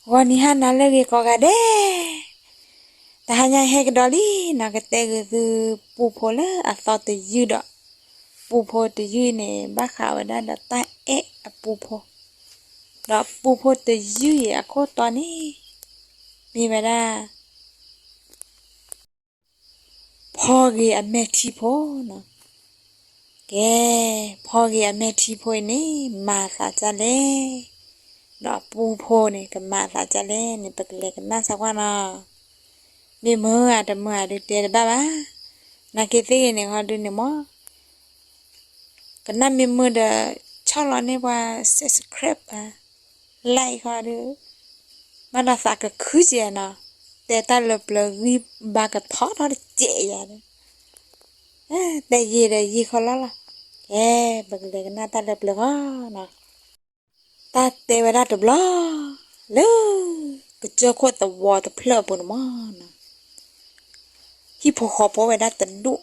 ဂီၤနံၤဟါနၤလၢအဂ့ၤကိးဂၤဒဲး, တဟါညါဟဲကဒီးလံနီၤ, ကတဲဂ့ၤသု ပူဖိလၢအသီတယုၢ်ဒီး ပူဖိတယုၢ်အံၤန့ၣ် ဘၣ်ဃးဝဲဒၣ်ဒီးတၢ်အဲၣ်အပူဖိ, ဒီးပူဖိတယုၢ်အံၤအခိၣ်တီန့ၣ် မ့ၢ်ဝဲဒၣ် ဖီဂ့ၤအမဲာ်ထံဖိနီၤ. ကဲ, ဖီဂ့ၤအမဲာ်ထံဖိအံၤန့ၣ် မၤအသးဒ်လဲၣ်, ဒီးအပူဖိန့ၣ် ကမၤအသးဒ်လဲၣ်န့ၣ် ပကလဲၤကနၣ်စၢ်ကွၢ်နီၤ. မ့ၢ်မုာ်ဧါတမုာ်ဧါဒုးတဲတဘၣ်ဘၣ်. နာ်က့ၤသ့ၣ်ဂ့ၤန့ၣ် ခီဒုးန့ၣ်မ့ၢ် ကနၣ်မ့ၢ်မုာ်ဒီး ဆီၣ်လီၤန့ၢ်ပှၤ subscribe ဧါ, like ခီဒုး, ဘၣ်ဒီးသးကခုကဲနီၤ, တဲတၢ်လၢပျၢၤဂံၢ်ဘါကထီထီတစဲးယၤဒီး, တဲယံာ်ဒီးယံာ်ခီလီၤလီၤ. ကဲ, ပကလဲၤကနၣ်တၢ်လၢပျၢၤဃီနီၤ. တၢ်တဲဝဲဒၣ်တဘျီ လၢ ကစၢၢ်ခိၣ်သဝီတဖျၢၣ်အပူၤန့ၣ်မ့ၢ်နီၤ, ဟံၣ်ဖိဃီဖိအိၣ်ဝဲဒၣ်တဒူၣ်,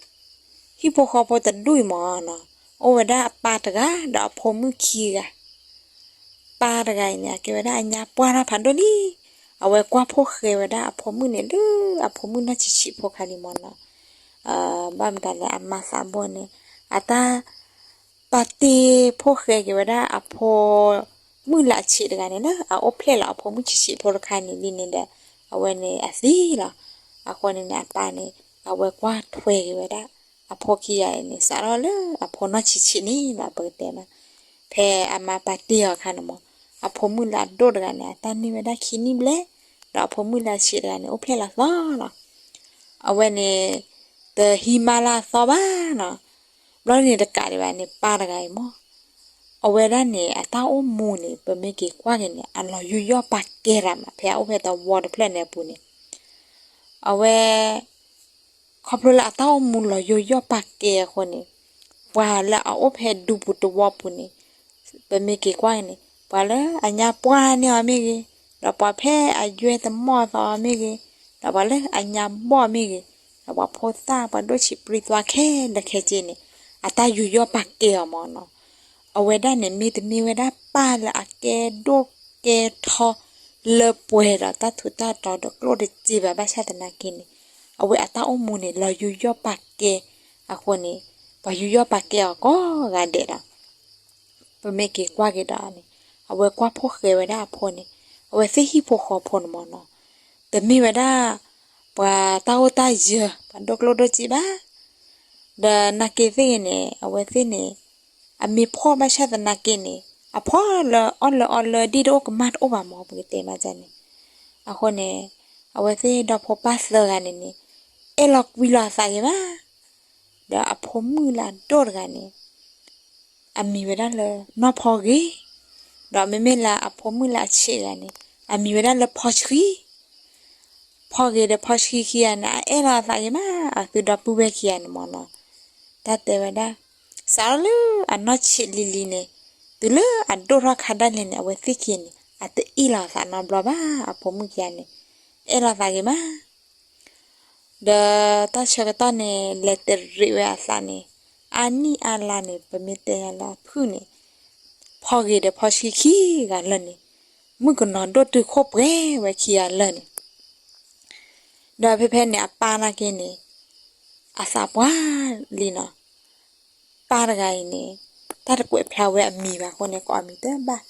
ဟံၣ်ဖိဃီဖိတဒူၣ်အံၤမ့ၢ်နီၤ, အိၣ်ဝဲဒၣ်အပၢ်တဂၤ ဒီးအဖိမုၣ်ခံဂၤ. ပၢ်တဂၤအံၤန့ၣ် အကဲဝဲဒၣ်အညါပှၢ်ထီၣ်ဖးဒိၣ်လံ, အဝဲကွၢ်ဖိၣ်ဃဲဝဲဒၣ်အဖိမုၣ်န့ၣ် လၢအဖိမုၣ်နီၢ်ဆံးဆံးဖိခါလံမ့ၢ်နီၤ. ဘၣ်မတၤလဲၣ် အမါသးဘိန့ၣ် အတၢ် ပာ်တ့ၢ်ဖိၣ်ဃဲက့ၤဝဲဒၣ်အဖိမုၣ်လၢအဆံးတဂၤန့ၣ် လၢအအိၣ်ဖျဲၣ်လီၤအဖိမုၣ်ဆံးဆံးဖိတခါန့ၣ်လံန့ၣ်ဒီး အဝဲန့ၣ်အသံလီၤ. အဃိန့ၣ်န့ၣ် အပၢ်န့ၣ် အဝဲကွၢ်ထွဲက့ၤဝဲဒၣ် အဖိခံဂၤအံၤန့ၣ် စးထီၣ်လၢအဖိနီၢ်ဆံးဆံးန့ၣ်လီၤ ပကတဲမး. ဖဲအမါပာ်တ့ၢ်အီၤအခါန့ၣ်မ့ၢ် အဖိမုၣ်လၢအဒိၣ်တဂၤန့ၣ် အတၢ်န့ၢ်ဝဲဒၣ်ခံနံၣ်ဘျဲၣ်, ဒီးအဖိမုၣ်လၢအဆံးတဂၤန့ၣ် အိၣ်ဖျဲၣ်လီၤသီလီၤ. အဝဲန့ၣ် တဟံးမါလၢအသီဘၣ်နီၤ. ဘျီန့ၣ်တကးဒံးဘၣ်န့ၣ် ပၢ်တဂၤအံၤမ့ၢ် အဝဲဒၣ်န့ၣ် အတၢ်အိၣ်မူန့ၣ် ပမ့ၢ်က့ၤကွၢ်က့ၤန့ၣ် အလီၤယူးယီၣ်ပာ်ကဲတၢ်မး ဖဲအအိၣ်ဖဲသဝီတဖျၢၣ်န့ၣ်အပူၤန့ၣ် အဝဲ ခီဖျိလၢအတၢ်အိၣ်မူလီၤယူးယီၣ်ပာ်ကဲအဃိန့ၣ် ပှၤလၢအအိၣ်ဖဲဒူပူၤတဝီပူၤန့ၣ် ပမ့ၢ်က့ၤကွၢ်က့ၤန့ၣ် ပှၤလၢအညါပှၢ်န့ၢ်အီၤမ့ၢ်ဂ့ၤ, ဒီးပှၤဖဲအယွဲတမီၢ်သီအီၤမ့ၢ်ဂ့ၤ, ဒီးပှၤလၢအညါဘီၣ်မ့ၢ်ဂ့ၤ, ဒီးပှၤဖိသၣ်ပှၤဒိၣ်ဆံးပြံသွါခဲလၢာ်ခဲဆ့န့ၣ် အတၢ်ယူးယီၣ်ပာ်ကဲအီၤမ့ၢ်နီၤ. အဝဲဒၣ်န့ၣ် မ့တမ့ၢ်ဝဲဒၣ်ပၢ်လၢအကဲဒိၣ်ကဲထီ လၢပှဲၤဒီးတၢ်ထူးတၢ်တီၤဒီးကျိၣ်တစ့ဘၣ် ဘၣ်ဆၣ်သနာ်က့န့ၣ် အဝဲအတၢ်အိၣ်မူန့ၣ် လီၤယူးယီၣ်ပာ်ကဲအဃိန့ၣ် ပှၤယူးယီၣ်ပာ်ကဲအီၤကိးဂၤဒဲးဒီး ပမ့ၢ်က့ၤကွၢ်က့ၤဒီးန့ၣ် အဝဲကွၢ်ဖိၣ်ဃဲဝဲဒၣ်အဖိန့ၣ် အဝဲသ့ၣ်ဟံၣ်ဖိဃီဖိန့ၣ်မ့ၢ်နီၤ တမ့ၢ်ဝဲဒၣ် ပှၤတၢ်အိၣ်တၢ်ယၢၤ ပှၤဒိၣ်ကျိၣ်ဒိၣ်စ့ဘၣ်. ဒီးနာ်က့ၤသ့ၣ်ဂ့ၤန့ၣ် အဝဲသ့ၣ်န့ၣ် အမ့ၢ်ဖှီၣ်ဘၣ်ဆၣ်သနာ်က့န့ၣ် အဖှီၣ်လၢအီၣ်လၢအီလၢဒ်တအိၣ်ကမၣ်တအိၣ်ဘၣ်မ့ၢ် ပကတဲမးန့ၣ်. အဃိန့ၣ် အဝဲသ့ၣ်ဒီဖိပၢ်သၢဂၤန့ၣ်န့ၣ် အဲၣ်လီၤကွံလီၤအသးဂ့ၤမး ဒီးအဖိမုၣ်လၢအဒိၣ်တဂၤန့ၣ် အမံၤဝဲဒၣ်လၢနီၢ်ဖီဂ့ၤ, ဒီးမ့မ့ၢ်လၢအဖိမုၣ်လၢအဆံးတဂၤန့ၣ် အမံၤဝဲဒၣ်လၢဖီဆှံ. ဖီဂ့ၤဒီးဖီဆှံခံဂၤန့ၣ် အအဲၣ်လီၤအသးဂ့ၤမး အသုဒီပုၢ်ဝဲၢ်ခံဂၤန့ၣ်မ့ၢ်နီၤ. တၢ်တဲဝဲဒၣ် စးထီၣ်လၢအနီၢ်ဆံးလံၤလံၤန့ၣ် တုၤလၢအဒိၣ်ထီၣ်ခါဒၣ်လဲာ်န့ၣ် အဝဲသ့ၣ်ခံဂၤန့ၣ် အတအ့ၣ်လီၤအသးနီတဘျီဘၣ် အဖိမုၣ်ခံဂၤန့ၣ် အဲၣ်လီၤသးဂ့ၤမး ဒီးတၢ်ဆၢကတီၢ်န့ၣ် လဲၤတရံးဝဲအသးန့ၣ် အါနံၣ်အါလါန့ၣ် ပမ့ၢ်တဲညါလၢအဖုၣ်န့ၣ် ဖီဂ့ၤဒီးဖီဆှံခံဂၤလၢာ်န့ၣ် မုၣ်ကနီၤဒိၣ်တုာ်ခိၣ်ပှဲၤဝဲခံဂၤလၢာ်န့ၣ် ဒီးဖဲဖဲန့ၣ် အပၢ်နာ်က့န့ၣ် အသးပှၢ်လံနီၤ. ပၢ်တဂၤအံၤန့ၣ် တၢ်တကွဲးဖျါဝဲအမံၤဘၣ်အဃိန့ၣ် ကအီၣ်မံၤတဘၣ်.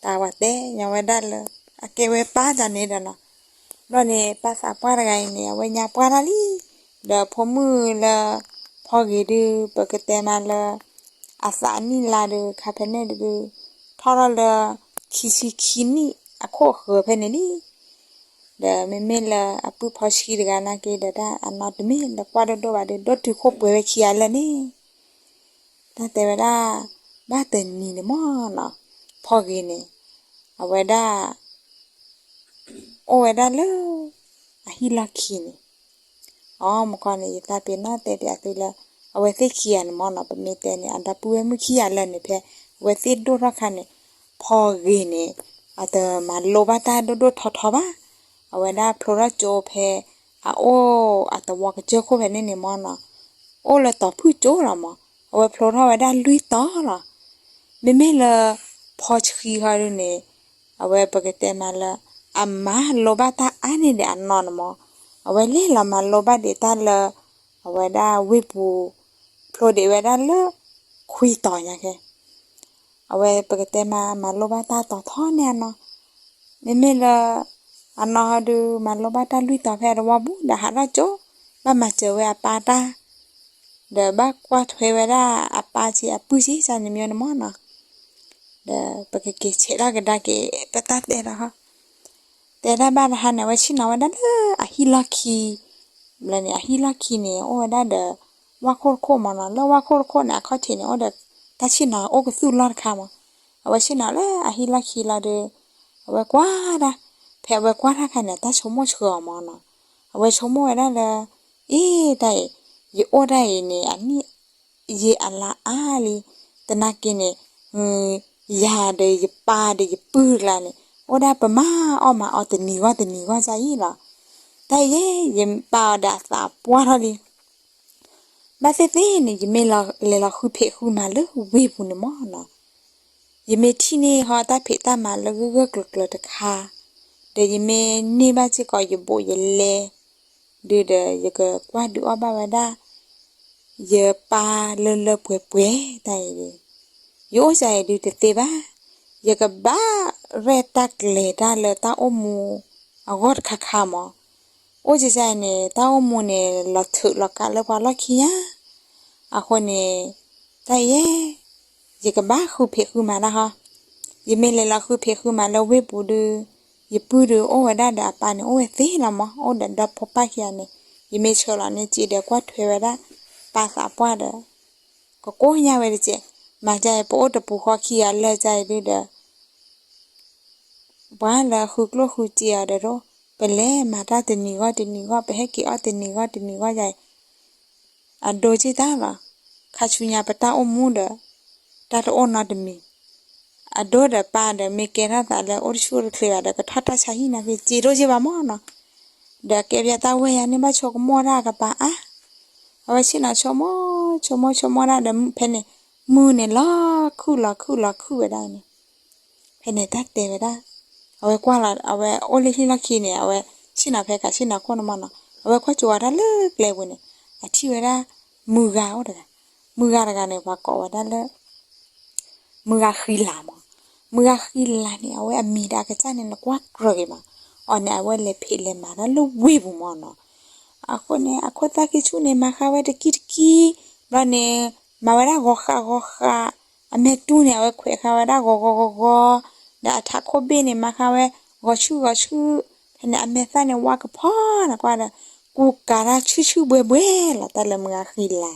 တၢ်ဝဲတဲညီဝဲဒၣ်လၢ အကဲဝဲပၢ်တၢ်န့ၣ်ဒီးနီၤ. ဘျီန့ၣ် ပၢ်သးပှၢ်တဂၤအံၤန့ၣ် အဝဲညါပှၢ်တၢ်လံ. ဒီးဖိမုၣ်လၢ ဖီဂ့ၤဒုး ပကတဲမးလၢ အသးအနံၣ်လါဒုး ခါဖဲန့ၣ်ဒုး ထီၣ်ထီၣ်လၢ ခံဆံခံနံၣ်အခိၣ်အဃၢၤဖဲန့ၣ်လံ. ဒီးမ့မ့ၢ်လၢအပုၢ်ဖီဆှံတဂၤနာ်က့ဒီး တၢ်အနီၢ်တမ့ၢ်လၢကွၢ်ဒိၣ်ဒိၣ်ဘၣ်ဒီး ဒိၣ်တုာ်ခိၣ်ပှဲၤဝဲခံဂၤလၢာ်န့ၣ် တၢ်တဲဝဲဒၣ် ဘၣ်တနံၤန့ၣ်မ့ၢ်နီၤ ဖီဂ့ၤန့ၣ် အဝဲဒၣ် အိၣ်ဝဲဒၣ်လၢ အဟံၣ်လီၢ်ခံန့ၣ် အမကီန့ၣ် ယသးပ့ၤနီၣ်တဲပျးသုလၢ အဝဲသ့ၣ်ခံဂၤန့ၣ်မ့ၢ်နီၤ ပမ့ၢ်တဲန့ၣ် အဒီပုၢ်ဝဲၢ်မုၣ်ခံဂၤလၢာ်န့ၣ် ဖဲအဝဲသ့ၣ်ဒိၣ်ထီၣ်ခါန့ၣ် ဖီဂ့ၤန့ၣ် အတမၤလိဘၣ်တၢ်ဒိၣ်ဒိၣ်ထီထီဘၣ်. အဝဲဒၣ်ဖျိထီၣ်ကၠိဖဲ အအိၣ်အသဝီကစၢၢ်ခိၣ်ဖဲန့ၣ်န့ၣ်မ့ၢ်နီၤ အိၣ်လၢတီၤဖုၣ်ကၠိလီၤမး အဝဲဖျိထီၣ်ဝဲဒၣ်လွံၢ်တီၤလီၤ. မ့မ့ၢ်လၢ ဖီဆှံဃီဒုးန့ၣ် အဝဲပကတဲမးလၢ အမၤလိဘၣ်တၢ်အါန့ၢ်ဒံးအနီၢ်န့ၣ်မး, အဝဲလဲၤလီၤမၤလိဘၣ်ဒံးတၢ်လၢ အဝဲဒၣ်ဝ့ၢ်ပူၤ ဖျိဒံးဝဲဒၣ်လၢ ခွံတီၤညါခဲ, အဝဲပကတဲမး မၤလိဘၣ်တၢ်တီၤထီန့ၢ်အနီၢ်, မ့မ့ၢ်လၢ အနီၢ်ဟီဒုး မၤလိဘၣ်တၢ်လွံၢ်တီၤဖဲအတဝီပူၤ ဒီးဟးထီၣ်ကၠိ ဘၣ်မၤစၢၤဝဲအပၢ်တၢ် ဒီးဘၣ်ကွၢ်ထွဲဝဲဒၣ်အပၢ်က့အပုၢ်က့ စၢ်န့ၣ်မ့ၢ်န့ၣ်မးနီၤ, ဒီးပကက့ၤဆဲးထီၣ်ကဒါက့ၤ ပတၢ်တဲလီၤဟီ, တဲဒၣ်ဘၣ်တဟါန့ၣ် အဝဲဆ့ၣ်နီၤဝဲဒၣ်လၢအဟံၣ်လီၢ်ခံ, ဘျီန့ၣ် အဟံၣ်လီၢ်ခံန့ၣ် အိၣ်ဝဲဒၣ်ဒီး ဝၣ်ခိၣ်တခိၣ်မးနီၤ, လၢဝၣ်ခိၣ်တခိၣ်န့ၣ် အခီၣ်ထံးန့ၣ် အိၣ်ဒီးတၢ်ဆ့ၣ်နီၤအိၣ်ကသူၣ်လီၢ်တခါမး, အဝဲဆ့ၣ်နီၤလၢအဟံၣ်လီၢ်ခံလီၤဒီး အဝဲကွၢ်ဒၣ်, ဖဲအဝဲကွၢ်တၢ်ခါန့ၣ် အတၢ်ဆိကမိၣ်ဆှၢအီၤမးနီၤ, အဝဲဆိကမိၣ်ဝဲဒၣ်လၢ အ့ တၢ်အံၤ ယအိၣ်တၢ်အံၤန့ၣ် အနံၣ်ယံာ်အလါအါလံ, သနာ်က့န့ၣ် ယၤဒီးယပၢ်ဒီးယပုၢ်တကျါန့ၣ် အိၣ်ဒၣ်ပမၤအီၣ်မၤအီတနံၤဂီၢ်တနံၤဂီၢ်ဒ်အံၤလီၤ, တၢ်အံၤ ယပၢ်အီၤဒီးအသးပှၢ်ထီၣ်လံ ဘၣ်သ့ၣ်သ့ၣ်န့ၣ် ယမ့ၢ်လဲၤလီၤဃုဖံးဃုမၤလၢဝ့ၢ်ပူၤန့ၣ်မးနီၤ, ယမ့ၢ်ထံၣ်န့ၢ်ဟီတၢ်ဖံးတၢ်မၤလၢဂၢၢ်ဂၢၢ်ကျၢၤကျၢၤတခါ, ဒီးယမ့ၢ်န့ၢ်ဘၣ်စ့ၢ်ကီးယဘူးယလဲ ဒုးဒီးယကကွၢ်ဒုးအီၣ်ဘၣ်ဝဲဒၣ် ယပၢ်လၢလၢပှဲၤပှဲၤတၢ်အံၤဒီး, ယအိၣ်စ့ၢ်အံၤဒုးတသ့ဘၣ်, ယကဘၣ်ရဲၣ်တၢ်ကျဲၤတၢ်လၢတၢ်အိၣ်မူအဂီၢ်တခါခါမး, အိၣ်စ့ၢ်အံၤန့ၣ် တၢ်အိၣ်မူန့ၣ် လီၤထုးလီၤကးလၢပှၤလီၢ်ခံညါ, အဃိန့ၣ် တၢ်အံၤ ယကဘၣ်ဃုဖံးဃုမၤဒၣ်ဟီ, ယမ့ၢ်လဲၤလီၤဃုဖံးဃုမၤလၢဝ့ၢ်ပူၤဒုး, ယပုၢ်ဒုးအိၣ်ဝဲဒၣ်ဒီးအပၢ်န့ၣ် အိၣ်ဝဲသ့လီၤမး, အိၣ်ဒီးဒီဖိပၢ်ခံဂၤန့ၣ်, ယမ့ၢ်ဆှၢလီၤန့ၢ်စ့ဒီးကွၢ်ထွဲဝဲဒၣ် ပၢ်သးပှၢ်ဒီး ကကိးညါဝဲတကဲး, မၤဒ်အံၤ ပအိၣ်တပူၤဃီခံဂၤလၢာ်ဒ်အံၤဒုးဒီး ပှၤလၢဃုကျိၣ်ဃုစ့အီၤဒီး ပလဲၤမၤတၢ်တနံၤဂီၢ်တနံၤဂီၢ် ပဟဲက့ၤအီၣ်တနံၤဂီၢ်တနံၤဂီၢ်ယၤအံၤ, အဒိက့ၢ်တၢ်လီၤ, ခါဆူညါပတၢ်အိၣ်မူဒီး တၢ်တအိၣ်နီတမံၤ, အဒိဒီးပၢ်ဒီးမ့ၢ်ကဲထီၣ်သးလၢအိၣ်တဆူၣ်အိၣ်တချ့ဘၣ်ဒီး ကထီၣ်တၢ်ဆါဟံၣ်နာ်က့ စ့ဒိၣ်က့ၢ်ဘၣ်မးနီၤ, ဒီးကဲပျဲတၢ်ဝဲၢ်ယၤန့ၢ်ဘၣ်ဆိကမိၣ်တၢ်အကပၤအါ, အဝဲဆ့ၣ်နီၤဆိကမိၣ် ဆိကမိၣ်ဆိကမိၣ်တၢ်ဒီး ဖဲန့ၣ် မုၢ်န့ၣ်လီၤခုၣ်လီၤခုၣ်လီၤခုၣ်ဝဲဒၣ်န့ၣ် ဖဲန့ၣ်တၢ်တဲဝဲဒၣ်, အဝဲကွၢ်လီၤ အဝဲအိၣ်လၢဟံၣ်လီၢ်ခံန့ၣ် အဝဲဆ့ၣ်နီၤဖဲခးဆ့ၣ်နီၤခိၣ်န့ၣ်မးနီၤ, အဝဲကွၢ်ကၠိၤဝဲဒၣ်လၢကျဲပူၤန့ၣ် အထံၣ်ဝဲဒၣ် မုၢ်ဂၤအိၣ်တဂၤ, မုၢ်ဂၤတဂၤန့ၣ် ပှၤကိးဝဲဒၣ်လၢ မုၢ်ဂၤဃံလၤမး, မုၢ်ဂၤဃံလၤန့ၣ် အဝဲအမံၤဒီးအကစၢ်န့ၣ် နကွၢ်ကြၢးက့ၤမး, အီၤန့ၣ် အဝဲလဲၤဖံးလဲၤမၤတၢ်လၢဝ့ၢ်ပူၤမးနီၤ, အဃိန့ၣ် အခိၣ်သၣ်ခံဆူၣ်န့ၣ် မၤဃာ်ဝဲတကံတကံ, ဘျီန့ၣ် မၤဝဲဒၣ်ဂီၤဃာ်ဂီၤဃာ်, အမဲာ်တူၢ်န့ၣ် အဝဲခွဲးဃာ်ဝဲဒၣ်ဂီၤဂီၤဂီၤဂီၤ, ဒီးအထးခိၣ်ဘ့ၣ်န့ၣ် မၤဃာ်ဝဲဂီၤဆူၣ်ဂီၤဆူၣ်, ဖဲန့ၣ် အမဲာ်သၣ်န့ၣ် ဝါကဖီန့ၣ်ကွၢ်ဒီး ကူကၤတၢ်ဆူၣ်ဆူၣ်ဘှဲဘှဲလီၤ တၢ်လၢမုၢ်ဂၤဃံလၤန့ၣ်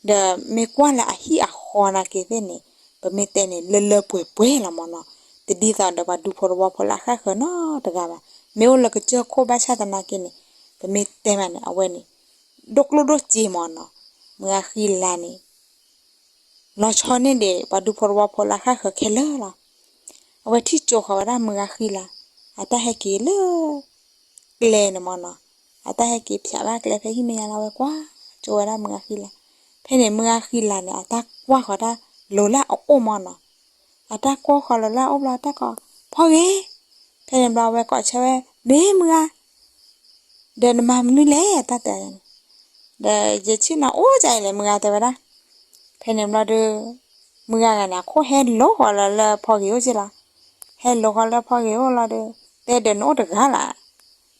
ဒီးမ့ၢ်ကွၢ်လၢအဟံၣ်အဃီနာ်က့သ့ၣ်န့ၣ် ပမ့ၢ်တဲန့ၣ် လၢလၢပှဲၤပှဲၤလီၤမးနီၤ, တဒ်သိးဒီးပှၤဒူဖိတဝီဖိလၢအဃၣ်ဃၢၤနီတဂၤဘၣ်, မ့ၢ်အိၣ်လၢကစၢၢ်ခိၣ်ဘၣ်ဆၣ်သနာ်က့န့ၣ် ပမ့ၢ်တဲမးန့ၣ် အဝဲန့ၣ် ဒိၣ်ကျိၣ်ဒိၣ်စ့မးနီၤ, မုၢ်ဂၤဃံလၤန့ၣ် လီၤဆီန့ၢ်ဒံး ပှၤဒူဖိတဝီဖိလၢအဃၣ်ဃၢၤခဲလၢာ်လီၤ. အဝဲထံၣ်ကၠိၤဃီၤဝဲဒၣ်မုၢ်ဂၤဃံလၤ, အတၢ်ဟဲက့ၤလၢ ကျဲန့ၣ်မးနီၤ, အတၢ်ဟဲက့ၤဖျးဘၣ်ကျဲဖဲဟံၣ်မဲာ်ညါလီၤ, အဝဲကွၢ်ကၠိၤဝဲဒၣ်မုၢ်ဂၤဃံလၤ, ဖဲန့ၣ်မုၢ်ဂၤဃံလၤန့ၣ် အတၢ်ကွၢ်ဃီၤတၢ်လိၤလၢအအိၣ်မးနီၤ, အတၢ်ကွၢ်ဃီၤလိၤလၢအအိၣ်ဘျီ အတၢ်ကိး ဖီဂ့ၤ, ဖဲန့ၣ်ဘျီအဝဲကိးဆၢဝဲ မ့ၢ်မုၢ်ဂၤ ဒီးနမၤမနုၤလဲၣ် တၢ်တဲန့ၣ်, ဒီးယဆ့ၣ်နီၤအိၣ်ဒ်အံၤလဲၣ် မုၢ်ဂၤတဲဝဲဒၣ်, ဖဲန့ၣ်ဘျီဒီး မုၢ်ဂၤဂၤန့ၣ် အခိၣ်ဟဲလိၤဃီၤလၢလၢဖီဂ့ၤအိၣ်က့ၢ်လီၤ, ဟဲလိၤဃီၤလၢဖီဂ့ၤအိၣ်လီၤဒီး တဲဒီးနအိၣ်တဂၤလၢ်,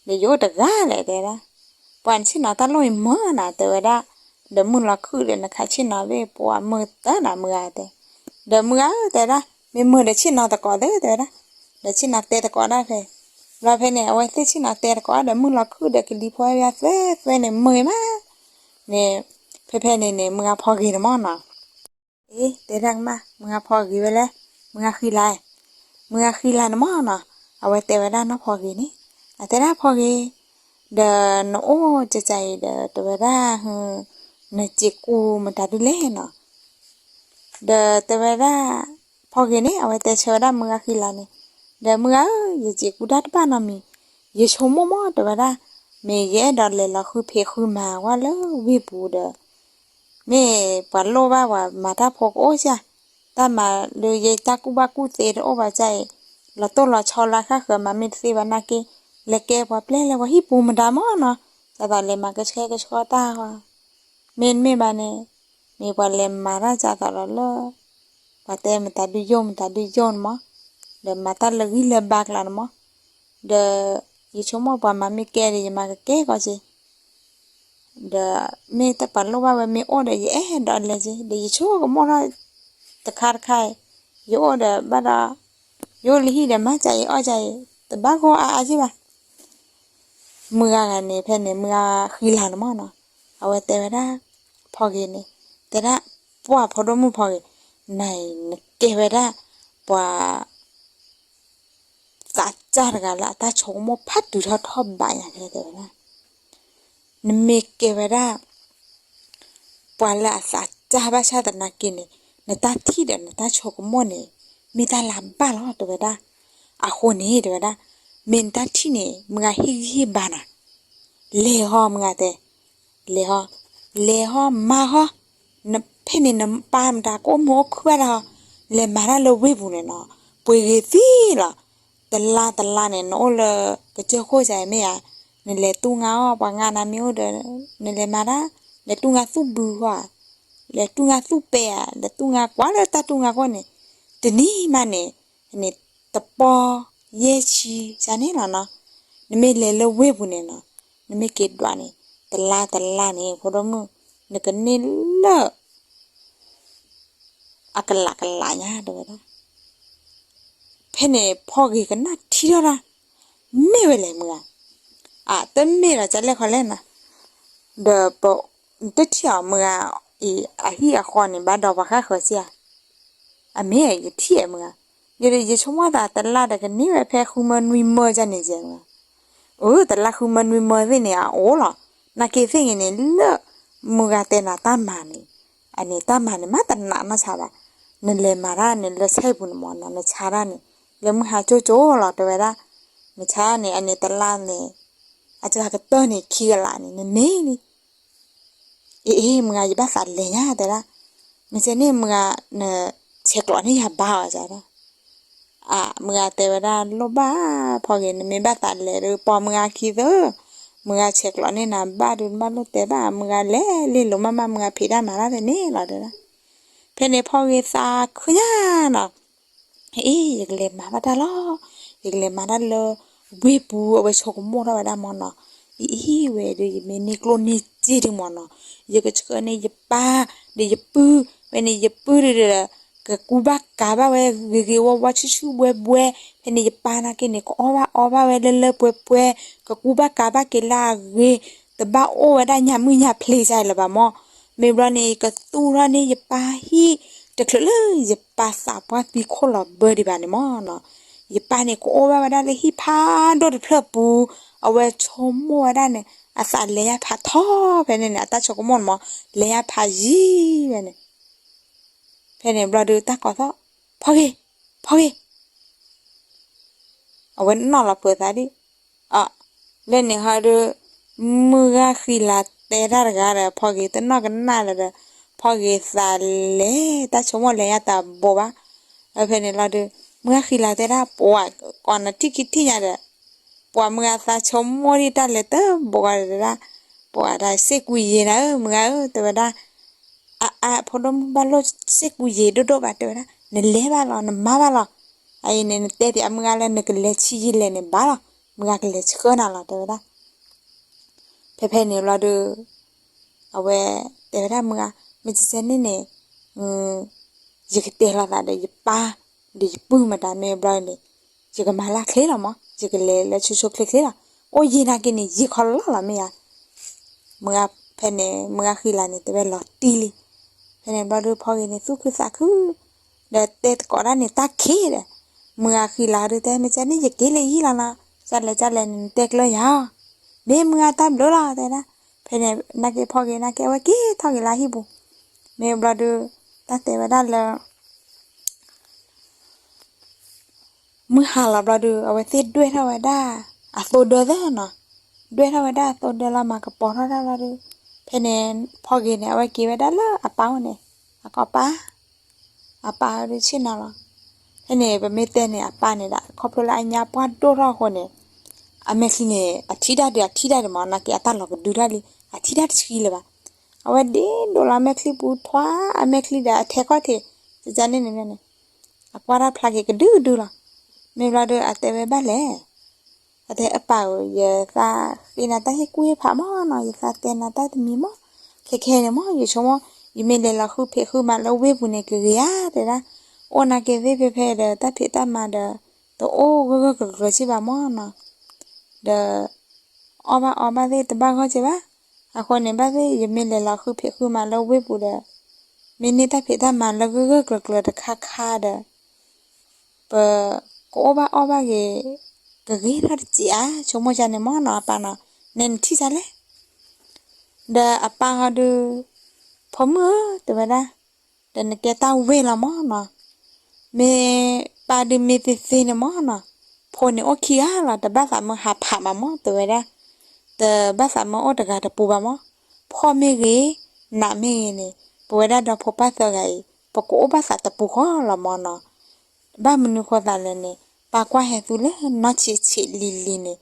ဒီးယအိၣ်တဂၤလဲၣ်တဲဒၣ်, ပှၤနဆ့ၣ်နီၤတၢ်လိၣ်အံၤမုာ်နၤတဲဝဲဒၣ်, ဒီးမုၢ်လီၤခုၣ်ဒီးနခးဆ့ၣ်နီၤဘ့ၣ်ပှၤမုာ်တၢ်နၤ မုၢ်ဂၤတဲ, ဒီးမုၢ်ဂၤဧၢတဲဒၣ်, မ့ၢ်မုာ်ဒီးဆ့ၣ်နီၤသကိးသ့တဲဝဲဒၣ်, ဒီးဆ့ၣ်နီၤတဲသကိးဒၣ်ဖဲ ဘျီဖဲန့ၣ် အဝဲသ့ၣ်ဆ့ၣ်နီၤတဲသကိးဒီးမုၢ်လီၤခုၣ်ဒီးကလံၤဖိဝဲ သွဲသွဲန့ၣ်မုာ်မး, န့ၣ် ဖဲဖဲန့ၣ်န့ၣ် မုၢ်ဂၤဖီဂ့ၤန့ၣ်မးနီၤ, အ့ တဲဒၣ်ကမၣ် မုၢ်ဂၤဖီဂ့ၤဝဲလဲၣ်, မုၢ်ဂၤဃံလၤ, မုၢ်ဂၤဃံလၤန့ၣ်မးနီၤ, အဝဲတဲဝဲဒၣ်နီၢ်ဖီဂ့ၤန့ၣ်, အတဲဒၣ်ဖီဂ့ၤ, ဒီးနအိၣ်ကကအံၤဒီးတဲဝဲဒၣ် နစံးကူမတၤဒုလဲၣ်နီၤ ဒီးတဲဝဲဒၣ် ဖီဂ့ၤန့ၣ် အဝဲတဲဆၢဝဲဒၣ်မုၢ်ဂၤဃံလၤန့ၣ်, ဒီးမုၢ်ဂၤဧၢ ယစံးကူတၢ်တဘၣ်နီတမံၤ, ယဆိကမိၣ်မးတဲဝဲဒၣ်, မ့ၢ်ယအဲၣ်ဒိးလဲၤလီၤဃုဖံးဃုမၤဝဲလၢဝ့ၢ်ပူၤဒီး, မ့ၢ်ပှၤလိၣ်ဘၣ်ပှၤမၤတၢ်ဖိကအိၣ်စ့ၢ်, တၢ်မၤလၢယတၢ်ကူၣ်ဘၣ်ကူၣ်သ့တအိၣ်ဘၣ်စ့ၢ်အံၤ, လီၤတိၢ်လီၤဆီလၢအဃၣ်ဃၢၤမး မ့ၢ်တသ့ဘၣ်နာ်က့ လဲၤကဲပှၤပျဲၢ်လဲၤပှၤဟံၣ်ပူၤမတၤမၢ်နီၤ, ဒ်သိးလဲၤမၤကဆှဲကဆှီတၢ်ဃီ, မ့တမ့ၢ်ဘၣ်န့ၣ် မ့ၢ်ပှၤလဲၤမၤတၢ်ဒ်သိးဒီးလၢ ပှၤတဲမတၤဒုးယိၣ်မတၤဒုးယိၣ်န့ၣ်မၢ်, ဒီးမၤတၢ်လၢဂံၢ်လၢဘါကျါန့ၣ်မၢ်, ဒီး ယဆိကမိၣ်ပှၤမၤမ့ၢ်ကဲဒီး ယမၤကကဲကီးက့ၤ ဒီးမ့ၢ်တၢ်ပှၤလိၣ်ဘၣ်ဝဲမ့ၢ်အိၣ်ဒီး ယအဲၣ်ဒိးလဲၤက့ၤ ဒီးယဆိကမိၣ်ထီၣ် တခါတခါအံၤ ယအိၣ်ဒီးဘၣ်ဒီး ယအိၣ်လၢဟံၣ်ဒီး မၤကၢအံၤအီၣ်ကၢအံၤ တဘၣ်ဂီၢ်အါအါက့ၤဘၣ်. မုၢ်ဂၤဂၤန့ၣ် ဖဲန့ၣ် မုၢ်ဂၤဃံလၤန့ၣ်မၢ်နီၤ, အဝဲတဲဝဲဒၣ် ဖီဂ့ၤန့ၣ် တဲဒၣ် ပှၢ်ဖိဒိၣ်မုၣ်ဖီဂ့ၤ, နၤအံၤနကဲဝဲဒၣ် ပှၤ သးစၢ်တဂၤလၢအတၢ်ဆိကမိၣ်ဖးတုၤထီၣ်ထီၣ်ဘးညါန့ၣ်တဲဝဲဒၣ်, နမ့ၢ်ကဲဝဲဒၣ် ပှၤလၢအသးစၢ်ဘၣ်ဆၣ်သနာ်က့န့ၣ် နတၢ်ထံၣ်ဒီးနတၢ်ဆိကမိၣ်န့ၣ် မ့ၢ်တၢ်လၢအဘၣ်လီၤတဲဝဲဒၣ်. အဃိန့ၣ်တဲဝဲဒၣ် မ့ၢ်နတၢ်ထံၣ်န့ၣ် မုၢ်ဂၤဟ့ၣ်ဂံၢ်ဟ့ၣ်ဘါနၤ, လဲၤဟီမုၢ်ဂၤတဲ လဲၤဟီ, လဲၤဟီမၤဟီ, ဖဲန့ၣ်နပၢ်မတၤကအိၣ်မုာ်အိၣ်ခုၣ်ဘၣ်တၢ်ဟီ, လဲၤမၤတၢ်လၢဝ့ၢ်ပူၤန့ၣ်နီၤ, ပှ့ၤဂ့ၤသံလီၤ. တလါတလါန့ၣ် နအိၣ်လၢကစၢၢ်ခိၣ်စ့ၢ်မ့ၢ်ဧါ, နလဲၤတူၢ်ငါအီၣ် ပှၤငါနၤမ့ၢ်အိၣ်ဒီး နလဲၤမၤတၢ်, လဲၤတူၢ်ငါသူၣ်ဘုဃီဧါ, လဲၤတူၢ်ငါသူၣ်ပဲဧါ, လဲၤတူၢ်ငါကွၢ်လၢတၢ်တူၢ်ငါခိၣ်န့ၣ်, တနံၤမးန့ၣ် န့ၣ်တပီၢ်ယဲၢ်ဆံစ့ၢ်န့ၣ်လီၤနီၤ, နမ့ၢ်လဲၤလၢဝ့ၢ်ပူၤန့ၣ်နီၤ, နမ့ၢ်က့ၤဒွးန့ၣ် တလါတလါန့ၣ် ဖိဒိၣ်မုၣ် နကန့ၢ်လၢ အကလးကလးညါတဲဝဲဒၣ်. ဖဲန့ၣ်ဖီဂ့ၤကနၣ်ထံထီၣ်တၢ်, မ့ၢ်ဝဲလဲၣ်မုၢ်ဧါ, အတမ့ၢ်ဒီးကလဲၣ်ခီလဲၣ်နီၤ, ဒီးပ နတထံၣ်အီၤမုၢ်ဧါအံၤ အဟံၣ်အဃီန့ၣ် ဘၣ်ဒီးပှၤဃၣ်ဃၢၤစ့ၢ်ဧါ, အမ့ၢ်ယထံၣ်အဲၣ်မုၢ်ဧါ, ယဆိကမိၣ်သးတလါဒီးကန့ၢ်ဝဲဖဲဃုမၢနွံမၢယါန့ၣ်ယဲၢ်မုၢ်ဧါ, အၢ တလါဃုမၢနွံမၢသ့ၣ်န့ၣ် အအိၣ်လီၤ, နာ်က့သ့ၣ်ဂ့ၤန့ၣ် လၢမုၢ်ဂၤတဲနၤတၢ်မၤန့ၣ်, အန့ၣ်တၢ်မၤန့ၣ် မ့ၢ်တနာ်နီၢ်ဆါဘၣ်, နလဲၤမၤတၢ်န့ၣ်လၢဆဲပူၤန့ၣ်မၢ်နီၤ, နဆါတၢ်န့ၣ် လၢမုၢ်ဟါကၠိကၠိလီၤတဲဝဲဒၣ်, နဆါန့ၣ် အန့ၣ်တလါန့ၣ် အစှၤကတၢၢ်န့ၣ် ခံကလးန့ၣ် နန့ၢ်လံ အ့ အ့ မုၢ်ဂၤ ယဘၣ်သးလဲၤညါတဲဒၣ်, မ့ၢ်စ့ၢ်န့ၣ်မုၢ်ဂၤ နဆဲးကျိးန့ၢ်ယၤဘါအီၤတဲဒၣ်, အ မုၢ်ဂၤတဲဝဲဒၣ် လိၣ်ဘၣ်ဖီဂ့ၤ နမ့ၢ်ဘၣ်သးလဲၤဒီး ပိာ်မုၢ်ဂၤခံသၢ, မုၢ်ဂၤဆဲးကျိးန့ၢ်နၤဘၣ်ဒီး နဘၣ်လိၣ်တဲဘၣ် မုၢ်ဂၤလဲၤလ့လိၤမးမး မုၢ်ဂၤဖံးတၢ်မၤတၢ်ဖဲန့ၣ်လီၤတဲဒၣ်, ဖဲန့ၣ်ဖီဂ့ၤသးခုညါနီၤ အ့ ယကလဲၤမၤဘၣ်တၢ်လီၤ, ယကလဲၤမၤတၢ်လၢ ဝ့ၢ်ပူၤ အဝဲဆိကမိၣ်ထီၣ်ဝဲဒၣ်မၢ်နီၤ, အ့ ဝဲဒီး ယမ့ၢ်န့ၢ်ကျိၣ်န့ၢ်စ့ဒုးမၢ်နီၤ, ယကဆှၢန့ၢ်ယပၢ် ဒီးယပုၢ်, ဖဲန့ၣ်ယပုၢ်ဒီး ကကူဘၣ်ကၤဘၣ်ဝဲဂ့ၤဂ့ၤဝါဝါဆူၣ်ဆူၣ်ဘှဲဘှဲ, ဖဲန့ၣ်ယပၢ်နာ်က့န့ၣ် ကအီၣ်ဘၣ်အီဘၣ်ဝဲလၢလၢပှဲၤပှဲၤ, ကကူဘၣ်ကၤဘၣ်က့ၤလၢအဂ့ၤ, တဘၣ်အိၣ်ဝဲဒၣ်ညၣ်မုၢ်ညၣ်ဖျ့စ့ၢ်လၢၤဘၣ်မၢ်, မ့ၢ်ဘျီန့ၣ် ကသူၣ်ထီၣ်န့ၢ်ယပၢ်ဟံၣ် တချုးလၢယပၢ်သးပှၢ်သံခိၣ်လီၤဘၢဒံးဘၣ်န့ၣ်မၢ်နီၤ, ယပၢ်န့ၣ် ကအိၣ်ဘၣ်ဝဲဒၣ်လၢဟံၣ်ဖးဒိၣ်တဖျၢၣ်ပူၤ, အဝဲဆိကမိၣ်ဝဲဒၣ်န့ၣ် အသးလဲၤညါဖးထီဖဲန့ၣ်န့ၣ် အတၢ်ဆိကမိၣ်န့ၣ်မၢ် လဲၤညါဖးယံၤဝဲန့ၣ်, ဖဲန့ၣ်ဘျီဒုးတၢ်ကိးသီၣ်, ဖီဂ့ၤ, ဖီဂ့ၤ အဝဲနီၣ်လီၤပှဲၤသးဒ်, အ, လၢန့ၣ်ဟီဒီး မုၢ်ဂၤဃံလၤတဲတၢ်တဂၤဒီး ဖီဂ့ၤတနီၣ်ကနၣ်လၢၤဒီး ဖီဂ့ၤသးလဲၤ တၢ်ဆိကမိၣ်လဲၤညါတဘိးဘၣ်, ဖဲန့ၣ်လီၤဒီး မုၢ်ဂၤဃံလၤတဲဒၣ် ပှၤကိးနၤထံၣ်ခံထံၣ်ညါဒီး ပှၤမုၢ်ဂၤသးဆိကမိၣ်ဒံးတၢ်လဲၤတဘိးဂၤဒီးတဲဒၣ်, ပှၤဒၣ်စ့ၢ်ကူယံာ်နၤဧၢ မုၢ်ဂၤဧၢ တဲဝဲဒၣ် အအ ဖိဒိၣ်မုၣ်ဘၣ်လိၣ်စ့ၢ်ကူယံာ်ဒိၣ်ဒိၣ်ဘၣ်တဲဝဲဒၣ် နလဲၤဘၣ်လီၤ နမၤဘၣ်လီၤ, အအံၤန့ၣ် နတဲပၠးမုၢ်ဂၤလၢနကလဲၤဆံးယံာ်လဲၣ်န့ၣ်ဘၣ်လီၤ, မုၢ်ဂၤကလဲၤဆှၢနၤလီၤတဲဝဲဒၣ်, ဖဲဖဲန့ၣ်ဘျီဒီး အဝဲတဲဝဲဒၣ်မုၢ်ဂၤ မ့ၢ်တစဲန့ၣ်န့ၣ် ယကတဲလိာ်သးဒီးယပၢ် ဒီးယပုၢ်မတၤမ့ၢ်ဘျီန့ၣ် ယကမၤလၢချ့လီၤမး ယကလဲၤလၢဆိဆိချ့ချ့လီၤ, အိၣ်ယံာ်နာ်က့န့ၣ် ယံာ်ခီလီလီၤမ့ၢ်ဧါ, မုၢ်ဂၤဖဲန့ၣ် မုၢ်ဂၤဃံလၤန့ၣ် တဲဝဲလီၤတံၢ်လံ, ဖဲန့ၣ်ဘျီဒီးဖီဂ့ၤန့ၣ် သူၣ်ခုသးခု ဒီးတဲသကိးတၢ်န့ၣ်တၢ်ခံးဒီး မုၢ်ဂၤဃံလၤဒီးတဲ မ့ၢ်စဲန့ၣ် ယက့ၤလၢယဟံၣ်လီၤနီၤ, ကၢ်လဲၣ်ကၢ်လဲၣ်န့ၣ် နတဲကျၢၤယၤအီၤ, မ့ၢ်မုၢ်ဂၤတၢ်ဘျုးလီၤတဲဒၣ်, ဖဲန့ၣ်နာ်က့ဖီဂ့ၤနာ်က့ အဝဲက့ၤထီၣ်က့ၤလၢဟံၣ်ပူၤ, မ့ၢ်ဘျီဒီး တၢ်တဲဝဲဒၣ်လၢ မုၢ်ဟါလီၤဘျီဒီး အဝဲသ့ၣ်ဒွဲၣ်ထီၣ်ဝဲဒၣ် အသိဒၢသၢနီၤ, ဒွဲၣ်ထီၣ်ဝဲဒၣ်အသိဒၢလီၤ မၤကပီၤထီၣ်တၢ်လီၤဒီး ဖဲန့ၣ် ဖီဂ့ၤန့ၣ် အဝဲက့ၤဝဲဒၣ်လၢအပၢ်အိၣ်န့ၣ်, အကိးပၢ်, အပၢ်ဒီးဆ့ၣ်နီၤလီၤ, ဖဲန့ၣ် ပမ့ၢ်တဲန့ၣ် အပၢ်န့ၣ်ဒၣ် ခီဖျိလၢအညါပှၢ်ဒိၣ်ထီၣ်အဃိန့ၣ် အမဲာ်ချံန့ၣ် အထံၣ်တၢ်ဒုး အထံၣ်တၢ်ဒုးမး နာ်က့အတၢ်လီၤကဒုတၢ်လံ အထံၣ်တၢ်တဆှံလၢၤဘၣ်. အဝဲဒ့ဒိးလီၤအမဲာ်ချံပူၤ ထွါအမဲာ်ချံဒီးအထဲခီၣ်ထံး ကန့ၣ်န့ၣ်န့ၣ် အကွၢ်တၢ်ဖျါက့ၤကဒုကဒုလီၤ. မ့ၢ်ဘျီဒီး အတဲဝဲဘၣ်လဲၣ် အတဲ အပၢ်ဧၢ, ယသးဃ့နၤတၢ်ဟ့ၣ်ကူၣ်ဟ့ၣ်ဖးမးနီၤ, ယသးတဲနၤတၢ်တမံၤမး, ခဲခဲအံၤန့ၣ်မး ယဆိကမိၣ် ယမ့ၢ်လဲၤလီၤဃုဖံးဃုမၤလၢဝ့ၢ်ပူၤန့ၣ် ကဂ့ၤဧါ တဲဒၣ်, အိၣ်နာ်က့သ့ၣ်ဖဲဖဲဒီး တၢ်ဖံးတၢ်မၤဒီး တအိၣ်ဂၢၢ်ဂၢၢ်ကျၢၤကျၢၤစ့ၢ်ဘၣ်မးနီၤ, ဒီး အီၣ်ဘၣ်အီဘၣ်သ့ၣ်တဘၣ်ဂီၢ်က့ဘၣ်, အဃိန့ၣ် ဘၣ်သ့ၣ်ယမ့ၢ်လဲၤလီၤဃုဖံးဃုမၤလၢဝ့ၢ်ပူၤဒီး မ့ၢ်န့ၢ်တၢ်ဖံးတၢ်မၤလၢဂၢၢ်ဂၢၢ်ကျၢၤကျၢၤတခါခါဒီး ပကအိၣ်ဘၣ်အီၣ်ဘၣ်ဂ့ၤ ကဂ့ၤထီၣ်တစဲးဧါ ဆိကမိၣ်ကန့ၣ်မးနီၤ အပၢ်နီၤ, နဲနထံၣ်စ့ၢ်လဲၣ်. ဒီးအပၢ်ဟီဒုး ဖိမုၣ်ဧၢ တဲဝဲဒၣ်, ဒီးနကဲတၢ်ဝ့ၢ်လီၤမးနီၤ, မ့ၢ်ပၢ်ဒုးမ့ၢ်သ့သ့န့ၣ်မးနီၤ, ဖိန့ၣ်အိၣ်ခံဂၤလီၤ တဘၣ်သးမၢဟးဖးမးမး တဲဝဲဒၣ်, တဘၣ်သးမၢအိၣ်တဂၤတပူၤဘၣ်မး, ဖှီၣ်မ့ၢ်ဂ့ၤ နးမ့ၢ်ဂ့ၤန့ၣ် ပဝဲဒၣ်ဒီဖိပၢ်သၢဂၤအံၤ ပကအိၣ်ဘၣ်သးတပူၤဃီလီၤမးနီၤ. ဘၣ်မနုၤဃိသးလဲၣ်န့ၣ် ပၢ်ကွၢ်ဟဲသုလၢနီၢ်ဆံးဆံးလံၤလံၤန့ၣ်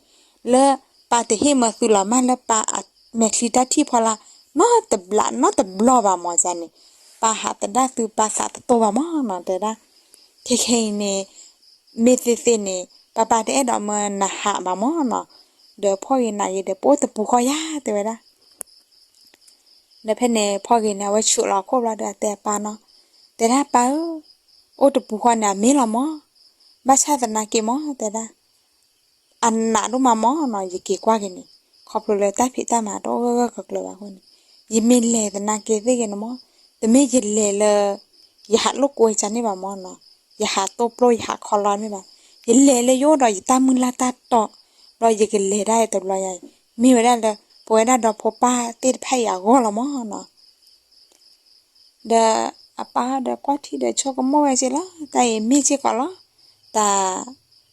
လၢပၢ်တဟ့ၣ်မၢသုလီၤမၢ်လၢပၢ်အမဲာ်ချံတၢ်ထံၣ်ဖီလာ် နီတဘျီနီတဘျီဘၣ်မးန့ၣ်, ပၢ်ဟးသဒၣ်သုပၢ်သးတတိၢ်ဘၣ်မးနီၤ တဲဒၣ်, ခဲခဲအံၤန့ၣ် မ့ၢ်သ့သ့န့ၣ် ပၢ်ပၢ်တအဲၣ်ဒိးမၢနဟးဘၣ်မးနီၤ, ဒီးဖှီၣ်ဂ့ၤနးဂ့ၤဒီး ပအိၣ်တပူၤဃီယၤ တဲဝဲဒၣ် ဒီးဖဲန့ၣ် ဖှီၣ်ဂ့ၤန့ၣ် အဝဲဆူးလီၤခိၣ်ဘျီဒီး အတဲအပၢ်နီၤ, တဲဒၣ်ပၢ်ဧၢ, အိၣ်တပူၤဃီန့ၣ် အမ့ၢ်လီၤမး, ဘၣ်ဆၣ်သနာ်က့မး တဲဒၣ်, အနးဒိၣ်မးမးနီၤ ယက့ၤကွၢ်က့ၤန့ၣ်, ခီဖျိလၢတၢ်ဖံးတၢ်မၤတအိၣ်ဂၢၢ်ဂၢၢ်ကျၢၤကျၢၤဘၣ်အဃိန့ၣ်, ယမ့ၢ်လဲၤသနာ်က့သ့ၣ်ဂ့ၤန့ၣ်မး, တမ့ၢ်ယလဲၤလၢ ယဟးလိာ်ကွဲကန့ၣ်ဘၣ်မးနီၤ, ယဟးတိၢ်ပျိၢ်ယဟးခီလီမ့ၢ်ဘၣ်, ယလဲၤလၢယအိၣ်ဒီးယတၢ်မုၢ်လၢ်တၢ်တီ, ဘျီယကလဲၤဒၣ်တဘျီယၤအံၤ, မ့ၢ်ဝဲဒၣ်လၢ ပဝဲဒၣ်ဒီဖိပၢ်သ့ၣ်တဖၣ်အံၤအဂီၢ်လီၤမးနီၤ ဒီးအပၢ်ဒီးကွၢ်ထံဒီးဆိကမိၣ်ဝဲစ့ၢ်လီၤ, တၢ်အံၤမ့ၢ်စ့ၢ်ကီးလီၤ, တၢ်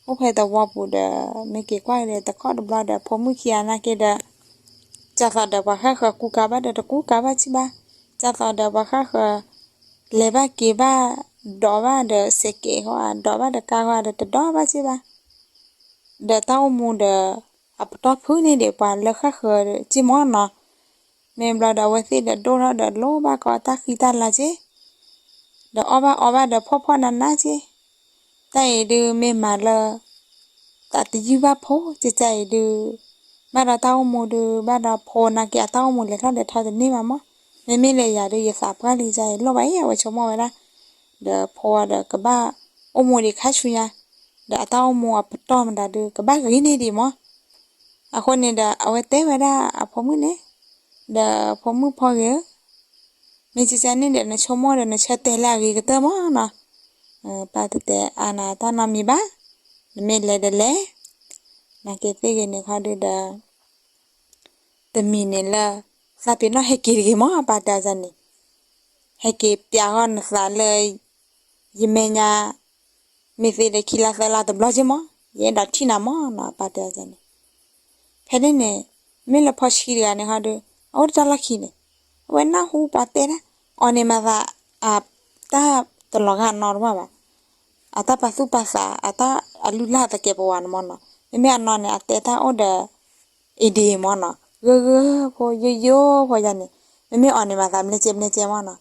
အိၣ်ဖဲသဝီပူၤဒီး မ့ၢ်က့ၤကွၢ်က့ၤတခီတဘျီဒီး ဖိမုၣ်ခံဂၤနာ်က့ဒီး ဒ်သိးဒီးပှၤဃၣ်ဃၢၤကူကၤဘၣ်ဒီးတကူကၤဘၣ်စ့ၢ်ဘၣ်, ဒ်သိးဒီးပှၤဃၣ်ဃၢၤ လဲၤဘၣ်က့ၤဘၣ် ဒိးဘၣ်ဒီး စဲးကဲးဃီဧါ ဒိးဘၣ်ဒီးကါဃီဧါဒီး တဒိးဘၣ်စ့ၢ်ဘၣ်, ဒီးတၢ်အိၣ်မူဒီး အပတီၢ်ဖုၣ်န့ၢ်ဒံးပှၤလၢဃၣ်ဃၢၤစ့ၢ်မးနီၤ မ့ၢ်ဘျီဒီးအဝဲသ့ၣ်ဒီးဒိၣ်ထီၣ်ဒီးလိၣ်ဘၣ်ကီးတၢ်ဃံတၢ်လၤက့, ဒီးအီၣ်ဘၣ်အီဘၣ်ဒီးဖှီၣ်ဖှီၣ်နးနးက့, တၢ်အံၤဒုးမ့ၢ်မၤလၢ သးတယုၢ်ဘၣ်ဖိ ကကါအံၤဒုး ဘၣ်ဒီးတၢ်အိၣ်မူဒုး ဘၣ်ဒီးဖိနာ်က့အတၢ်အိၣ်မူလဲၤထီၣ်လဲၤထီတန့ၢ်ဘၣ်မး, မ့မ့ၢ်လၢယၤဒုး ယသးပှၢ်လံကါအံၤ လိၣ်ဘၣ်အံၤ အဝဲဆိကမိၣ်ဝဲဒၣ်, ဒီးဖိဝဲဒီးကဘၣ်အိၣ်မူဒံးခါဆူညါ, ဒီးအတၢ်အိၣ်မူအပတီၢ်မတၤဒုး ကဘၣ်ဂ့ၤန့ၢ်ဒံးမး အဃိန့ၣ်ဒီး အဝဲတဲဝဲဒၣ်အဖိမုၣ်န့ၣ်, ဒီးဖိမုၣ်ဖီဂ့ၤဧၢ, မ့ၢ်ကကါန့ၣ်ဒီး နဆိကမိၣ်ဒီး နဆၢတဲာ်လၢအဂ့ၤကတၢၢ်မးနီၤ, ပၢ်တတဲအါနၤတၢ်နီတမံၤဘၣ်, နမ့ၢ်လဲၤဒီးလဲၤ, နာ်က့သ့ၣ်ဂ့ၤန့ၣ်ခီဒုးဒီး တမံၤန့ၣ်လၢ သးပ့ၤနီၣ်ဟဲက့ၤတဂ့ၤမး ပၢ်တဲအီၤန့ၣ်, ဟဲက့ၤပျးဂီၢ်နသးလၢ ယမဲာ်ညါ မ့ၢ်သ့ဒီးခံလါသၢလါတဘျီက့မး, ယအဲၣ်ဒိးထံၣ်နၤမးနီၤ ပၢ်တဲအီၤန့ၣ်, ဖဲန့ၣ်န့ၣ် မ့ၢ်လၢဖီဆှံတဂၤန့ၣ်ဟီဒုး အအိၣ်တၢ်လီၢ်ခံန့ၣ်, အဝဲနၢ်ဟူပှၤတဲဒၣ်, အီၤန့ၣ်မၤသး တၢ်တလီၤဂာ်နီတဘၣ်ဘၣ်, အတၢ်ပာ်သူၣ်ပာ်သး အတၢ်အလုၢ်လၢ်သကဲးပဝးန့ၣ်မးနီၤ, မ့မ့ၢ်အနီၢ်န့ၣ် အတဲတၢ်အိၣ်ဒီး အ့ဒ့မးနီၤ, ဂၢၢ်ဂၢၢ်ဖိ ယိယိဖိယၤန့ၣ်, မ့မ့ၢ်အီၤန့ၣ်မၤသး မလဲကဲမလဲကဲမးနီၤ,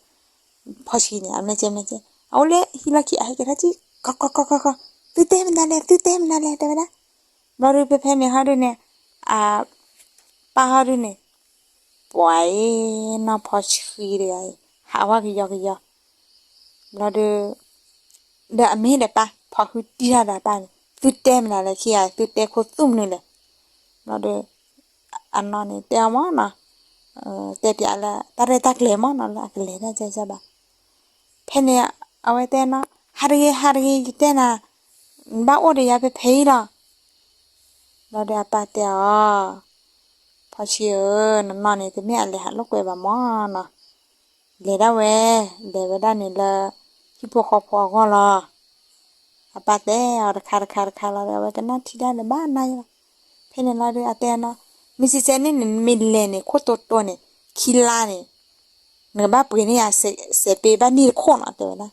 ဖီဆှံန့ၣ် အမလဲကဲမလဲကဲ, အအိၣ်လၢဟံၣ်လီၢ်ခံ အဟဲက့ၤထီၣ်ကံ ကီကီကီကီကီ, သုတဲမနုၤလဲၣ် သုတဲမနုၤလဲၣ် တဲဝဲဒၣ်, ဘျီဒုးဖဲဖဲန့ၣ်ဟီဒုးန့ၣ်, အ ပၢ်ဟီဒုးန့ၣ်, ပှၤအံၤနီၢ်ဖီဆှံတဂၤအံၤ ဟးဝဲကယီကယီ, ဘျီဒုး ဒီးအမ့ၢ်ဒီးပၢ် ဖီဟုတံၢ်တၢ်ဒီးပၢ်န့ၣ် သုတဲမနုၤလဲၣ်ခံဂၤ သုတဲခိၣ်သူၣ်မနုၤလဲၣ်, ဘျီဒုး အနီၢ်န့ၣ်တဲအီၤမးနီၤ, တဲပျးလၢတၢ်ရဲၣ်တၢ်ကျဲၤမးနီၤ လၢအကလဲၤတၢ်ကဲကဲဘၣ်, ဖဲန့ၣ် အဝဲတဲနီၤ ဟးတဂ့ၤ ဟးတဂ့ၤ ယတဲနၤ, နဘၣ်အိၣ်ဒီးယၤဖဲဖဲအံၤလီၤ, ဘျီဒုးအပၢ်တဲအီၤ, ဖီဆှံဧၢ, နနီၢ်န့ၣ် တမ့ၢ်အလဲၤဟးလိာ်ကွဲဘၣ်မးနီၤ, လဲၤဒၣ်ဝဲ, လဲၤဝဲဒၣ်န့ၣ်လၢ ဟံၣ်ဖိဃီဖိအဂီၢ်လီၤ, အပၢ်တဲအီၤတခါတခါတခါလီၤဒီး အဝဲကနၣ်ထံၣ်ဒၣ်ဒီးဘၣ်နၢ်ယလီၤ, ဖဲန့ၣ်လီၤဒုးအတဲအနီၤ, မ့ၢ်စံးစဲန့ၣ်န့ၣ် နမ့ၢ်လဲၤန့ၣ် ခိၣ်တိတိန့ၣ် ခံလါန့ၣ် နကဘၣ်ပှ့ၤန့ၢ်ယၤစဲးပ့ဘၣ်န့ၢ်တခိၣ်နီၤ တဲဝဲဒၣ်,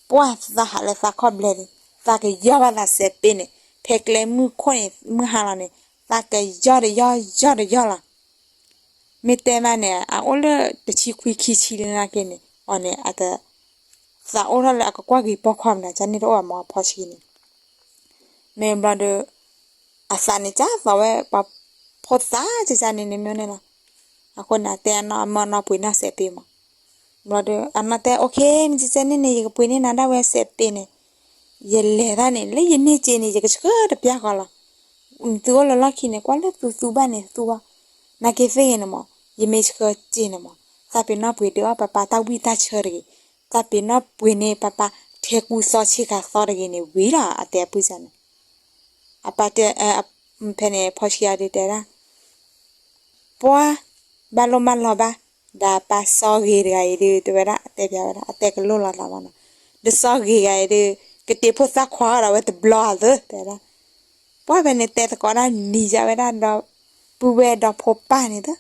ပှၢ်သးဟးလၢသးခီၣ်ဘျဲၣ်လံ, သးကယီၢ်ဘၣ်သးစဲးပ့န့ၣ်, ဖဲကျဲမုၢ်ခိၣ်န့ၣ် မုၢ်ဟါလီၤန့ၣ် သးကယီၢ်တယီၢ်ယီၢ်တယီၢ်လီၤ. မ့ၢ်တဲမးန့ၣ် အအိၣ်လၢတဆံခွံခံဆံလၢနာ်က့န့ၣ် အီၤန့ၣ် အတ သးအိၣ်ထီၣ်လၢအကကွၢ်က့ၤပိာ်ခွါမနုၤ ကန့ၢ်တအိၣ်ဘၣ်မး ဖီဆှံန့ၣ် မ့ၢ်ဘျီဒီး အသးန့ၣ်ကၢ်သီဝဲ ပှၤဖိသၣ်ကၢ်ကၢ်န့ၣ်န့ၣ်မ့ၢ်န့ၣ်လီၤ. အဃိန့ၣ် အတဲအနီၢ်အမၢအနီၢ်ပှ့ၤနီၢ်စဲးပ့မး. ဘျီဒီး အနီၢ်တဲ အိၣ်ခ့ မ့ၢ်ကၢ်ကၢ်န့ၣ်န့ၣ် ယကပှ့ၤန့ၢ်နၤဒၣ်ဝဲစဲးပ့န့ၣ်, ယလဲၤတၢ်န့ၣ် လၢယန့ၢ်စ့န့ၣ် ယကဆှၢတပျၢ်ဃီလီၤ. သုအိၣ်လၢလီၢ်ခံန့ၣ် ကွၢ်လၢသုသူဘၣ်န့ၣ်သူဘၣ်, နာ်က့သ့ၣ်ဂ့ၤန့ၣ်မး, ယမ့ၢ်ဆှၢစ့န့ၣ်မး သးပ့ၤနီၣ်ပှ့ၤဒုးအီၣ်ပၢ်ပၢ်တၢ်ဝံၣ်တၢ်ဆၢတဂ့ၤ, သးပ့ၤနီၣ်ပှ့ၤန့ၢ်ပၢ်ပၢ်ထဲကူသီဆ့ကၤသီတဂ့ၤန့ၣ်ဝံၤလီၤ အတဲအပုၢ်စၢ်န့ၣ်. အပၢ်တဲ ဖဲန့ၣ်ဖီဆှံအီၤဒုးတဲဒၣ် ပှၤ ဘၣ်လိၣ်မၢလီၤဘၣ်, ဒီးပၢ်စီၤဂ့ၤတဂၤအံၤဒုး တဲဝဲဒၣ် တဲပျးဝဲဒၣ် အတဲကလိၣ်လီၤသးမးနီၤ, ဒီးစီၤဂ့ၤတဂၤအံၤဒုး ကတ့ဖိသၣ်ခွါအီၤဒီးဝဲတဘျီဧါသၢ တဲဝဲဒၣ်, ပှၤဖဲန့ၣ်တဲသကိးဒၣ်နံၤယါဝဲဒၣ်ဒီး ပုၢ်ဝဲၢ်ဒီးဖိပၢ်န့ၣ်သၢ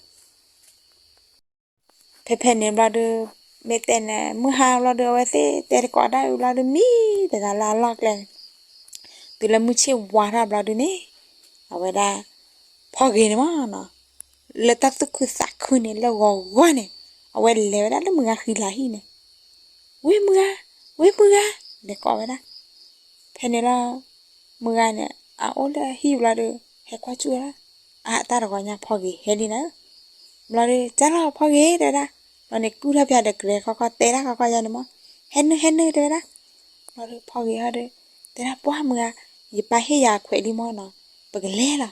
ဖဲဖဲန့ၣ်ဘျီဒီး မ့ၢ်တဲန့ၣ် မုၢ်ဟါဘျီဒီး အဝဲသ့ၣ်တဲသကိးတၢ်အုးဘျီဒီး မံတဂၤလၢအလီၢ်ကျဲန့ၣ်, တုၤလၢမုၢ်ဆ့ၣ်ဝါထီၣ်ဘျီဒုးန့ၣ် အဝဲဒၣ် ဖီဂ့ၤန့ၣ်မးနီၤ, လၢတၢ်သူၣ်ခုသးခုန့ၣ် လၢဂီၤဂီၤန့ၣ် အဝဲလဲၤဝဲဒၣ်လၢမုၢ်ဂၤဃံလၤဟံၣ်န့ၣ်, ဝ့ၢ်မုၢ်ဂၤ, ဝ့ၢ်မုၢ်ဂၤ, လဲၤကိးဝဲဒၣ်. ဖဲန့ၣ်လီၤ မုၢ်ဂၤန့ၣ် အအိၣ်လၢအဟံၣ်ဘျီဒီး ဟဲကွၢ်ကၠူၣ်ဝဲဒၣ်, အတၢ်တဂီၤညါဖီဂ့ၤဟဲလံနၤ, ဘျီဒီး ကၢ်လီၤဖီဂ့ၤ တဲဝဲဒၣ်, ဘျီန့ၣ် ကုၢ်ထီၣ်ဖဲဒီးကရဲခီခီတဲတၢ်ခီခီယါန့ၣ်မး, ဟဲနုာ် ဟဲနုာ် တဲဝဲဒၣ်. ဘျီဒီးဖီဂ့ၤဟီဒီး တဲဒၣ် ပှၢ်မုၢ်ဂၤ, ယပၢ်ဟ့ၣ်ယၤအခွဲးလံမးနီၤ, ပကလဲၤလီၤ.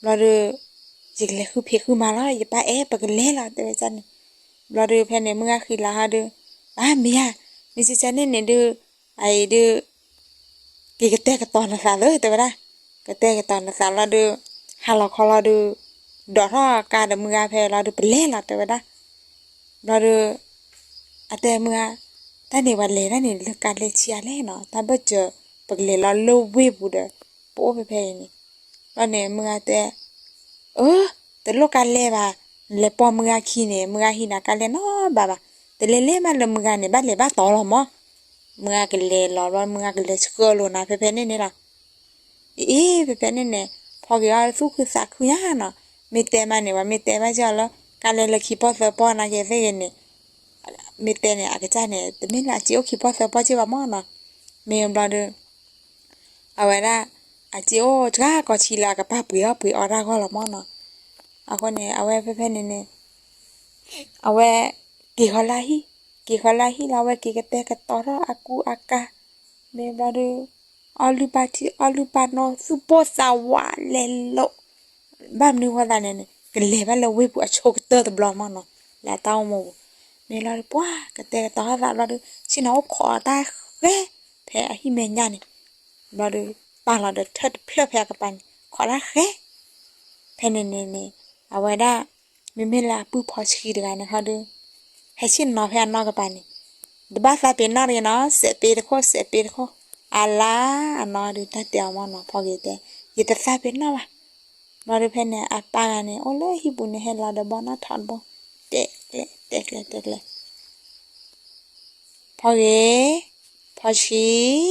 ဘျီဒီး ယကလဲၤဃုဖံးဃုမၤလီၤ, ယပၢ်အဲၣ် ပကလဲၤလီၤ တဲဝဲန့ၣ်. ဘျီဒီးဖဲန့ၣ် မုၢ်ဂၤဃံလၤဟီဒီး ဘၣ်မ့ၢ်ဧါ, မ့ၢ်ကၢ်ကၢ်န့ၣ်န့ၣ်ဒုး အအံၤဒုး က့ၤကတဲာ်ကတီၤနသးသၢ တဲဝဲဒၣ်, ကတဲာ်ကတီၤနသးလီၤဒုး ဟါလီၤခီလီၤဒုး ဒိးထီၣ်ကါဒီးမုၢ်ဂၤဖဲလီၤဒုး ပလဲၤလီၤ တဲဝဲဒၣ်. ဘျီဒီး အတဲမုၢ်ဂၤ, တၢ်န့ၣ်ပှၤလဲၤတၢ်န့ၣ် လၢကါလဲဆံးအါလဲၣ်နီၤ, တၢ်ဘၢၣ်စၢၤ ပကလဲၤလီၤလၢဝ့ၢ်ပူၤဒီး ပအိၣ်ဖဲဖဲအံၤန့ၣ်. ဘျီန့ၣ် မုၢ်ဂၤတဲ အၢ, တလိၣ်ကါလဲဘၣ်, နလဲၤပိာ်မုၢ်ဂၤခံန့ၣ် မုၢ်ဂၤဟံးနၤကါလဲနီတဘျီဘၣ်, တလဲၤလဲၤမးလၢမုၢ်ဂၤန့ၣ် ဘၣ်လဲၤဘၣ်တီလီၤမး. မုၢ်ဂၤကလဲၤလီၤဘျီ မုၢ်ဂၤကလဲၤဆှၢလိာ်နၤဖဲဖဲန့ၣ်န့ၣ်လီၤ. အ့ ဖဲဖဲန့ၣ်န့ၣ် ဖီဂ့ၤအီၤသူၣ်ခုသးခုညါနီၤ, မ့ၢ်တဲမးန့ၣ် ပှၤမ့ၢ်တဲဘၣ်က့ၤအီၤလၢ ကါလဲလၢခံပီၢ်သၢပီၢ်နာ်က့သ့ၣ်ဂ့ၤန့ၣ် မ့ၢ်တဲန့ၣ် အကစၢ်န့ၣ် တမ့ၢ်လၢအစ့အိၣ်ခံပီၢ်သၢပီၢ်က့ဘၣ်မးနီၤ. မ့ၢ်ဘျီဒီး အဝဲဒၣ် အစ့အိၣ်စှၤကီးဆံးလၢအကပၢ်ပှ့ၤအီၣ်ပှ့ၤအီတၢ်ဂီၢ်လီၤမးနီၤ. အဃိန့ၣ် အဝဲဖဲဖဲန့ၣ်န့ၣ် အဝဲ က့ၤဃီၤလၢဟံၣ်, က့ၤဃီၤလၢဟံၣ်လီၤ အဝဲက့ၤကတဲာ်ကတီၤထီၣ်အကူအကၤ, မ့ၢ်ဘျီဒီး အီၣ်လုၢ်ပာ်ထံ အီၣ်လုၢ်ပာ်နီၢ် သူၣ်ပိၢ်သးဝးလဲၤလိာ် ဘၣ်မနုၤဃိသးန့ၣ်န့ၣ် ကလဲၤဘၣ်လၢဝ့ၢ်ပူၤအဆိကတၢၢ်တဘျီမးနီၤ, လၢအတၢ်အိၣ်မူပူၤ. မ့ၢ်လီၤဒီး ပှၤကတဲာ်ကတီၤထီၣ်သးဘျီဒီး ဆ့ၣ်နီၤအိၣ်ခိးအီၤတၢ်ဃဲ ဖဲအဟံၣ်မဲာ်ညါန့ၣ်, ဘျီဒီး ပာ်လီၤဒီးထၢၣ်တဖျၢၣ်ဖဲအကပၤန့ၣ် ခိးတၢ်ဃဲ ဖဲန့ၣ်န့ၣ်န့ၣ် အဝဲဒၣ် မ့မ့ၢ်လၢအပုၢ်ဖီဆှံတဂၤန့ၣ်ဟီဒီး ဟဲဆ့ၣ်နီၤဖဲအနီၢ်ကပၤန့ၣ်, တဘၣ်သးပ့ၤနီၣ်တဂ့ၤနီၤ, စဲးပ့တခိၣ် စဲးပ့တခိၣ်, အလါအနီၢ်ဒီး တၢ်တဲအီၤမးနီၤ, ဖီဂ့ၤတဲ ယတသးပ့ၤနီၣ်ဘၣ်. ဘျီဒီးဖဲန့ၣ် အပၢ်ဂၤန့ၣ် အိၣ်လၢဟံၣ်ပူၤန့ၣ် ဟဲလီၤဒီးဘီနီၣ်ထီတဘိ, တဲကျဲ တဲကျဲ တဲကျဲ, ဖီဂ့ၤ, ဖီဆှံ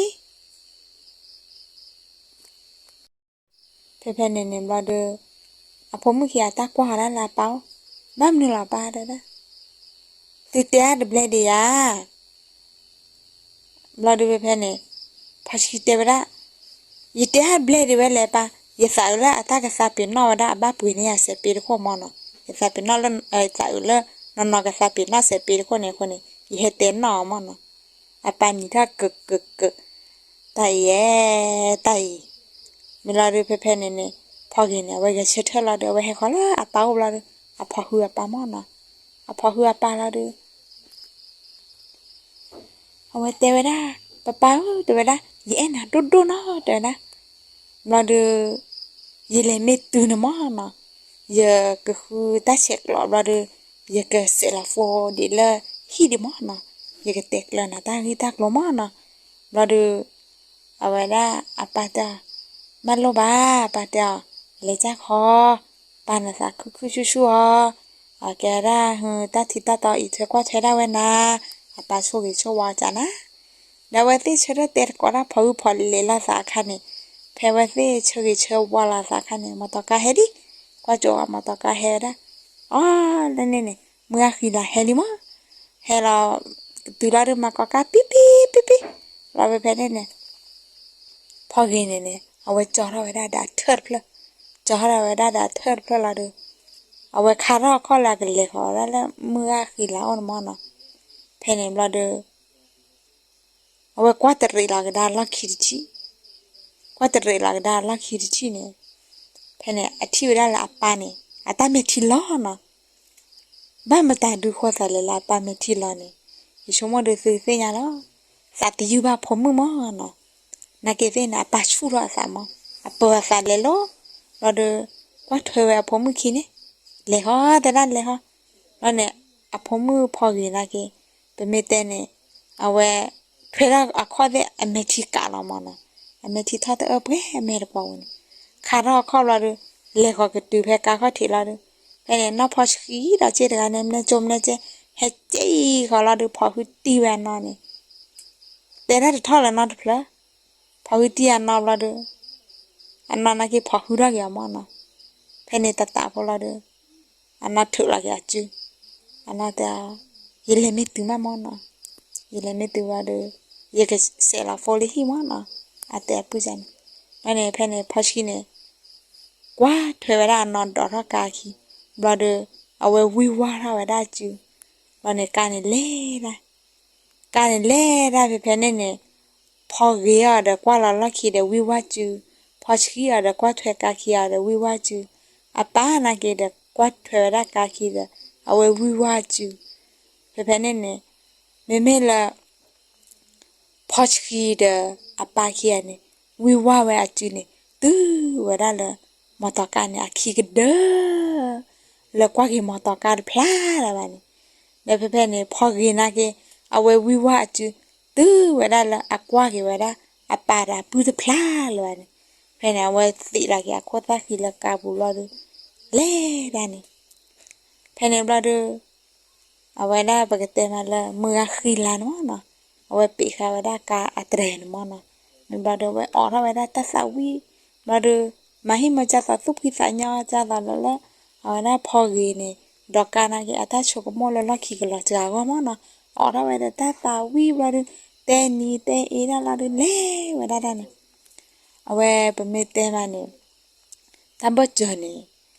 ဖဲဖဲန့ၣ်န့ၣ်ဘျီဒီး အဖိမုၣ်ခံဂၤတၢ်ကွၢ်ဃီၤဒၣ်လၢအပၢ်အိၣ်, ဘၣ်မနုၤလီၤပၢ်တဲဒၣ်, သုတဲအါတဘျဲဒံးဧါ. ဘျီဒီးဖဲဖဲန့ၣ် ဖီဆှံတဲဝဲဒၣ်, ယတဲအါတဘျဲဒံးဝဲလဲၣ်ပၢ်, ယသးအုးလၢအတၢ်ကသးပ့ၤနီၣ်ဝဲဒၣ် အဘၣ်ပှ့ၤန့ၢ်ယၤစဲးပ့တခိၣ်မးနီၤ, ယသးပ့ၤနီၣ်လၢ ယသးအုးလၢ နီၢ်နီၢ်ကသးပ့ၤနီၣ်စဲးပ့တခိၣ်န့ၣ်အဃိန့ၣ် ယဟဲတဲနီၣ်အီၤမးနီၤ. အပၢ်နံၤထီၣ်ကကက တၢ်အံၤဧဲ တၢ်အံၤ, မ့ၢ်လီၤဒီးဖဲဖဲန့ၣ်န့ၣ် ဖီဂ့ၤန့ၣ် အဝဲဂဲၤဆၢထၢၣ်လီၤဒီး အဝဲဟဲဃီၤလၢအပၢ်အိၣ်ဘျီဒီး အဖီၣ်ဟုအပၢ်မးနီၤ, အဖီၣ်ဟုအပၢ်လီၤဒီး အဝဲတဲဝဲဒၣ်, ပၢ်ပၢ်ဧၢ တဲဝဲဒၣ်, ယအဲၣ်နၤဒိၣ်ဒိၣ်နီၤ တဲဝဲဒၣ်, ဘျီဒီး ယလဲၤမ့ၢ်တုၤန့ၣ်မးနီၤ, ယကဃုတၢ်ဆဲးကျိးဘျီဒီး ယကစဲးလီၤဖိဒံးလၢဟံၣ်ဒံးမးနီၤ, ယကတဲာ်ကျၢၤနၤတၢ်ဂ့ၢ်တၢ်ကျိၤမးနီၤ, ဘျီဒီး အဝဲဒၣ်အပၢ်တဲအီၤ, မၢလိၣ်ဘၣ် ပၢ်တဲအီၤ, လဲၤကၢ်ခီ, ပၢ်နသးခုခုဆူၣ်ဆူၣ်အီၤ, အကဲဒၣ်ဟုတၢ်ထံတၢ်တီအံးထွဲကွၢ်ထွဲဒၣ်ဝဲနၤ, အပၢ်ဆိၣ်ဂ့ၤဆိၣ်ဝါကနၤ, ဒီးအဝဲသ့ၣ်ဆၢထၢၣ်တဲတကိးတၢ်ဖီဟုၣ်ဖီလဲၤလိာ်သးအခါန့ၣ်, ဖဲအဝဲသ့ၣ်ဆၢဂ့ၤဆၢဝါလိာ်သးအခါန့ၣ် မီတီကါဟဲဒံး, ကွၢ်ကၠိအမီတီကါဟဲဝဲဒၣ်, အီၤလၢန့ၣ်န့ၣ် မုၢ်ဂၤဃံလၤဟဲလံမး, ဟဲလီၤ, တုၤလီၤဒုးမၤကီကါ ပံပံပံပံ, လီၤဖဲဖဲန့ၣ်န့ၣ် ဖီဂ့ၤန့ၣ်န့ၣ် အဝဲကၠီထီၣ်ဝဲဒၣ်ဒီးအထၢၣ်တဖျၢၣ်, ကၠီထီၣ်ဝဲဒၣ်ဒီးအထၢၣ်တဖျၢၣ်လီၤဒီး, အဝဲခါထီၣ်အခီၣ်လၢအကလဲၤဃီၤဝဲဒၣ်လၢမုၢ်ဂၤဃံလၤအိၣ်န့ၣ်မးနီၤ, ဖဲန့ၣ်ဘျီဒီး အဝဲကွၢ်တရံးလီၤကဒါလီၢ်ခံတထံၣ်, ကွၢ်တရံးလီၤကဒါလီၢ်ခံတထံၣ်န့ၣ်, ဖဲန့ၣ်အထံၣ်ဝဲဒၣ်လၢအပၢ်န့ၣ် အတၢ်မဲာ်ထံလီၤနီၤ, ဘၣ်မတၤဒုးဃိသးလဲၣ်လၢအပၢ်မဲာ်ထံလီၤန့ၣ်, ယဆိကမိၣ်ဒီးသုသ့ၣ်ညါလီၤ, သးတယုၢ်ဘၣ်ဖိမုၣ်မးနီၤ, နာ်က့ၤသ့ၣ်န့ၣ် အပၢ်ဆူၣ်ထီၣ်အသးမး, အပၢၤအသးလဲၤလီၤ, ဘျီဒီး ကွၢ်ထွဲဝဲအဖိမုၣ်ခံန့ၣ်, လဲၤဃီတဲဒၣ်လဲၤဃီ, ဘျီန့ၣ် အဖိမုၣ်ဖီဂ့ၤနာ်က့ၤ, ပမ့ၢ်တဲန့ၣ်, အဝဲ ထွဲထီၣ်အခီၣ်သ့ၣ်အမဲာ်ထံကးလီၤမးနီၤ, အမဲာ်ထံထီၣ်တအၢပှဲၤအမဲာ်တပှၤဝဲန့ၣ်, ခါထီၣ်အခီၣ်ဘျီဒီး, လဲၤဃီၤကတုၤဖဲကါခီၣ်ထံးလီၤဒီး, ဖဲန့ၣ် နီၢ်ဖီဆှံဒီးစ့ၢ်တဂၤန့ၣ် မ့ၢ်ကၠိမ့ၢ်ကၠဲ, ဟဲက့ၤဃီၤလီၤဒီး ဖီဟုၣ်တံၢ်ဝဲအနီၢ်န့ၣ်, တဲတၢ်တထီၣ်လၢၤနီတဖျၢၣ်, ဖီဟုၣ်တံၢ်အနီၢ်ဘျီဒီး, အနီၢ်နာ်က့ၤဖီဟုၣ်ထီၣ်က့ၤအီၤမးနီၤ, ဖဲန့ၣ်တးတးဖိလီၤဒီး အနီၢ်ထုးလီၤက့ၤအစု, အနီၢ်တဲအီၤ, ယလဲၤမ့ၢ်တုၤမးမးနီၤ, ယလဲၤမ့ၢ်တုၤဘျီဒီး, ယကစဲးလီၤဖိလၢဟံၣ်မးနီၤ, အတဲအပုၢ်န့ၣ်, ဘျီန့ၣ်ဖဲန့ၣ်ဖီဆှံန့ၣ်, ကွၢ်ထွဲဝဲဒၣ်အနီၢ်ဒိးထီၣ်ကါခံ, ဘျီဒီး, အဝဲဝံၢ်ဝါထီၣ်ဝဲဒၣ်စု, ဘျီန့ၣ်ကါန့ၣ်လဲၤဒၣ် ကါန့ၣ်လဲၤဒၣ်ဖဲဖဲန့ၣ်န့ၣ်, ဖီဂ့ၤအီၤဒီးကွၢ်လီၤလီၢ်ခံဒီးဝံၢ်ဝါစု, ဖီဆှံအီၤဒီးကွၢ်ထွဲကါခံအီၤဒီးဝံၢ်ဝါစု, အပၢ်နာ်က့ၤဒီးကွၢ်ထွဲဝဲဒၣ်ကါခံဒီး, အဝဲဝံၢ်ဝါစု, ဖဲဖဲန့ၣ်န့ၣ်, မ့မ့ၢ်လၢ ဖီဆှံဒီးအပၢ်ခံဂၤန့ၣ်, ဝံၢ်ဝါဝဲအစုန့ၣ်, တုၤဝဲဒၣ်လၢ, မီတီကါန့ၣ် အခံကဒၢ, လၢကွၢ်က့ၤမီတီကါတဖျါလၢၤဘၣ်န့ၣ်, ဒီးဖဲဖဲန့ၣ် ဖီဂ့ၤနာ်က့ၤ, အဝဲဝံၢ်ဝါအစု, တုၤဝဲဒၣ်လၢအကွၢ်က့ၤဝဲဒၣ်, အပၢ်ဒီးအပုၢ်တဖျါလၢၤဘၣ်န့ၣ်, ဖဲန့ၣ် အဝဲသံးလီၤက့ၤအခိၣ်သၣ်ဃံလၢကါပူၤဘျီဒီး, လဲၤဒၣ်န့ၣ်, ဖဲန့ၣ်ဘျီဒီး အဝဲဒၣ်ပကတဲမးလၢမုၢ်ဂၤဃံလၤန့ၣ်မးနီၤ, အဝဲပ့းဃာ်ဝဲဒၣ်ကါအတြဲၤန့ၣ်မးနီၤ, န့ၣ်ဘျီဒီးအဝဲအိးထီၣ်ဝဲဒၣ်တၢ်သးဝံၣ်, ဘျီဒီး, မၤဟံၣ်မၤကၢ်သးသူၣ်ဖှံသးညီကၢ်သးလၢလၢ, အဝဲဒၣ်ဖီဂ့ၤန့ၣ်, ဒီးကါနာ်က့ၤအတၢ်ဆိကမိၣ်လၢလီၢ်ခံကလီၤစှၤအဂီၢ်မးနီၤ, အိးထီၣ်ဝဲဒီးတၢ်သးဝံၣ်ဘျီဒီး, တဲနံၤတဲအ့ဒၣ်လီၤဒီးလဲၤဝဲဒၣ်ဒၣ်န့ၣ်, အဝဲပမ့ၢ်တဲမးန့ၣ် တၢ်ဘၢၣ်စၢၤန့ၣ်,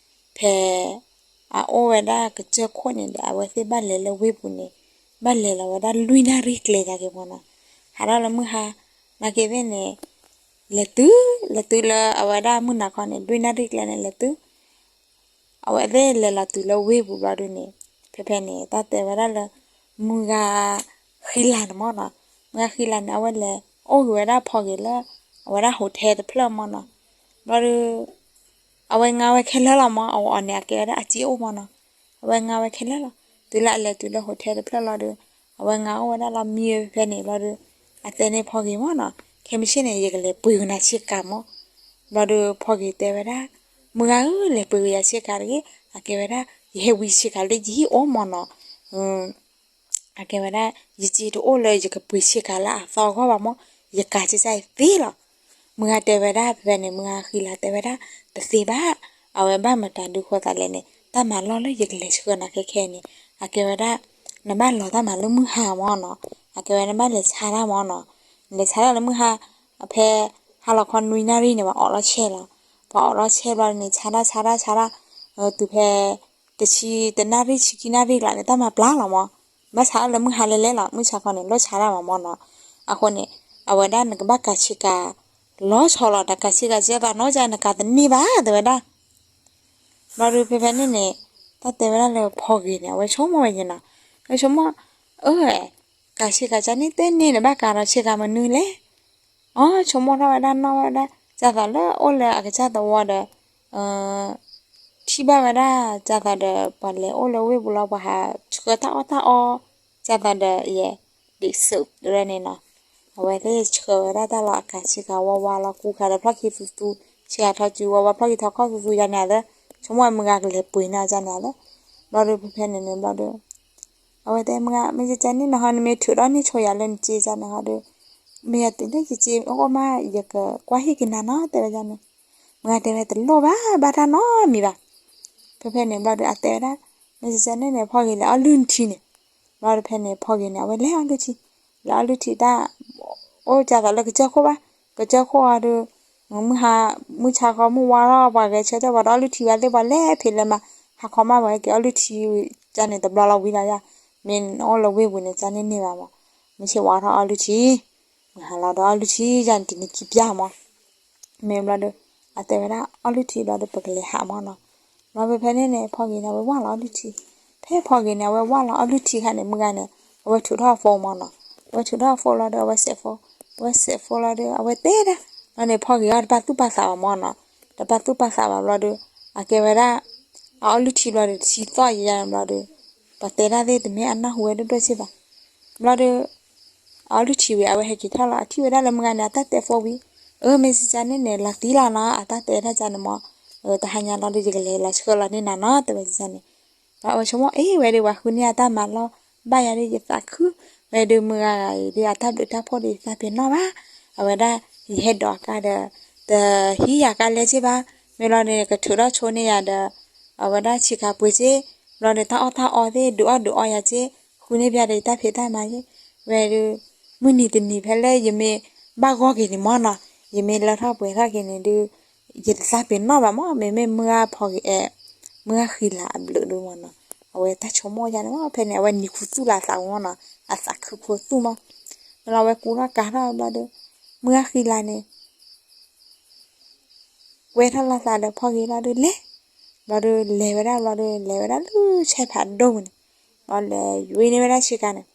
ဖဲ, အအိၣ်ဝဲဒၣ်ကစၢၢ်ခိၣ်န့ၣ်ဒီး အဝဲသ့ၣ်ဘၣ်လဲၤလၢဝ့ၢ်ပူၤန့ၣ်, ဘၣ်လဲၤလီၤဝဲဒၣ်လွံၢ်နၣ်ရံၣ်ကျဲညါက့ၤမးနီၤ, ဟးထီၣ်လၢမုၢ်ဟါ, နာ်က့ၤသ့ၣ်န့ၣ်, လဲၤတုၤ, လဲၤတုၤလၢအဝဲဒၣ်မုၢ်နၤခီန့ၣ် လွံၢ်နၣ်ရံၣ်ကျဲန့ၣ် လဲၤတုၤ အဝဲသ့ၣ်လဲၤလီၤတုၤလၢဝ့ၢ်ပူၤဘျီဒုန့ၣ်, ဖဲဖဲန့ၣ် တၢ်တဲဝဲဒၣ်လၢ, မုၢ်ဂၤ, ဃံလၤန့ၣ်မးနီၤ, မုၢ်ဂၤဃံလၤန့ၣ် အဝဲလဲၤအိၣ်ဂ့ၤဝဲဒၣ်ဖီဂ့ၤလၢ, အဝဲဒၣ် hotel တဖျၢၣ်မးနီၤ, ဘျီဒု အဝဲငါဝဲခဲလၢာ်လီၤမး အဝဲအီၤန့ၣ် အကဲဝဲဒၣ်အစ့အိၣ်မးနီၤ, အဝဲငါဝဲခဲလၢာ်လီၤ, တုၤလၢအလဲၤတုၤလၢ hotel တဖျၢၣ်လီၤဒီး, အဝဲငါအိၣ်ဝဲဒၣ်လီၤမံဝဲဖဲန့ၣ်ဘျီဒီး, အတဲန့ၢ်ဖီဂ့ၤမးနီၤ, ခဲမုၢ်ဆ့ၣ်န့ၣ် ယကလဲၤပှ့ၤကနၤဆ့ကၤမး, ဘျီဒီးဖီဂ့ၤတဲဝဲဒၣ်, မုၢ်ဂၤဧၢ လဲၤပှ့ၤကယၤဆ့ကၤတဂ့ၤ, အကဲဝဲဒၣ်, ယဟဲဝံဆ့ကၤလၢယဟံၣ်အိၣ်မးနီၤ အကဲဝဲဒၣ်, ယစ့တအိၣ်လၢယကပှ့ၤဆ့ကၤလၢအသီအဂီၢ်ဘၣ်မး, ယကၤဆ့ကၤသ့လီၤ, မုၢ်ဂၤတဲဝဲဒၣ်ဖဲဖဲန့ၣ် မုၢ်ဂၤဃံလၤတဲဝဲဒၣ်, တသ့ဘၣ်, အဝဲဘၣ်မတၤဒုးဃိသးလဲၣ်န့ၣ် တၢ်မၤလီၢ်လၢယကလဲၤဆှၢနၤခဲခဲန့ၣ်, အကဲဝဲဒၣ်, နဘၣ်လီၤတၢ်မၤလၢမုၢ်ဟါမးနီၤ, အကဲဝဲနဘၣ်လဲၤဆါတၢ်မးနီၤ, လဲၤဆါတၢ်လၢမုၢ်ဟါ, ဖဲ, ဟါလီၤခီနွံနၣ်ရံၣ်န့ၣ် ပှၤအိးထီၣ်ဆဲးလီၤ, ပှၤအိးထီၣ်ဆဲးဘျီန့ၣ် ဆါတၢ်ဆါတၢ်ဆါတၢ်, တုၤဖဲ တဆံတနၣ်ရံၣ် ဆံခံနၣ်ရံၣ်လီၤန့ၣ် တၢ်မၤပျၢ်လီၤမး, ဘၣ်ဆါလၢမုၢ်ဟါလဲၤလဲၤလီၤ မုၢ်ဆါခီန့ၣ် လိၣ်ဆါတၢ်မးမးနီၤ, အဃိန့ၣ်, အဝဲဒၣ်နကဘၣ်ကၤဆ့ကၤ, လီၤဆီလီၤ နကၤဆ့ကၤ ကဲသိးနီၤ နကၤတန့ၢ်ဘၣ် တဲဝဲဒၣ် ဘျီဒီးဖဲဖဲန့ၣ်န့ၣ်, တၢ်တဲဝဲဒၣ်လၢဖီဂ့ၤန့ၣ် အဝဲဆိကမိၣ်ဝဲန့ၣ်နီၤ, အဝဲဆိကမိၣ်, အၢ, ကၤဆ့ကၤကန့ၣ် တဲန့ၢ် နဘၣ်ကၤဒီးဆ့ကၤမနုၤလဲၣ်, အဆိကမိၣ်ထီၣ်ဝဲဒၣ်နီၢ်ဝဲဒၣ် ကၢ်သိးလၢအိၣ်လၢအကစၢ်သဝီဒီး, ထံၣ်ဘၣ်ဝဲဒၣ် ကၢ်သိးဒီး ပှၤလဲၤအိၣ်လၢဝ့ၢ်ပူၤလီၤ ပှၤဟးဆှၢတၢ်အီၣ်တၢ်အီ, ကၢ်သိးဒီးယဲ, ဒ်သိးတရၢန့ၣ်နီၤ, အဝဲသ့ၣ်ဆှၢဝဲဒၣ်တၢ်လီၤအကၤဆ့ကၤဝါဝါလီၤ ကူခးဒီးဖျီၣ်ခံသူသူ, ဆ့ကၤထီၣ်စုဝါဝါဖျီၣ်ခံထီၣ်ခီၣ်သူသူယါန့ၣ်ဧါသၢ, ဆိကမိၣ်ဝဲမုၢ်ဂၤကလဲၤပှ့ၤန့ၢ်အီၤကန့ၣ်ဧါသၢ, ဘျီဒီးဖဲဖဲန့ၣ်န့ၣ်ဘျီဒီး အဝဲတဲမုၢ်ဂၤ မ့ၢ်ယကန့ၣ်နဟီ နမ့ၢ်ထုးဒီးန့ၢ်ဆိယၤလၢနစ့ကန့ၣ်ဟီဒီး, မ့ၢ်ယတဲလၢယစ့အိၣ်မး ယကကွၢ်ဟ့ၣ်က့ၤနၤနီၤ တဲဝဲဒၣ်န့ၣ်. မုၢ်ဂၤတဲဝဲတလိၣ်ဘၣ် ဘၣ်တၢ်နီတမံၤဘၣ်. ဖဲဖဲန့ၣ်ဘျီဒီး အတဲဝဲဒၣ်, မ့ၢ်စ့န့ၣ်န့ၣ် ဖီဂ့ၤလဲၤအီၣ်လုၢ်ထံန့ၣ်. ဘျီဒီးဖဲန့ၣ် ဖီဂ့ၤန့ၣ် အဝဲလဲၤအီၣ်လုၢ်ထံ, လဲၤအီၣ်လုၢ်ထံတၢ် အိၣ်ကသးလၢကစၢၢ်ခိၣ်ဘၣ်, ကစၢၢ်ခိၣ်အီၤဒီး မုၢ်ဟါ မုၢ်ဆါဃီ မုၢ်ဝါထီၣ် ပှၤဂဲၤဆၢထၢၣ် ပှၤတအီၣ်လုၢ်ထံဘၣ်သ့ၣ် ပှၤလဲၤဖံးလဲၤမၤ ဟါခီမး ပှၤဟဲက့ၤအီၣ်လုၢ်ထံ ကန့ၣ်တဘျီလီၤဝံၤလီၤယၤ. မ့ၢ်နအိၣ်လၢဝ့ၢ်ပူၤန့ၣ် ကန့ၣ်န့ၢ်ဘၣ်မး, မုၢ်ဆ့ဝါထီၣ်အီၣ်လုၢ်ထံ, မုၢ်ဟါလီၤဒီးအီၣ်လုၢ်ထံ ယၤန့ၣ်တနံၤခံပျၢ်မး. မ့ၢ်ဘျီဒီး အတဲဝဲဒၣ် အီၣ်လုၢ်ထံဘျီဒီး ပကလဲၤဟးမးနီၤ. ဘျီဖဲဖဲန့ၣ်န့ၣ် ဖီဂ့ၤန့ၣ် အဝဲဝၢ်လီၤအီၣ်လုၢ်ထံ, ဖဲဖီဂ့ၤန့ၣ် အဝဲဝၢ်လီၤအီၣ်လုၢ်ထံခါန့ၣ် မုၢ်ဂၤန့ၣ် အဝဲထုးထီၣ်အ phone မးနီၤ. အဝဲထုးထီၣ်အ phone လီၤဒီး အဝဲစဲး phone, အဝဲစဲး phone လီၤဒီး အဝဲတဲဒၣ်, ဘျီန့ၣ် ဖီဂ့ၤအီၤတပာ်သူၣ်ပာ်သးဘၣ်မးနီၤ. တပာ်သူၣ်ပာ်သးဘၣ်ဘျီဒီး အကဲဝဲဒၣ် အအီၣ်လုၢ်ထံဘျီဒီး တဆံသီၣ်ယၤန့ၣ်ဘျီဒီး ပှၤတဲဒၣ်သ့ၣ်တမ့ၢ်အနၢ်ဟူဝဲဒိၣ်ဒိၣ်စ့ၢ်ဘၣ်. ဘျီဒီး အအီၣ်လုၢ်ထံဝံၤ အဝဲဟဲက့ၤထီၣ်လီၤ အထံၣ်ဝဲဒၣ်လၢမုၢ်ဂၤန့ၣ် အတၢ်တဲ phone ဝံၤ, အၢ မ့ၢ်စ့န့ၣ်န့ၣ် လီၤတံၢ်လီၤနီၤ အတၢ်တဲဒၣ်ကန့ၣ်မး, တဟါညါလီၤဒီး ယကလဲၤလီၤဆှၢလီၤန့ၢ်နၤနီၤ တဲဝဲစ့န့ၣ်. ဘျီအဝဲဆိကမိၣ်အ့ၣ်ဝဲဒီး ပှၤဃုန့ၢ်အတၢ်မၤလီၢ်ဘၣ်ယၤဒီး ယသးခုဝဲဒီး မုၢ်ဂၤဂၤအံၤဒီး အတၢ်ဘျုးတၢ်ဖှိၣ်ဒီး ယသးပ့ၤနီၣ်ဘၣ်. အဝဲဒၣ် ယဟဲဒိးအကါဒီး တဟံးယၤကါလဲစ့ဘၣ်. မ့ၢ်လီၤန့ၣ် ကထုးထီၣ်ဆိန့ၢ်ယၤဒီး အဝဲဒၣ်ဆ့ကၤပှ့ၤစ့, ဘျီန့ၣ် တၢ်အီၣ်တၢ်အီသ့ၣ် ဒုးအီၣ်ဒုးအီယၤစ့, ဃုန့ၢ်ပျၢ်ဒီးယတၢ်ဖံးတၢ်မၤယ့ၢ်, ဝဲဒီး မုၢ်နံၤတနံၤဖဲလၢယမ့ၢ်ဘၣ်ဂီၢ်က့ၤန့ၣ်မးနီၤ, ယမ့ၢ်လၢထီၣ်ပှဲၤထီၣ်က့ၤန့ၣ်ဒုး ယတသးပ့ၤနီၣ်ဘၣ်မး, မ့မ့ၢ်မုၢ်ဂၤဖီဂ့ၤအဲ, မုၢ်ဂၤဃံလၤအဘျုးဒုးမးနီၤ, အဝဲတၢ်ဆိကမိၣ်ယါန့ၣ်မး, ဖဲန့ၣ် အဝဲနံၤခူသူၣ်လၢအသးပူၤမးနီၤ, အသးခုဖိသူၣ်မး, မ့ၢ်လီၤအဝဲကူထီၣ်ကၤထီၣ်ဘျီဒီး မုၢ်ဂၤဃံလၤန့ၣ် ကွဲထီၣ်လီၤသးဒီးဖီဂ့ၤလီၤဒီးလဲၤ, ဘျီဒီးလဲၤဝဲဒၣ်ဘျီဒီး လဲၤဝဲဒၣ်လၢဆဲဖးဒိၣ်ပူၤန့ၣ်, ဘျီလဲၤယွ့န့ၢ်ဝဲဒၣ်ဆ့ကၤန့ၣ်,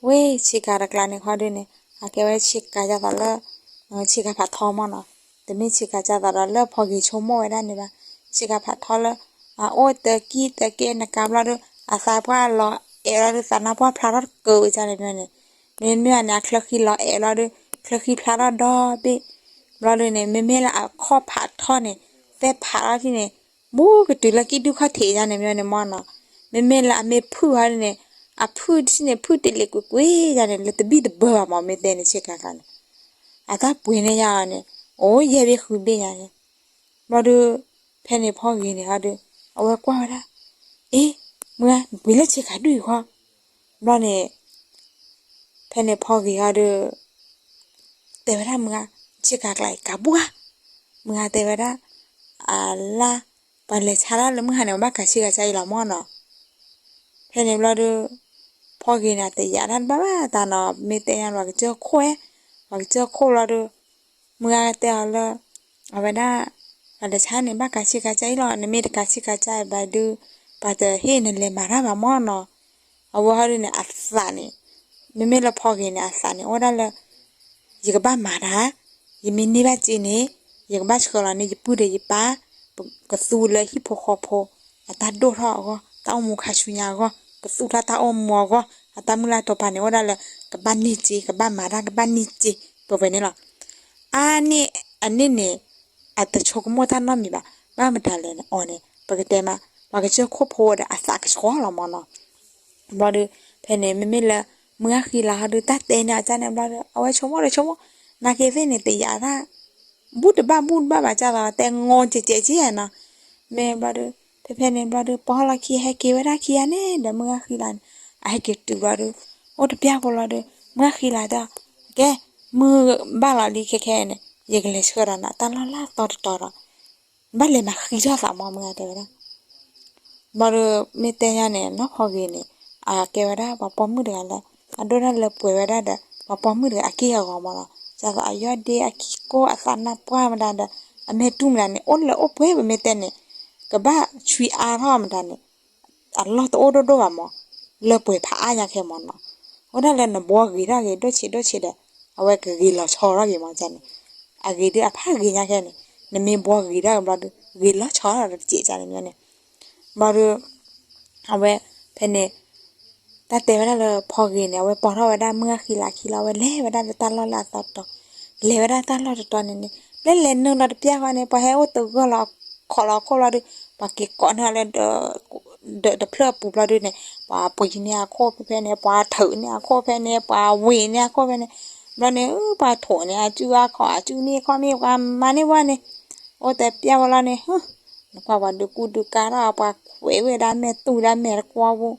ဝ့ၢ်ဆ့ကၤတကျါန့ၣ်ခီဒုးန့ၣ် အကဲဝဲဆ့ကၤကၢ်သးလၢ ဆ့ကၤဖးထီမးနီၤ, တမ့ၢ်ဆ့ကၤကၢ်သးဒီးလၢဖီဂ့ၤဆိကမိၣ်ဝဲဒၣ်န့ၣ်ဘၣ်, ဆ့ကၤဖးထီလၢ အအိၣ်တကံၢ်တကဲနကၤဘျီဒီး အသးပှၢ်လီၤအဲၣ်လီၤဒီး သးနါပှၢ်ဖျါထီၣ်တကၢဝံၤန့ၣ်န့ၣ်, မ့မ့ၢ်န့ၣ် အချၢဃံလီၤအဲၣ်လီၤဒီး ချၢဃံဖျါထီၣ်ဒီဘ့ၣ်, ဘျီဒီးန့ၣ် မ့မ့ၢ်လၢအခီၣ်ဖးထီန့ၣ် သဲဖးထီၣ်ထံၣ်န့ၣ် ဘူးကတုၤလၢကံၣ်ဒုၣ်ခီၣ်ထံးယါန့ၣ်မ့ၢ်န့ၣ်မးနီၤ, မ့မ့ၢ်လၢအမ့ၢ်ဖုၣ်ဟီဒုးန့ၣ် အဖုၣ်ထံၣ်န့ၣ် ဖုၣ်တလ့ၤကွ့ၢ်ကွ့ၢ်ယါန့ၣ် လၢတဘံၣ်တဘၢဘၣ်မး မ့ၢ်တဲန့ၣ်ဆ့ကၤကျါန့ၣ်, အတၢ်ပှ့ၤန့ၢ်ယါအီၤန့ၣ် အိၣ်ယဲၢ်ဘ့ၣ်ဃုဘ့ၣ်ယါန့ၣ်, ဘျီဒီး ဖဲန့ၣ်ဖီဂ့ၤန့ၣ်ဟီဒုး အဝဲကွၢ်ဝဲဒၣ်, အ့ မုၢ်ဂၤ နပှ့ၤလၢဆ့ကၤဒုၣ်အံၤဃီ, ဘျီန့ၣ် ဖဲန့ၣ်ဖီဂ့ၤဟီဒုး တဲဝဲဒၣ်မုၢ်ဂၤ ဆ့ကၤကျါအံၤကးဘူၣ်ဧါ, မုၢ်ဂၤတဲဝဲဒၣ်, အလါ ပှၤလဲၤဆါတၢ်လၢမုၢ်ဟါန့ၣ် ပဘၣ်ကးဆ့ကၤဆါအံၤလီၤမးနီၤ, ဖဲန့ၣ်ဘျီဒီး ဖီဂ့ၤန့ၣ် တယာ်တၢ်တဘၣ်ဘၣ်တၢ်နီၤ မ့ၢ်တဲညါလၢပှၤကစၢၢ်ခိၣ်ဧါ, ပှၤကစၢၢ်ခိၣ်ဘျီဒီး မုၢ်ဂၤတဲအီၤလၢ အဝဲဒၣ် ပှၤလဲၤဆါန့ၣ် ဘၣ်ကးဆ့ကၤဆါအံၤလီၤ, နမ့ၢ်တကးဆ့ကၤဆါအံၤဘၣ်ဒုး ပှၤတဟ့ၣ်နလဲၤမၤတၢ်ဘၣ်မးနီၤ, အဝဲဟီဒုးန့ၣ် အသးန့ၣ် မ့မ့ၢ်လၢဖီဂ့ၤန့ၣ် အသးန့ၣ် အိၣ်ဒၣ်လၢ ယကဘၣ်မၤတၢ်, ယမ့ၢ်န့ၢ်ဘၣ်စ့န့ၣ် ယကဘၣ်ဆှၢလီၤန့ၢ်ယပုၢ်ဒီးယပၢ်, ကသူလၢဟံၣ်ဖိဃီဖိ အတၢ်ဒိၣ်ထီၣ်အဂီၢ်, တၢ်အိၣ်မူခါဆူညါအဂီၢ်, ကသူၣ်ထီၣ်တၢ်အိၣ်မူအဂီၢ်, အတၢ်မုၢ်လၢ်တီၤပၤန့ၣ် အိၣ်ဒၣ်လၢ ကဘၣ်န့ၢ်စ့, ကဘၣ်မၤတၢ်, ကဘၣ်န့ၢ်စ့, ပဝဲန့ၣ်လီၤ. အါန့ၢ်အန့ၣ်န့ၣ် အတဆိကမိၣ်တၢ်နီတမံၤဘၣ်, ဘၣ်မတၤလဲၣ်န့ၣ် အီၤန့ၣ် ပကတဲမး ပှၤကစၢၢ်ခိၣ်ဖိဒီးအသးကဆှီလီၤမးနီၤ. ဘျီဒီး ဖဲန့ၣ် မ့မ့ၢ်လၢ မုၢ်ဂၤဃံလၤဟီဒုး တၢ်တဲန့ၢ်အီၤန့ၣ်ဘျီဒီး အဝဲဆိကမိၣ်ဒီးဆိကမိၣ်, နာ်က့သ့ၣ်န့ၣ် တယာ်တၢ် ဘူၣ်တဘၣ်ဘူၣ်တဘၣ်ဘၣ် ကၢ်သိးတဲငီကဲးကဲးကဲးနီၤ. မ့ၢ်ဘျီဒီး ဖဲဖဲန့ၣ်ဘျီဒီး ပှၤဟီၣ်လီၢ်ခံဟဲက့ၤဝဲဒၣ်ခံဂၤန့ၣ်ဒီး မုၢ်ဂၤဃံလၤန့ၣ် အဟဲက့ၤတုၤဘျီဒီး အိၣ်တပျၢ်ဖိလီၤဒီး မုၢ်ဂၤဃံလၤတဲအီၤ, ကဲ မုၢ်ဘၣ်လီၤလံခဲခဲန့ၣ် ယကလဲၤဆှၢဒီးနၤတၢ်လီၢ်လၢအသီတတီၤဒီး ဘၣ်လဲၤမၤဃံထီၣ်သးမး မုၢ်ဂၤတဲဝဲဒၣ်. ဘျီဒီး မ့ၢ်တဲညါန့ၣ် နီၢ်ဖီဂ့ၤန့ၣ် အကဲဝဲဒၣ်ပှၤပိာ်မုၣ်တဂၤလၢ အဒိၣ်ဒၣ်လၢပှဲၤဝဲဒၣ်ဒီး ပှၤပိာ်မုၣ်တဂၤအက့ၢ်အဂီၤမးနီၤ. ကၢ်သိးအယီၢ်ဒ့အခံကိၢ်အသးနါပှၢ်မတၤဒီး အမဲာ်တူၢ်မတၤန့ၣ် အိၣ်လၢအိၣ်ပှဲၤ ပမ့ၢ်တဲန့ၣ် ကဘၣ်ဆွံအါထီၣ်မတၤန့ၣ် အလီၢ်တအိၣ်ဒိၣ်ဒိၣ်ဘၣ်မး လၢပှဲၤဖးအါညါခဲမးနီၤ. အိၣ်ဒၣ်လၢနဘှီဂ့ၤထီၣ်ဂ့ၤဒိၣ်ဆံးဒိၣ်ဆံးဒီး အဝဲကဂ့ၤလီၤဆီထီၣ်ဂ့ၤမးန့ၣ်. အဂ့ၤဒုးအဖးဂ့ၤညါခဲန့ၣ် နမ့ၢ်ဘှီဂ့ၤထီၣ်ဂ့ၤဘျီဒီး ဂ့ၤလီၤဆီထီၣ်ဒီးတစဲးန့ၣ်န့ၣ်. ဘျီဒီး အဝဲ ဖဲန့ၣ် တၢ်တဲဝဲဒၣ်လၢဖီဂ့ၤန့ၣ် အဝဲပိာ်ထီၣ်ဝဲဒၣ်မုၢ်ဂၤဃံလၤခံလီၤ အဝဲလဲၤဝဲဒၣ်လၢတၢ်လီၢ်လၢအသီတတီၤ, လဲၤဝဲဒၣ်တၢ်လီၢ်တတီၤန့ၣ်န့ၣ် လဲၤလဲၤနုာ်လီၤတပျၢ်ဃီန့ၣ် ပှၤဟဲအိၣ်တဂီၢ်လီၤ ခိးလီၤခိၣ်လီၤဒီး ပှၤက့ၤကိးန့ၢ်အီၤလၢဒီး ဒၢးတဖျၢၣ်အပူၤဘျီဒုန့ၣ် ပှၤပှ့ၤန့ၢ်အခိၣ်ဖဲဖဲန့ၣ် ပှၤထုးန့ၢ်အခိၣ်ဖဲန့ၣ် ပှၤဝ့ၤန့ၢ်အခိၣ်ဖဲန့ၣ် ဘျီန့ၣ် ပှၤထိးန့ၢ်အစုအခီၣ် အစုန့ၢ်ခီၣ်မ့ၢ် ပှၤမၤန့ၢ်ဝဲန့ၣ် အိၣ်တဲပျၢ်ဝဲလီၤန့ၣ် နကွၢ်ပှၤဒုးကူဒုးကၤထီၣ် ပှၤခွဲးဝဲဒၣ်မဲာ်တူၢ်ဒၣ်မဲာ်တကွီပူၤ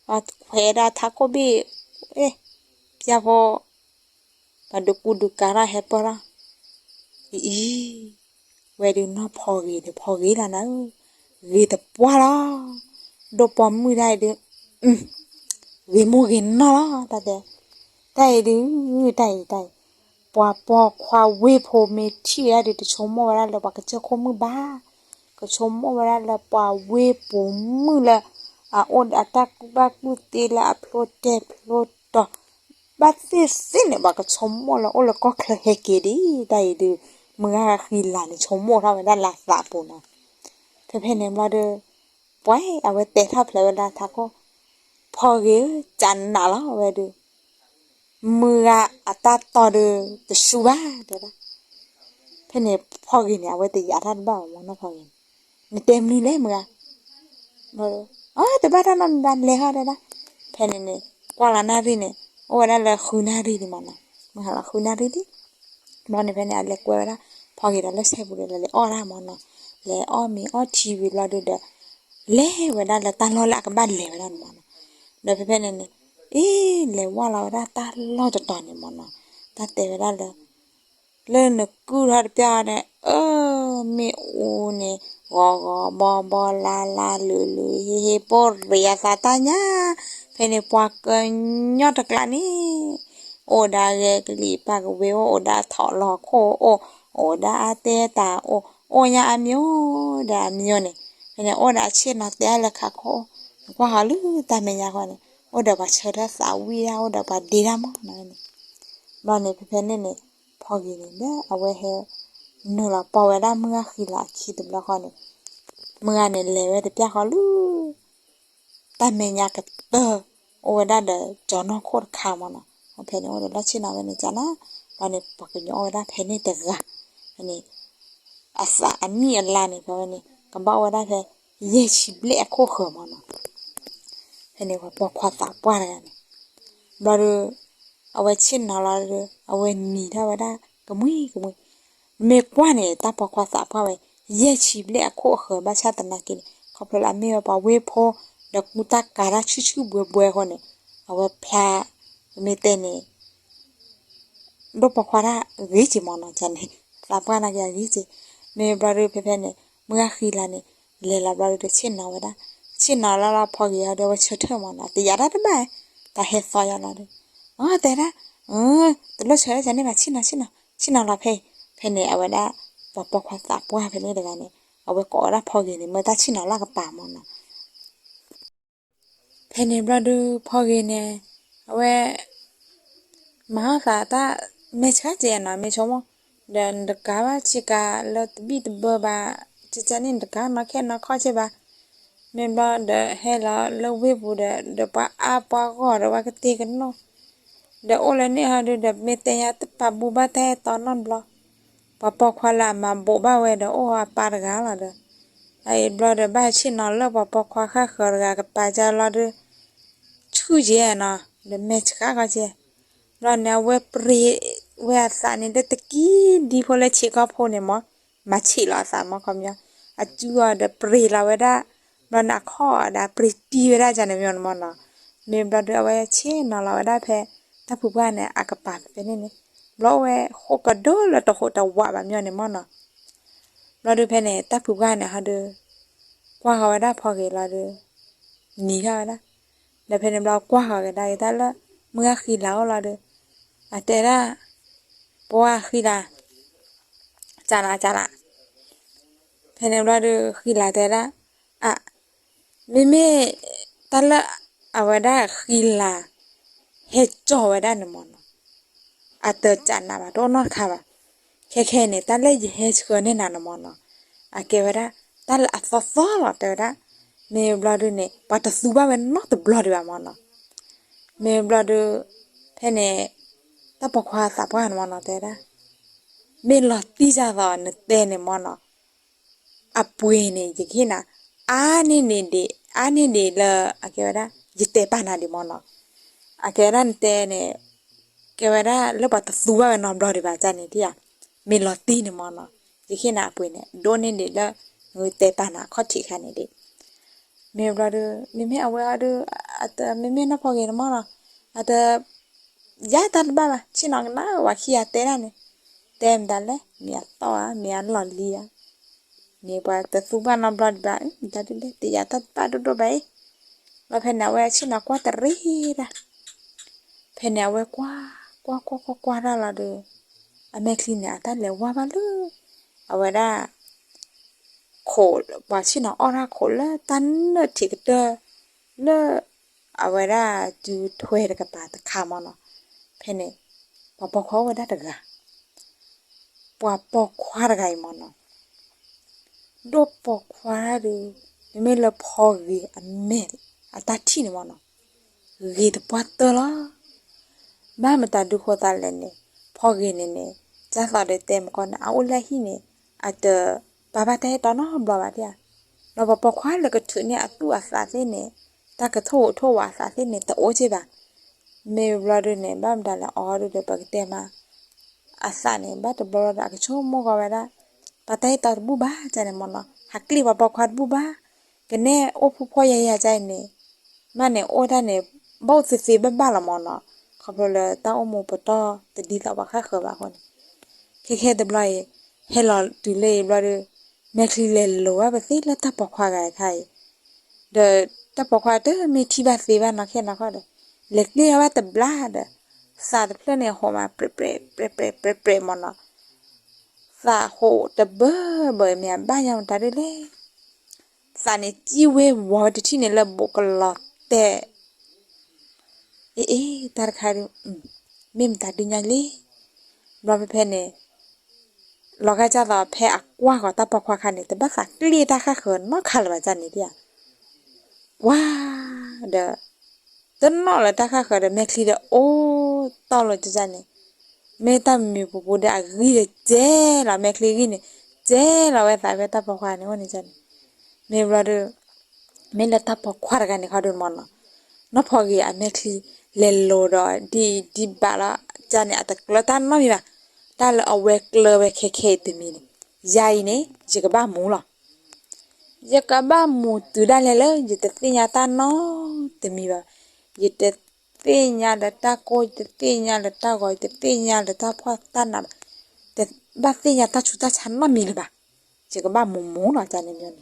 ပှၤခွဲးဒၣ်ထးခိၣ်ဘ့ၣ် ပျၢ်ဖိ ပှၤဒုးကူဒုးကၤထီၣ်ဟဲပၢၢ်ထီၣ် အံၤအံၤ ဝဲဒုးနီၢ်ဖီဂ့ၤဒီးဖီဂ့ၤလီၤနၤဧၢ, ဂ့ၤတပှၢ်လီၤ, ဒိၣ်ပိာ်မုၣ်တၢ်အံၤဒုး ဂ့ၤမိၢ်ဂ့ၤနီၢ်လီၤ တၢ်တဲ, တၢ်အံၤဒုး တၢ်အံၤတၢ်အံၤ, ပှၤပိာ်ခွါဝ့ၢ်ဖိမ့ၢ်ထံၣ်ဝဲဒၣ်ဒုး တဆိကမိၣ်ဝဲဒၣ်လၢပှၤကစၢၢ်ခိၣ်မုၣ်ဘၣ်, ကဆိကမိၣ်ဝဲဒၣ်လၢပှၤဝ့ၢ်ပိာ်မုၣ်လၢ အအိၣ်ဒီးအတၢ်ကူၣ်ဘၣ်ကူၣ်သ့လၢအဖျိတဲဖျိတီၤ ဘၣ်သ့ၣ်သ့ၣ်န့ၣ် ပှၤကဆိကမိၣ်လၢအိၣ်လၢကီၢ်ချၢဟဲက့ၤဒ် တၢ်အံၤဒုး မုၢ်ဂၤဃံလၤန့ၣ် ဆိကမိၣ်ထီၣ်ဝဲဒၣ်လၢအသးပူၤနီၤ, ဖဲဖဲန့ၣ်ဘျီဒီး ပှၤအဝဲတဲထီၣ်ဖျဲးဝဲဒၣ်ထးခိၣ်, ဖီဂ့ၤဧၢ ကနးလီၤဝဲဒုး မုၢ်ဂၤအတၢ်တီဒီးတဆူဘၣ်တဲဒၣ်, ဖဲန့ၣ်ဖီဂ့ၤန့ၣ် အဝဲတယာ်တၢ်တဘၣ်ဘၣ်မနီၤဖီဂ့ၤန့ၣ်, နတဲမနုၤလဲၣ်မုၢ်ဂၤ အတဘၣ်တၢ်နီတမံၤဘၣ်လဲၤဟီတဲဒၣ်, ဖဲန့ၣ်န့ၣ် ကွၢ်လီၤနၣ်ရံၣ်န့ၣ် အိၣ်ဝဲဒၣ်လၢဃုနၣ်ရံၣ်ဒံးမနီၤ, မုၢ်ဟါလီၤဃုနၣ်ရံၣ်ဒံး, ဘျီန့ၣ်ဖဲန့ၣ် အလဲၤကွဲဝဲဒၣ် ဖီဂ့ၤဒီးလၢဆဲပူၤဒီးလဲၤအီၣ်တၢ်မနီၤ, လဲၤအီၣ်မ့ၤအီၣ်ထံဝံၤဘျီဒုးဒီး လဲၤဝဲဒၣ်လၢတၢ်လီၢ်လၢအကဘၣ်လဲၤဝဲဒၣ်န့ၣ်မနီၤ, ဒီးဖဲဖဲန့ၣ်န့ၣ် အ့ လဲၤဝဲလီၤဝဲဒၣ်တၢ်လီၢ်တတီၤန့ၣ်မနီၤ, တၢ်တဲဝဲဒၣ်လၢ လၢနကုၢ်ထီၣ်တပျၢ်အီၤန့ၣ် အၢ မ့ၣ်အူန့ၣ် ဂီၤဂီၤဘီဘီလါလါလုာ်လုာ်ဟ့ဟ့ ပိၢ်ရ့အသးတၢ်ညါ, ဖဲန့ၣ်ပှၤကညီတကျးန့ၣ် အိၣ်ဒၣ်ဂဲၤကလံၣ်ပာ်ကဝ့ၤအိၣ် အိၣ်ဒၣ်ထီၣ်လီၤခိၣ်အိၣ် အိၣ်ဒၣ်အါတဲတၢ်အိၣ် အိၣ်ညါအါမံၤဒီးအမံၤန့ၣ်, ဖဲန့ၣ်အိၣ်ဒီးအဆ့ၣ်နီၤတဲလၢခးခိၣ်, နကွၢ်ဟီလၢတၢ်မဲာ်ညါဃီန့ၣ် အိၣ်ဒီးပှၤဆၢထၢၣ်သးဝံၣ်ဒၣ် အိၣ်ဒီးပှၤဒ့တၢ်မနီၤန့ၣ်, ဘျီန့ၣ်ဖဲဖဲန့ၣ်န့ၣ် ဖီဂ့ၤန့ၣ် လၢအဝဲဟဲနုာ်လီၤပိာ်ဝဲဒၣ်မုၢ်ဂၤဃံလၤအခံတဘျီဃီန့ၣ်, မုၢ်ဂၤန့ၣ်လဲၤဝဲတပျၢ်ဃီလၢ တၢ်မဲာ်ညါကတၢၢ် အိၣ်ဝဲဒၣ်ဒီးကၠီၤနီၢ်ခိၣ်တခါမနီၤ, ဖဲန့ၣ်အိၣ်ဒီးလီၢ်ဆ့ၣ်နီၤဝဲန့ၣ်ကနၤ, ဘျီန့ၣ်ပှၤကညီအိၣ်ဝဲဒၣ်ဖဲန့ၣ်တဂၤ, ဖဲန့ၣ် အသးအနံၣ်အလါန့ၣ် ဖဲဝဲန့ၣ် ကဘၣ်အိၣ်ဝဲဒၣ်ဖဲ ယဲၢ်ဆံဘျဲၣ်အခိၣ်ဃၢၤမနီၤ, ဖဲန့ၣ်ပှၤပိာ်ခွါသးပှၢ်တဂၤန့ၣ်, ဘျီဒီး အဝဲဆ့ၣ်နီၤလီၤဒီး အဝဲနံၤထီၣ်ဝဲဒၣ် ကမှံကမှံ, မ့ၢ်ကွၢ်န့ၣ် တၢ်ပိာ်ခွါသးပှၢ်ဝဲ ယဲၢ်ဆံဘျဲၣ်အခိၣ်အဃၢၤ ဘၣ်ဆၣ်သနာ်က့န့ၣ် ခီဖျိလၢအမ့ၢ်ဝဲပှၤဝ့ၢ်ဖိ ဒီးကူတၢ်ကၤတၢ်ဆူၣ်ဆူၣ်ဘှဲဘှဲအဃိန့ၣ် အဝဲဖျါ ပမ့ၢ်တဲန့ၣ် ဒိၣ်ပိာ်ခွါတၢ်ဂ့ၤက့ၤမနီၤန့ၣ်, သးပှၢ်နာ်က့အဂ့ၤက့ၤ, မ့ၢ်ဘျီဒုးဖဲဖဲန့ၣ် မုၢ်ဂၤဃံလၤန့ၣ် လဲၤလီၤဘျီဒုးတဆ့ၣ်နီၤဝဲဒၣ်, ဆ့ၣ်နီၤလီၤလီၤဖီဂ့ၤအီၤဒီး အဝဲဆၢထၢၣ်မနီၤ တယာ်တၢ်တဘၣ်, တၢ်ဟဲသီယါလီၤဒီး အတဲဒၣ်, တလိၣ်ဆၢထၢၣ်န့ၣ်ဘၣ် ဆ့ၣ်နီၤဆ့ၣ်နီၤ ဆ့ၣ်နီၤလီၤဖဲအံၤ, ဖဲန့ၣ်အဝဲဒၣ် ပှၤပိာ်ခွါသးပှၢ်ဖဲန့ၣ်တဂၤန့ၣ် အဝဲကိးဝဲဒၣ်ဖီဂ့ၤန့ၣ် မၢတၢ်ဆ့ၣ်နီၤလၢအကပၤမနီၤ ဖဲန့ၣ်ဘျီဒုးဖီဂ့ၤန့ၣ် အဝဲ မၤဟီၣ်သးတၢ်မဲာ်ဆှးကဲနီၤ မ့ၢ်ဆိကမိၣ်, ဒီးနတကၤဘၣ်ဆ့ကၤလၢတဘံၣ်တဘၢဘၣ်, ကကန့ၣ်နတကၤနီၢ်ခဲနီၢ်ခီၣ်ကဲဘၣ်, မ့ၢ်ဘျီဒီးဟဲလီၤလၢဝ့ၢ်ပူၤဒီး ဒီးပှၤအါပှၤဂီၢ်ဒီးပှၤကတ့ကနီၣ်, ဒီးအိၣ်လၢန့ၣ်ဟီဒုးဒီး မ့ၢ်တဲညါတပာ်ဘူဘၣ်တၢ်အဲၣ်တီနီတဘျီ ပှၤပိာ်ခွါလၢအမၤဘိးဘၣ်ဝဲဒီးအိၣ်အပၢ်တဂၤလီၤဒီး, အအံၤဘျီဒီးဘၣ်ဆ့ၣ်နီၤလၢပှၤပိာ်ခွါဃၣ်ဃၢၤတဂၤကပၤကၢလီၤဒီး, ဆူၣ်ကဲနီၤ ဒီးမဲာ်ဆှးကီကဲ, ဘျီန့ၣ်အဝဲပြ့ဝဲအသးန့ၣ်လၢတကံဒံဖိလၢဆံးခီဖိန့ၣ်မး, မၤဆံးလီၤအသးမးခီပညီ, အစုအီၤဒီးပြ့လီၤဝဲဒၣ်, ဘျီန့ၣ်အခီၣ်ဒီးပြ့တံၢ်ဝဲဒၣ်န့ၣ်မ့ၢ်န့ၣ်မးနီၤ, မ့ၢ်ဘျီဒီးအဝဲဆ့ၣ်နီၤလီၤဝဲဒၣ်ဖဲ တၢ်ဖုပှၢ်န့ၣ် အကပၤဖဲန့ၣ်န့ၣ်, ဘျီအိၣ်ဝဲဃိးကဒီးလၢတဟိးတဝးဘၣ်မ့ၢ်န့ၣ်မ့ၢ်နီၤ, ဘျီဒုးဖဲန့ၣ် တၢ်ဖုပှၢ်န့ၣ်ဟီဒုး ကွၢ်ဃီၤဝဲဒၣ်ဖီဂ့ၤလီၤဒီး နံၤထီၣ်ဝဲဒၣ်, ဒီးဖဲန့ၣ်ဘျီကွၢ်ဃီၤကဒါက့ၤတၢ်လၢ မုၢ်ဂၤဃံလၤအိၣ်လီၤဒီး အတဲဒၣ် ပှၤဃံလၤ ကနၤကနၤ, ဖဲန့ၣ်ဘျီဒီးဃံလၤတဲဒၣ် အ မ့မ့ၢ် တၢ်လၢအဝဲဒၣ်ဃံလၤ ဟဲကၠီဝဲဒၣ်န့ၣ်မ့ၢ်နီၤ, အတကနးဘၣ် တအိၣ်နီတခါဘၣ်, ခဲခဲန့ၣ် တၢ်လၢယဟဲဆှၢန့ၢ်နၤန့ၣ်မ့ၢ်နီၤ, အကဲဝဲဒၣ် တၢ်လၢအသီသီလီၤတဲဝဲဒၣ်, မ့ၢ်ဘျီဒုးန့ၣ် ပှၤတသူဘၣ်ဝဲနီတဘျီဒံးဘၣ်မ့ၢ်နီၤ, မ့ၢ်ဘျီဒုး ဖဲန့ၣ် တၢ်ပိာ်ခွါသးပှၢ်န့ၣ်မ့ၢ်နီၤတဲဝဲဒၣ်, မ့ၢ်လီၤတံၢ်စၢ်သိးနတဲန့ၣ်မ့ၢ်နီၤ အပှ့ၤန့ၣ် ယကဟ့ၣ်နၤ အါန့ၢ်န့ၣ်ဒံး အါန့ၢ်ဒံးလၢ အကဲဝဲဒၣ် ယတဲပာ်နၤဒံးမ့ၢ်နီၤ, အကဲဝဲဒၣ်နတဲန့ၣ် ကဲဝဲဒၣ်လၢပှၤတသူဘၣ်ဝဲနီတဘျီဒံးဘၣ်န့ၣ်ဧါ, မ့ၢ်လီၤတံၢ်န့ၣ်မ့ၢ်နီၤ, ယဃ့နၤအပှ့ၤန့ၣ် ဒိၣ်န့ၢ်ဒံးလၢ နတဲပာ်နၤအခီၣ်ထံးခါန့ၣ်ဒံး, မ့ၢ်ဘျီဒီး မ့မ့ၢ်အဝဲအီၤဒီး မ့မ့ၢ်နီၢ်ဖီဂ့ၤန့ၣ်မ့ၢ်နီၤ, အတ ယၤတၢ်တဘၣ်ဘၣ် ဆ့ၣ်နီၤကနၣ်ဝဲခံဂၤတဲဒၣ်န့ၣ်, တဲမတၤလဲၣ် မ့ၢ်အသီၣ်ဧါ မ့ၢ်အလီၢ်လံဧါ, မ့ၢ်ပှၤတသူဘၣ်နီတဘျီဒံးဘၣ် မတၤဒုလဲၣ် တယၤတၢ်တဘၣ်ဒိၣ်ဒိၣ်ဘၣ်အံၤ, လီၤဖဲန့ၣ် အဝဲဆ့ၣ်နီၤကွၢ်တရံးဒၣ်, ဖဲန့ၣ် အဝဲကွၢ် ကွၢ်ကွၢ်ကွၢ်ကွၢ်တၢ်လီၤဒီး အမဲာ်ချံန့ၣ် အတၢ်လဲၤဝါဘၣ်လၢ အဝဲဒၣ် ခိး ပှၤဆ့ၣ်နီၤအီၣ်တၢ်ခိးလၢတၢ်နၢၣ်ထံးကတၢၢ် လၢ အဝဲဒၣ်စုထွဲတကပၤတခါမ့ၢ်နီၤ, ဖဲန့ၣ် ပှၤပိာ်ခွါအိၣ်ဝဲဒၣ်တဂၤ, ပှၤပိာ်ခွါတဂၤအံၤမ့ၢ်နီၤ, ဒိၣ်ပိာ်ခွါတၢ်ဒီး မ့မ့ၢ်လၢဖီဂ့ၤအမဲာ်အတၢ်ထံၣ်န့ၣ်မ့ၢ်နီၤ, ဂ့ၤတပှၢ်တၢၢ်လီၤ. ဘၣ်မတၤဒုဃိသးလဲၣ်န့ၣ် ဖီဂ့ၤန့ၣ်န့ၣ် ကၢ်သီဒီးတဲမကီၢ်န့ၣ် အအိၣ်လၢဟံၣ်န့ၣ် အတပာ်ဘၣ်တၢ်အဲၣ်တီနီတဘျီဘၣ်ဒံးဧါ, ဒီးပှၤပိာ်ခွါလၢကထုးန့ၢ်အသူၣ်အသးသ့ၣ်န့ၣ် တၢ်ကထိၣ်ဧိၤထိၣ်ဝးအသးသ့ၣ်န့ၣ် တအိၣ်က့ဘၣ်. မ့ၢ်ဘျီဒုန့ၣ် ဘၣ်မတၤလဲၣ်အီၤဒုဒီး ပကတဲမး အသးန့ၣ် ဘၣ်တဘျီဘျီဒီး အကဆိကမိၣ်ကီးဝဲဒၣ် ပာ်တၢ်အဲၣ်တီတဘူၣ်ဘၣ်န့ၣ်မ့ၢ်နီၤ, ဟးကျ့ၣ်ပှၤပိာ်ခွါတဘူၣ်ဘၣ်, ကနဲအိၣ်ဖှီၣ်ဖှီၣ်ယာ်ယာ်န့ၣ်, မ့ၢ်န့ၣ်အိၣ်တၢ်န့ၣ် ဘၣ်အိၣ်သ့သ့ဘၣ်ဘၣ်လီၤမ့ၢ်နီၤ, ခီဖျိလၢတၢ်အိၣ်မူပတီၢ်တဒ်သိးပှၤဃၣ်ဃၢၤဘၣ်အဃိန့ၣ်, ခဲခဲတဘျီအံၤ ဟဲလီၤတုၤလၢအံၤဘျီဒီး မဲာ်ချံလဲၤလိၤဝဲပသ့လၢတၢ်ပိာ်ခွါဂၤအခါအံၤ ဒီးတၢ်ပိာ်ခွါတမ့ၢ်ထံၣ်ဘၣ်သ့ဘၣ်နီၢ်ခဲနီၢ်ခီဒီး လဲၤကျ့ၣ်ထီၣ်ဘၣ်တဘျါဒီး သးတဖျၢၣ်န့ၣ်ဟိးမး ပြဲးပြဲးပြဲးပြဲးပြဲးပြဲးမ့ၢ်နီၤ, သးဟိးတဘၢဘၢမ့ၢ်အဘၣ်ယါမတၤဒ်လဲၣ်, သးန့ၣ်စံၣ်ဝဲဝီၤဝဲတထံၣ်န့ၣ်လၢဘူးကလီၤတဲာ် အ့ အ့ တၢ်တခါဒုး မ့ၢ်မတၤဒုညါလံ, ဘျီဖဲဖဲန့ၣ် လီၤဂာ်ဒ်သိး ဖဲအကွၢ်ဃီၤတၢ်ပိာ်ခွါခါန့ၣ် တဘၣ်သးကျ့ၣ်တၢ်ဃၣ်ဃၢၤနီတခါလၢၤဘၣ်န့ၣ်ဧါ, ကွၢ်ဒီး တနီၣ်လၢတၢ်ဃၣ်ဃၢၤဒီး မဲာ်ချံဒီးအိၣ်တီၢ်လီၤန့ၣ်, မ့ၢ်တၢ်မံၤမံၤပူၤပူၤဒီး အဂံၢ်ဒီးကဲလီၤ မဲာ်ချံဂံၢ်န့ၣ် ကဲလီၤဝဲသးဖဲတၢ်ပိာ်ခွါန့ၣ်အိၣ်န့ၣ်န့ၣ်, မ့ၢ်ဘျီဒီး မ့ၢ်လၢတၢ်ပိာ်ခွါတဂၤန့ၣ်ခီဒုန့ၣ်မ့ၢ်နီၤ, နီၢ်ဖီဂ့ၤအမဲာ်ချံလဲၤလိၤဒီး ဒ်ဒ်ဘၣ်လီၤ ကန့ၣ် အတကျၢၤတၢ်နီတမံၤဘၣ်, တၢ်လၢအဝဲကျၢၤဝဲခဲခဲအံၤတမံၤန့ၣ်, ယၤအံၤန့ၣ် ယကဘၣ်မူလီၤ. ယကဘၣ်မူတုၤဒၣ်လဲာ်လၢ ယတသ့ၣ်ညါတၢ်နီတမံၤဘၣ်, ယတသ့ၣ်ညါလၢတၢ်ကိၢ် ယတသ့ၣ်ညါလၢတၢ်ဂီၤ ယတသ့ၣ်ညါလၢတၢ်ဖှီၣ်တၢ်နးဘၣ်, တဘၣ်သ့ၣ်ညါတၢ်ဆူးတၢ်ဆါနီတမံၤလၢၤဘၣ်, ယကဘၣ်မူမူလီၤန့ၣ်,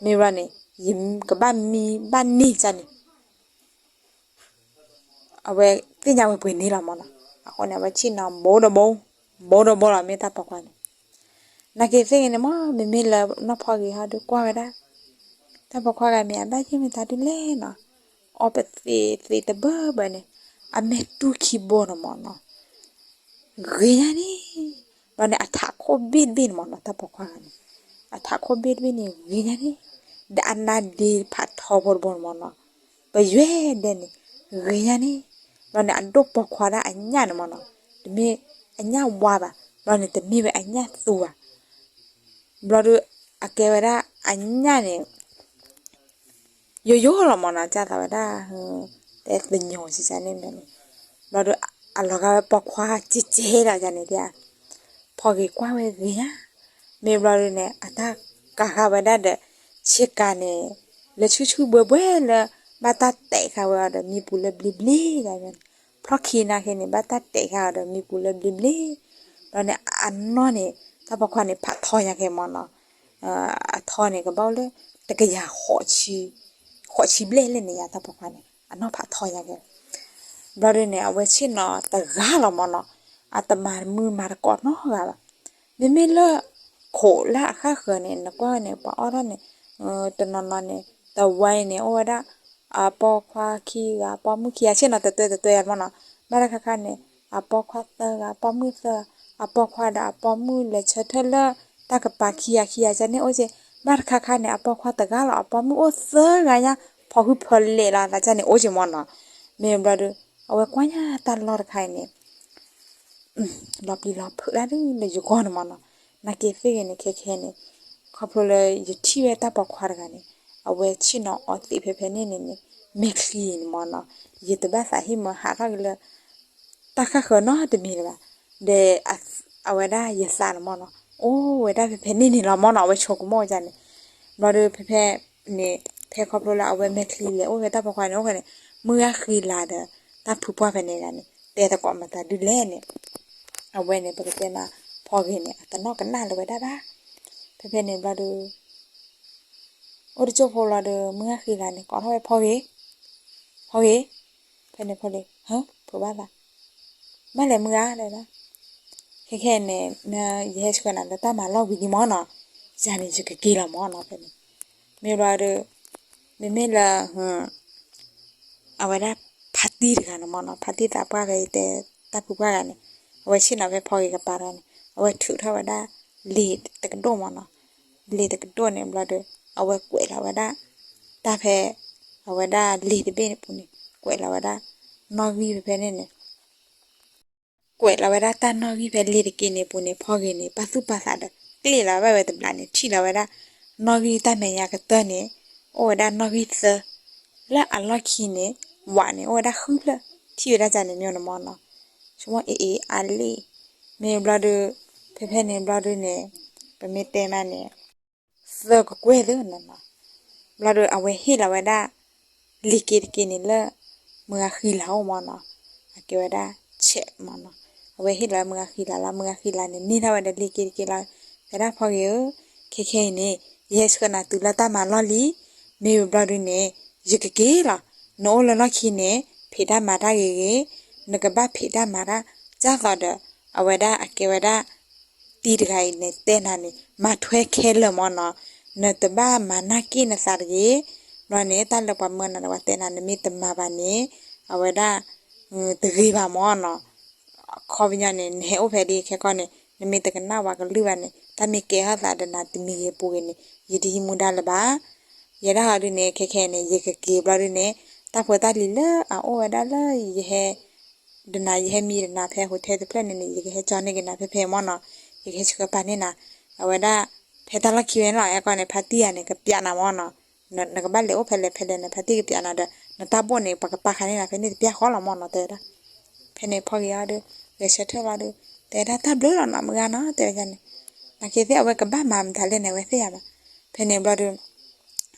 မ့ၢ်ဘျီန့ၣ် ယကဘၣ်မံဘၣ်န့ၢ်န့ၣ် အဝဲသ့ၣ်ညါဝဲပှဲၤန့ၣ်လီၤမ့ၢ်နီၤ, အဃိန့ၣ် အဝဲဆ့ၣ်နီၤဘိဒီးဘိ, ဘိဒီးဘိလီၤ မ့ၢ်တၢ်ပိာ်ခွါန့ၣ်, နာ်က့ၤသ့ၣ်ဂ့ၤန့ၣ်မ့ၢ် မ့မ့ၢ်လၢနီၢ်ဖီဂ့ၤဟီဒုးကွၢ်ဝဲဒၣ်, တၢ်ပိာ်ခွါဂၤမ့ၢ်အဘၣ်ယဲၢ်မတၤဒုလဲၣ်နီၤ, အီပသ့သ့တဘၢဘၢန့ၣ်, အမဲာ်တူၢ်ခံဘိန့ၣ်မ့ၢ်နီၤ ဂ့ၤညါန့ၣ်, ဘျီန့ၣ် အထးခိၣ်ဘ့ၣ်တဘ့ၣ်န့ၣ်မ့ၢ်နီၤ တၢ်ပိာ်ခွါဂၤန့ၣ်, အထးခိၣ်ဘ့ၣ်တဘ့ၣ်န့ၣ် ဂ့ၤညါန့ၣ်, ဒီးအနါဒ့ဖးထီဖိတဘိန့ၣ်မ့ၢ်နီၤ, ပယွဲၢ်ဒဲးန့ၣ်, ဂ့ၤညါန့ၣ်, ဘျီန့ၣ် အဒိၣ်ပိာ်ခွါဒၣ်အညၣ်န့ၣ်မ့ၢ်နီၤ, တမ့ၢ်အညၣ်ဝါဘၣ်, ဘျီန့ၣ် တမ့ၢ်ဝဲအညၣ်သူဘၣ်, ဘျီဒီး အကဲဝဲဒၣ်အညၣ်န့ၣ် ယိယိလီၤမ့ၢ်နီၤ ကၢ်သးဝဲဒၣ်, တဲသညိၤစံးန့ၣ်န့ၣ်, ဘျီဒီး အလီၤဂာ်ဝဲပိာ်ခွါကဲကဲလီၤန့ၣ်, ဖီဂ့ၤကွၢ်ဝဲဂ့ၤညါ, မ့ၢ်ဘျီဒီးန့ၣ် အတၢ်ကၤဃာ်ဝဲဒၣ်ဒီး ဆ့ကၤန့ၣ် လၢဆူၣ်ဆူၣ်ဘှဲဘှဲလၢ ဘၣ်တၢ်တဲာ်ဃာ်ဝဲအီၤဒီးမံပူၤလၢဘျ့ဘျ့, ဖျီၣ်ခံနာ်က့ၤန့ၣ် ဘၣ်တၢ်တဲာ်ဃာ်အီၤဒီးမံပူၤလၢဘျ့ဘျ့, ဘျီန့ၣ် အနီၢ်န့ၣ် တၢ်ပိာ်ခွါန့ၣ် ဖးထီညါက့ၤမ့ၢ်နီၤ, အထီန့ၣ် ကဘၣ်အိၣ်လၢ တကယၤ ဃိးဆံဘျဲၣ်လဲၣ်န့ၣ်ယါ တၢ်ပိာ်ခွါန့ၣ် အနီၢ်ဖးထီညါက့ၤ, ဘျီဒုန့ၣ် အဝဲဆ့ၣ်နီၤတဂၤလီၤမ့ၢ်နီၤ, အတမၤမုၢ်မၤတကိးနီတဂၤဘၣ်, မ့မ့ၢ်လၢ ခိးလၢအဃၣ်ဃၢၤန့ၣ် နကွၢ်န့ၣ် ပှၤအီၣ်ထီၣ်န့ၣ်, တနီၤနီၤန့ၣ် တဝါအံၤန့ၣ် အိၣ်ဝဲဒၣ် အပိာ်ခွါခံဂၤ အပိာ်မုၣ်ခံဂၤ ဆ့ၣ်နီၤတတွဲတတွဲမ့ၢ်နီၤ, ဘၣ်တခါခါန့ၣ် အပိာ်ခွါသၢဂၤ အပိာ်မုၣ်သၢဂၤ, အပိာ်ခွါဒီးအပိာ်မုၣ်လဲၤဆၢထၢၣ်လၢတၢ်ကပၤခံဂၤခံဂၤန့ၣ်အိၣ်က့ၤ, ဘၣ်တခါခါန့ၣ် အပိာ်ခွါတဂၤလီၤ အပိာ်မုၣ်အိၣ်သၢဂၤညါ ဖီၣ်ဟုဖီၣ်လဲၣ်လီၤသးန့ၣ်အိၣ်က့ၤမ့ၢ်နီၤ, မ့ၢ်ဘျီဒု အဝဲကွၢ်ညါတၢ်လီၢ်တခါအံၤန့ၣ် လီၤပျံၤလီၤဖုးဒၣ်ဒုလၢယဂီၢ်န့ၣ်မ့ၢ်နီၤ, နာ်က့ၤသ့ၣ်ဂ့ၤန့ၣ် ခဲခဲန့ၣ် ခီဖျိလၢယထံၣ်ဝဲတၢ်ပိာ်ခွါတဂၤန့ၣ် အဝဲဆ့ၣ်နီၤအီသံးဖဲဖဲန့ၣ်န့ၣ်န့ၣ် မဲာ်ချံန့ၣ်မၢ်နီၤ, ယတဘၣ်သးဟ့ၣ်မၢဟးထီၣ်က့ၤလၢ တၢ်ဃၣ်ဃၢၤနီတမံၤလၢၤဘၣ်, ဒီး အဝဲဒၣ်ယသးန့ၣ်မၢ်နီၤ အိၣ်ဝဲဒၣ်ဖဲဖဲန့ၣ်န့ၣ်လီၤမၢ်နီၤ, အဝဲဆိကမိၣ်ဝဲဒၣ်န့ၣ်, ဘျီဒီးဖဲဖဲန့ၣ် ဖဲခီဖျိလၢအဝဲမဲာ်ချံလဲၤအိၣ်ဖဲတၢ်ဖိခွါန့ၣ်အိၣ်ဃဲန့ၣ် မုၢ်ဂၤဃံလၤဒီး တၢ်ဖုပှၢ်ဖဲန့ၣ်ဂၤန့ၣ် တဲသကိးမတၤဒုလဲၣ်န့ၣ်, အဝဲန့ၣ် ပကတဲမး ဖီဂ့ၤန့ၣ် အတနီၣ်ကနၣ်လၢၤဝဲဒၣ်ဘၣ်, ဖဲဖဲန့ၣ်ဘျီဒီး အိၣ်တကၠိၢ်ဖိလီၤဒီး မုၢ်ဂၤဃံလၤန့ၣ် ကိးထီၣ်ဝဲဖီဂ့ၤ, ဖီဂ့ၤ, ဖဲန့ၣ်ဖီလံ, ဟၢ ဖုးဘၣ်သး, ဘၣ်လဲၤမုၢ်ဂၤလဲၣ်, ခဲခဲအံၤန့ၣ် ယဟဲဆှၢနၤလၢတၢ်မၤလီၢ်ဝံၤလံမၢ်နီၤ, ယၤန့ၣ်ယကက့ၤလီၤမၢ်နီၤ ဖဲန့ၣ်, မ့ၢ်ဘျီဒီး မ့မ့ၢ်လၢ အဝဲဒၣ်ဖါတံၢ်တဂၤန့ၣ်မၢ်နီၤ, ဖါတံၢ်သးပှၢ်ဖဲယတဲတၢ်ဖုပှၢ်ဂၤန့ၣ်, အဝဲဆ့ၣ်နီၤဖဲဖီဂ့ၤကပၤတဂၤန့ၣ် အဝဲထုးထီၣ်ဝဲဒၣ် လံာ်တကဒိၣ်မၢ်နီၤ, လံာ်တကဒိၣ်န့ၣ်ဘျီဒီး အဝဲကွဲးလီၤဝဲဒၣ် တၢ်ဖဲ အဝဲဒၣ်လံာ်တဘ့ၣ်န့ၣ်ပူၤန့ၣ် ကွဲးလီၤဝဲဒၣ် နီၣ်ဂံၢ်ဖဲဖဲန့ၣ်န့ၣ် ကွဲးလီၤဝဲဒၣ်တၢ်နီၣ်ဂံၢ်ဖဲလံာ်တက့ၢ်န့ၣ်ပူၤန့ၣ် ဖီဂ့ၤန့ၣ် ပာ်သူၣ်ပာ်သးဒီး ကျ့ၣ်လီၤဝဲဝဲတဘျီန့ၣ် ထံၣ်လီၤဝဲဒၣ် နီၣ်ဂံၢ်တၢ်မဲာ်ညါကတၢၢ်န့ၣ် အိၣ်ဝဲဒၣ်နီၣ်ဂံၢ်သၢ, လၢအလီၢ်ခံန့ၣ် ဝးန့ၣ် အိၣ်ဝဲဒၣ်ဃုဖျၢၣ်, ထံၣ်ဝဲဒၣ်န့ၣ်မ့ၢ်န့ၣ်မၢ်နီၤ, ဆိကမိၣ်အ့ၣ်အ့ၣ်အါလံ, မ့ၢ်ဘျီဒီး ဖဲဖဲန့ၣ်ဘျီဒီးန့ၣ် ပမ့ၢ်တဲမးန့ၣ် သၢကကွဲၢ်သ့ၣ်နီၤနီၤ, ဘျီဒီးအဝဲဟ့ၣ်လီၤဝဲဒၣ် လံာ်က့တက့ၢ်န့ၣ်လၢ မုၢ်ဂၤဃံလၤအိၣ်မၢ်နီၤ, အကဲဝဲဒၣ် check မၢ်နီၤ, အဝဲဟ့ၣ်လီၤဝဲမုၢ်ဂၤဃံလၤလီၤ, မုၢ်ဂၤဃံလၤန့ၣ် န့ၢ်ထီၣ်ဝဲဒီးလံာ်က့တက့ၢ်လီၤ, တဲဒၣ်ဖီဂ့ၤဧၢ, ခဲခဲအံၤန့ၣ် ယဟဲဆှၢနၤတုၤလၢတၢ်မၤလီၢ်လံ, မ့ၢ်ဘျီဒုန့ၣ် ယကက့ၤလီၤ, နအိၣ်လၢလီၢ်ခံန့ၣ် ဖံးတၢ်မၤတၢ်ဂ့ၤဂ့ၤ, နကဘၣ်ဖံးတၢ်မၤတၢ် ဒ်သိးဒီး အဝဲဒၣ်အကဲဝဲဒၣ် တံၤတဂၤအံၤန့ၣ်တဲနၤန့ၣ် မၤထွဲခဲလၢာ်မၢ်နီၤ, နတဘၣ်မၤနာ်က့ၣ်နသးတဂ့ၤ, ဘျီန့ၣ် တၢ်လၢပှၤမၢနၤဒီးပှၤတဲနၤ နမ့ၢ်တမၤဘၣ်န့ၣ် အဝဲဒၣ် တဂ့ၤဘၣ်မၢ်နီၤ, အခီပညီန့ၣ် နဟဲအိၣ်ဖဲဒ်ခဲကီၢ်န့ၣ် နမ့ၢ်တကနၣ်ဝဲကလုၢ်ဘၣ်န့ၣ် တၢ်မ့ၢ်ကဲထီၣ်သးဒီးနၤတမံၤဂ့ၤပူၤဂ့ၤန့ၣ် ယတဟံးမူဒါလၢၤဘၣ်, ယဲဒၣ်ဟီဒုန့ၣ် ခဲခဲအံၤန့ၣ် ယကက့ၤဘျီဒုန့ၣ် တၢ်ဖိတၢ်လံၤလၢအအိၣ်ဝဲဒၣ်လၢယဟဲ ဒီးနၤယဟဲမံဒီးနၤဖဲ hotel တဖျၢၣ်န့ၣ်န့ၣ် ယကဟဲကၠီန့ၢ်က့ၤနၤဖဲဖဲမၢ်နီၤ, ယကဟဲဆှၢပာ်န့ၢ်နၤ, အဝဲဒၣ် ဖဲတၢ်လီၢ်ခံဝဲန့ၣ်လီၤ အဲကီန့ၣ် ဖါတံၢ်ယၤန့ၣ် ကပျးနၤမၢ်နီၤ, နကဘၣ်လဲၤအိၣ်ဖဲလဲၣ်ဖဲလဲၣ်န့ၣ် ဖါတံၢ်ကပျးနၤဒီး နတၢ်ဘိၣ်န့ၣ် ပှၤကပာ်ခါန့ၢ်နၤဖဲန့ၣ်တပျၢ်ဃီလီၤမၢ်နီၤ တဲဝဲဒၣ်, ဖဲန့ၣ်ဖီဂ့ၤအီၤဒီး ဂဲၤဆၢထၢၣ်လီၤဒီး တဲဝဲဒၣ်တၢ်ဘျုးလီၤနီၤ မုၢ်ဂၤနီၤ တဲဝဲဒၣ်န့ၣ်, နာ်က့သ့ၣ်အဝဲကဘၣ်မၤမတၤလဲၣ်န့ၣ် အဝဲသ့ၣ်ညါဘၣ်, ဖဲန့ၣ်ဘျီဒီး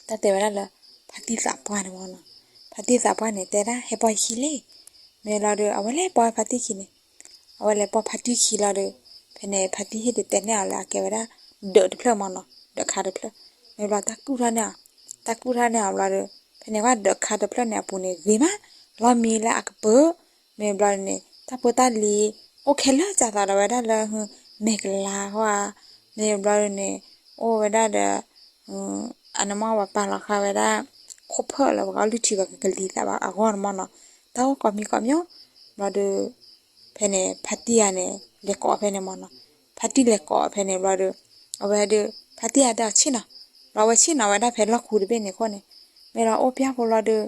တၢ်တဲဝဲဒၣ်လၢ ဖါတံၢ်သးပှၢ်န့ၣ်မၢ်နီၤ, ဖါတံၢ်သးပှၢ်န့ၣ် တဲဒၣ်ဟဲပိာ်ယခံလံ, မ့ၢ်ဘျီဒီး အဝဲလဲၤပိာ်ဖါတံၢ်ခံန့ၣ်, အဝဲလဲၤပိာ်ဖါတံၢ်ခံလီၤဒီး ဖဲန့ၣ် ဖါတံၢ်ဟ့ၣ်ဒုးတဲန့ၢ်အီၤလၢအကဲဝဲဒၣ် ဒၢးတဖျၢၣ်မၢ်နီၤ, ဒၢးခါတဖျၢၣ်, မ့ၢ်ဘျီတၢ်ကူၣ်ထီၣ်န့ၢ်အီၤ, တၢ်ကူၣ်ထီၣ်န့ၢ်အီၤဘျီဒီး ဖဲန့ၣ်ဝဲဒၢးခါတဖျၢၣ်န့ၣ်အပူၤန့ၣ် ဂ့ၤမး လီၢ်မံလၢအကပၢၤ, မ့ၢ်ဘျီန့ၣ် တၢ်ဖိတၢ်လံၤ အိၣ်ခဲလၢာ် ဒ်သိးဒီးဝဲဒၣ်လၢ မဲာ်ကလၤဟီဧါ, မ့ၢ်ဘျီန့ၣ် အိၣ်ဝဲဒၣ်ဒီး အန့ၣ်မၢ် ပှၤပာ်လီၤဃာ်ဝဲဒၣ် ခိၣ်ဖၢၣ်လၢပှၤကလုၢ်ထံပှၤကကလံၤသးဘၣ်အဂီၢ်န့ၣ်မၢ်နီၤ, တၢ်အိၣ်ကိးမံၤကိးမံၤ, ဘျီဒီး ဖဲန့ၣ် ဖါတံၢ်ယၤန့ၣ် လဲၤကိးဖဲန့ၣ်မၢ်နီၤ, ဖါတံၢ်လဲၤကိးဖဲန့ၣ်ဘျီဒီး အဝဲဒီး ဖါတံၢ်ယၤတဲအီၤဆ့ၣ်နီၤ, ဘျီဝဲဆ့ၣ်နီၤဝဲဒၣ်ဖဲလီၢ်ခူတဘ့ၣ်န့ၣ်အဃိန့ၣ်, မ့ၢ်လီၤအိၣ်ပျၢ်ဖိလီၤဒီး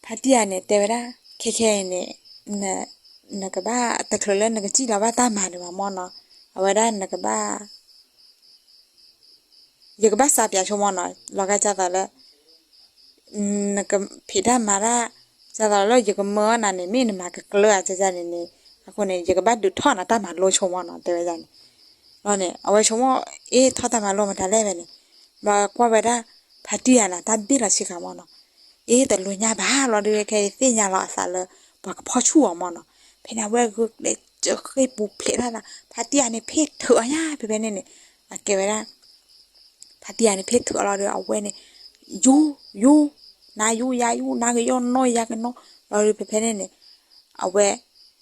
ဖါတံၢ်ယၤန့ၣ် တဲဝဲဒၣ် ခဲခဲအံၤန့ၣ် နကဘၣ် တချုးလၢနကစံၣ်လီၤဘၣ်တၢ်မၤန့ၣ်ဘၣ်မၢ်နီၤ, အဝဲဒၣ်နကဘၣ် ယကဘၣ်စးပၠးဆိမၢ်နီၤ, လီၤဂာ်ဒ်သိးလၢ နကဖံးတၢ်မၤတၢ် ဒ်သိးလၢယကမၢအီၤနၤန့ၣ် မ့ၢ်နမၤကကျၢၤဧါန့ၣ်န့ၣ်, အဃိန့ၣ် ယကဘၣ်ဒုးထီၣ်နၤတၢ်မၤလိဆိမၢ်နီၤ တဲဝဲဒၣ်န့ၣ်, ဘျီန့ၣ် အဝဲဆိကမိၣ် အ့ ထီၣ်တၢ်မၤလိမတၤလဲၣ်ဖဲန့ၣ်, ဘျီကွၢ်ဝဲဒၣ် ဖါတံၢ်ယၤန့ၣ် တၢ်ဘ့ၣ်လီၤဆ့ကၤမၢ်နီၤ, အ့ တလိာ်ညါဘၣ် ဘျီဒီး ခဲအံၤသ့ၣ်ညါလီၤအသးလၢ ပှၤကဖီၣ်ဆူၣ်အီၤမၢ်နီၤ, ဖဲန့ၣ် အဝဲဂုာ်ကျဲးစၢးဃ့ၢ်ပူၤဖျဲးတၢ်သး ဖါတံၢ်ယၤန့ၣ် ဖ့ၣ်ထုးအီၤညါ ဖဲဖဲန့ၣ်န့ၣ်, အကဲဝဲဒၣ် ဖါတံၢ်ယၤန့ၣ် ဖ့ၣ်ထုးအီၤလီၤဒီး အဝဲန့ၣ် ယူၤ ယူၤ နၤယူၤယၤယူၤ နၤကယီၢ်နီၢ်ယၤကနီၢ်, ဘျီဒီးဖဲဖဲန့ၣ်န့ၣ် အဝဲ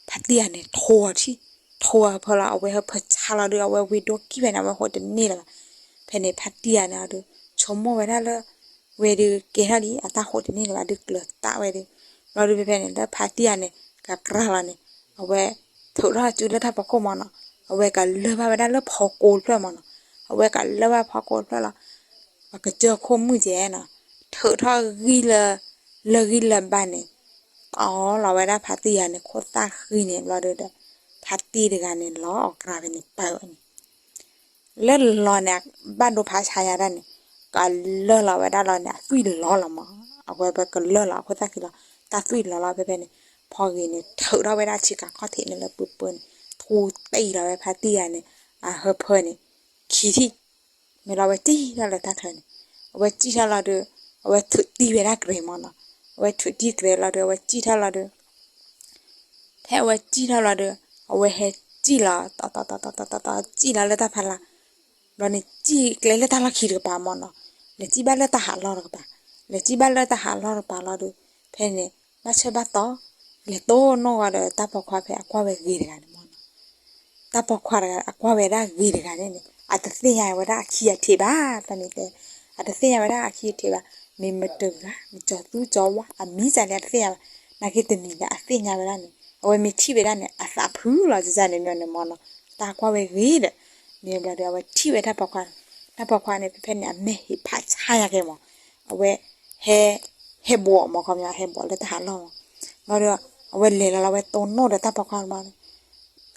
ဖါတံၢ်ယၤန့ၣ် ထိးအီၤထံၣ် ထိးအီၤဖဲလီၤ အဝဲဟဲဖၢဆါလီၤဒီး အဝဲဝံၤဒိၣ်ကံၣ်ဖဲန့ၣ် အဝဲဟိးတန့ၢ်လၢၤဘၣ်, ဖဲန့ၣ် ဖါတံၢ်ယၤန့ၣ်ဒီး ဆိကမိၣ်ဝဲဒၣ်လၢ ဝဲဒီးကဲထီၣ်လံ အတၢ်ဟိးတန့ၢ်လၢၤဘၣ်ဒီးကျၢၤတၢ်ဝဲဒီး, ဘျီဒီးဖဲဖဲန့ၣ် လၢဖါတံၢ်ယၤန့ၣ် ကကြၢးလီၤန့ၣ် အဝဲ ထုးထီၣ်စုလၢတၢ်ဖီခိၣ်မၢ်နီၤ, အဝဲကလၢၢ်ဘၣ်ဝဲဒၣ်လၢဖီကိတဖျၢၣ်မၢ်နီၤ, အဝဲကလၢၢ်ဘၣ်ဖီကိတဖျၢၣ်လီၤ, အကစၢၢ်ခိၣ်မုၢ်ကဲနီၤ, ထုးထီၣ်ဂံၢ်လၢ လၢဂံၢ်လၢဘါန့ၣ် တီလီၤဝဲဒၣ်ဖါတံၢ်ယၤန့ၣ် ခိၣ်သၣ်ဃံန့ၣ် ဘျီဒီး ဖါတံၢ်တဂၤန့ၣ် လီၤအီၤကြၢးဖဲန့ၣ်ပၢဝဲန့ၣ် လၢလီၤန့ၣ် ဘၣ်ဒိဖးဆါယၤဒၣ်န့ၣ်, ကလၢၢ်လီၤဝဲဒၣ်လီၤန့ၣ် အသွံၣ်လီၤလီၤမး, အဝဲပကလၢၢ်လီၤအခိၣ်သၣ်ခံလီၤ, တၢ်သွံၣ်လီၤလီၤဖဲဖဲန့ၣ်, ဖီဂ့ၤန့ၣ် ထုးထီၣ်ဝဲဒၣ်ဆ့ကၤခီၣ်ထံးန့ၣ်လၢပၢပၢန့ၣ်, ထူတံၢ်လီၤဝဲဖါတံၢ်ဂၤန့ၣ် အဟၢဖၢန့ၣ် ခံထံၣ်, မ့ၢ်လီၤအဝဲစံၣ်ထီၣ်လၢတၢ်ချၢန့ၣ်, အဝဲစံၣ်ထီၣ်လီၤဒီး အဝဲထုးတံၢ်ဝဲဒၣ်ကြဲးမးနီၤ, အဝဲထုးတံၢ်ကြဲးလီၤဒီး အဝဲစံၣ်ထီၣ်လီၤဒီး ဖဲအဝဲစံၣ်ထီၣ်လီၤဒီး အဝဲဟဲစံၣ်လီၤ တီတီတီတီတီ စံၣ်လီၤလၢတၢ်ဖီလာ်, ဘျီန့ၣ် စံၣ်ကျဲလၢတၢ်လီၢ်ခံတကပၤမးနီၤ, လဲၤစံၣ်ဘၣ်လၢတၢ်ဟးလီၢ်တကပၤ, လဲၤစံၣ်ဘၣ်လၢတၢ်ဟးလီၢ်တကပၤလီၤဒီး ဖဲန့ၣ် ဘၣ်ဆၢဘၣ်တီၤ လဲၤတိၢ်နီၣ်ဂီၤဒီးတၢ်ပိာ်ခွါဖဲအကွၢ်ဝဲဂ့ၤတဂၤန့ၣ်မးနီၤ, တၢ်ပိာ်ခွါတဂၤအကွၢ်ဝဲဒၣ်ဂ့ၤတဂၤန့ၣ်န့ၣ် အတသ့ၣ်ညါဝဲဒၣ်အခံအထံးဘၣ်, တၢ်န့ၣ်တဲ, အတသ့ၣ်ညါဝဲဒၣ်အခံအထံးဘၣ်, မ့ၢ်မတၤတဂၤ မ့ၢ်ကၠီၤသူကၠီၤဝါ အမံၤစ့ၢ်န့ၣ် အတသ့ၣ်ညါဘၣ်, နာ်က့တနံၤဒီးအသ့ၣ်ညါဝဲဒၣ်န့ၣ် အဝဲမ့ၢ်ထံၣ်ဝဲဒၣ်န့ၣ် အသးဖုလီၤ ကန့ၣ်မ့ၢ်န့ၣ်မးနီၤ, တၢ်ကွၢ်ဝဲဂ့ၤဒီး, မ့ၢ်ဘျီဒီး အဝဲထံၣ်ဝဲတၢ်ပိာ်ခွါ, တၢ်ပိာ်ခွါန့ၣ် ဖဲဖဲန့ၣ် အမဲာ်ဟ့ၣ်ဖးဆါညါက့ၤမး, အဝဲ ဟဲ ဟဲဘှီးမး ခီပညီ ဟဲဘှီးလၢတၢ်ဟးလီၢ်မး, ဘျီဒီး အဝဲလဲၤလီၤလီၤ အဝဲတိၢ်နီၣ်ဒီးတၢ်ပိာ်ခွါမး,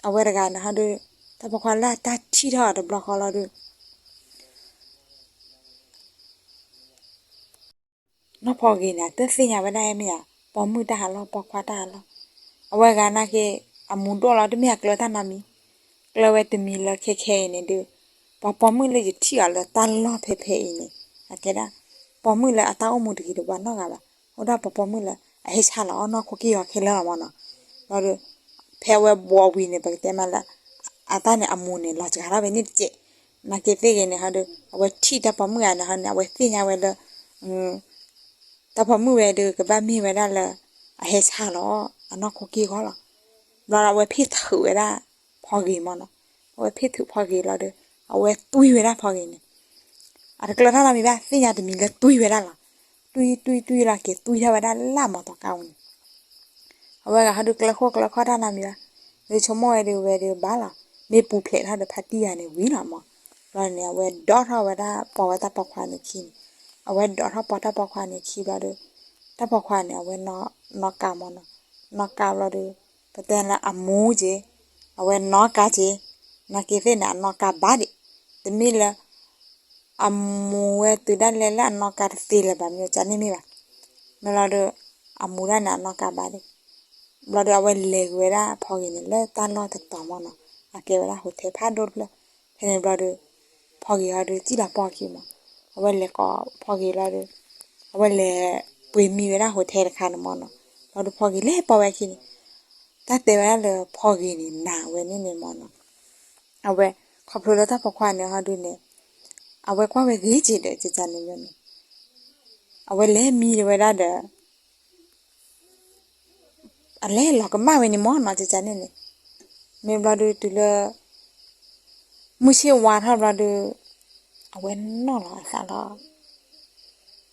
အဝဲတဂၤန့ၣ်ဟီဒီး တၢ်ပိာ်ခွါလၢအတၢ်ထံၣ်ထီၣ်အီၤတဘျီဃီလီၤဒီး နီၢ်ဖီဂ့ၤန့ၣ် အတသ့ၣ်ညါဝဲဒၣ်မ့ၢ်ဧါ, ပိာ်မုၣ်တၢ်ဟးလီၢ် ပိာ်ခွါတၢ်ဟးလီၢ်, အဝဲဂၤနာ်က့ အမူဒိၣ်လီၤ တမ့ၢ်အကျၢၤတၢ်နီတမံၤ, ကျၢၤဝဲတမံၤလၢခဲခဲအံၤန့ၣ်ဒီး ပှၤပိာ်မုၣ်လၢယထံၣ်အီၤလၢတၢ်လီၢ်ဖဲဖဲအံၤန့ၣ် အကဲဒၣ် ပိာ်မုၣ်လၢအတၢ်အိၣ်မူတဂ့ၤတဝါနီတဂၤဘၣ်, အိၣ်ဒၣ်ပှၤပိာ်မုၣ်လၢအဟဲဆါလီၤအီၣ်နီၢ်ခိက့ၢ်ဂီၤခဲလၢာ်လီၤမးနီၤ, ဘျီဒီး ဖဲအဝဲဘှီးဝံၤန့ၣ် ပကတဲမးလၢ အတၢ်န့ၣ်အမူန့ၣ် လီၤစှၤထီၣ်ဝဲန့ၣ်တစဲး, နာ်က့သ့ၣ်ဂ့ၤန့ၣ်ဟီဒီး အဝဲထံၣ်တၢ်ပိာ်မုၣ်ဂၤန့ၣ်ဟီန့ၣ် အဝဲသ့ၣ်ညါဝဲလၢ တၢ်ပိာ်မုၣ်ဝဲဒီး ကဘၣ်မ့ၢ်ဝဲဒၣ်လၢ အဟဲဆါလီၤ အနီၢ်ခိက့ၢ်ဂီၤလီၤ, ဘျီဒီးအဝဲဖ့ၣ်ထုးဝဲဒၣ်ဖီဂ့ၤမးနီၤ, အဝဲဖ့ၣ်ထုးဖီဂ့ၤလီၤဒီး အဝဲတွံၢ်ဝဲဒၣ်ဖီဂ့ၤန့ၣ်, အတကျၢၤတၢ်နီတမံၤဘၣ် သ့ၣ်ညါတမံၤလၢတွံၢ်ဝဲဒၣ်လီၤ, တွံၢ်တွံၢ်တွံၢ်လီၤက့ၤ တွံၢ်ထီၣ်ဝဲဒၣ်လၢမီတီကါပူၤန့ၣ် အဝဲဂၤဟီဒုးကျၢၤခိၣ်ကျၢၤခီၣ်တၢ်နီတမံၤဘၣ်, ဒီးဆိကမိၣ်ဝဲဒုးဝဲဒုးဘၣ်လီၤ, မ့ၢ်ပူၤဖျဲးထီၣ်ဒီးဖါတံၢ်ဂၤန့ၣ်ဝံၤလီၤမး, ဘျီန့ၣ် အဝဲဒိးထီၣ်ဝဲဒၣ်ပိာ်ဝဲတၢ်ပိာ်ခွါန့ၣ်ခံန့ၣ်, အဝဲဒိးထီၣ်ပိာ်တၢ်ပိာ်ခွါန့ၣ်ခံဘျီဒီး တၢ်ပိာ်ခွါန့ၣ် အဝဲနီၢ်ကါမးနီၤ, နီၢ်ကါဘျီဒီး ပတဲလၢအမူက့ၤ, အဝဲနီၢ်ကါက့ၤ, နာ်က့သ့ၣ်န့ၣ် အနီၢ်ကါဘၣ်ဒံး, တမ့ၢ်လၢ အမူဝဲတုၤဒၣ်လဲာ်လၢအနီၢ်ကါတသ့လၢၤဘၣ် မ့ၢ်ကန့ၣ်မ့ၢ်ဘၣ်, မ့ၢ်လီၤဒီး အမူဒၣ်န့ၣ် အနီၢ်ကါဘၣ်ဒံး, ဘျီဒီးအဝဲလဲၤက့ၤဝဲဒၣ်ဖီဂ့ၤန့ၣ် လၢတၢ်လီၢ်တတီၤမးနီၤ, အကဲဝဲဒၣ် hotel ဖးဒိၣ်တဖျၢၣ်, ဖဲန့ၣ်ဘျီဒီး ဖီဂ့ၤဟီဒီးစံၣ်လီၤပိာ်ခံမး, အဝဲလဲၤကိးဖီဂ့ၤလီၤဒီး အဝဲလဲၤပှ့ၤမံဝဲဒၣ် hotel တခါန့ၣ်မးနီၤ, ဘျီဒီးဖီဂ့ၤလဲၤပိာ်ဝဲခံန့ၣ်, တၢ်တဲဝဲဒၣ်လၢဖီဂ့ၤန့ၣ် နာ်ဝဲန့ၣ်န့ၣ်မးနီၤ, အဝဲ ခီဖျိလၢတၢ်ပိာ်ခွါန့ၣ်ဟီဒုးန့ၣ် အဝဲကွၢ်ဝဲဂ့ၤက့ၤဒီး ကကန့ၣ်န့ၣ် အဝဲလဲၤမံဝဲဒၣ်ဒီး အလဲၤလီၤကမၣ်ဝဲန့ၣ်မးနီၤ ကကန့ၣ်န့ၣ်, မ့ၢ်ဘျီဒီးတုၤလၢ မုၢ်ဆ့ၣ်ဝါထီၣ်ဘျီဒီး အဝဲနီၣ်လီၤအသးလီၤ,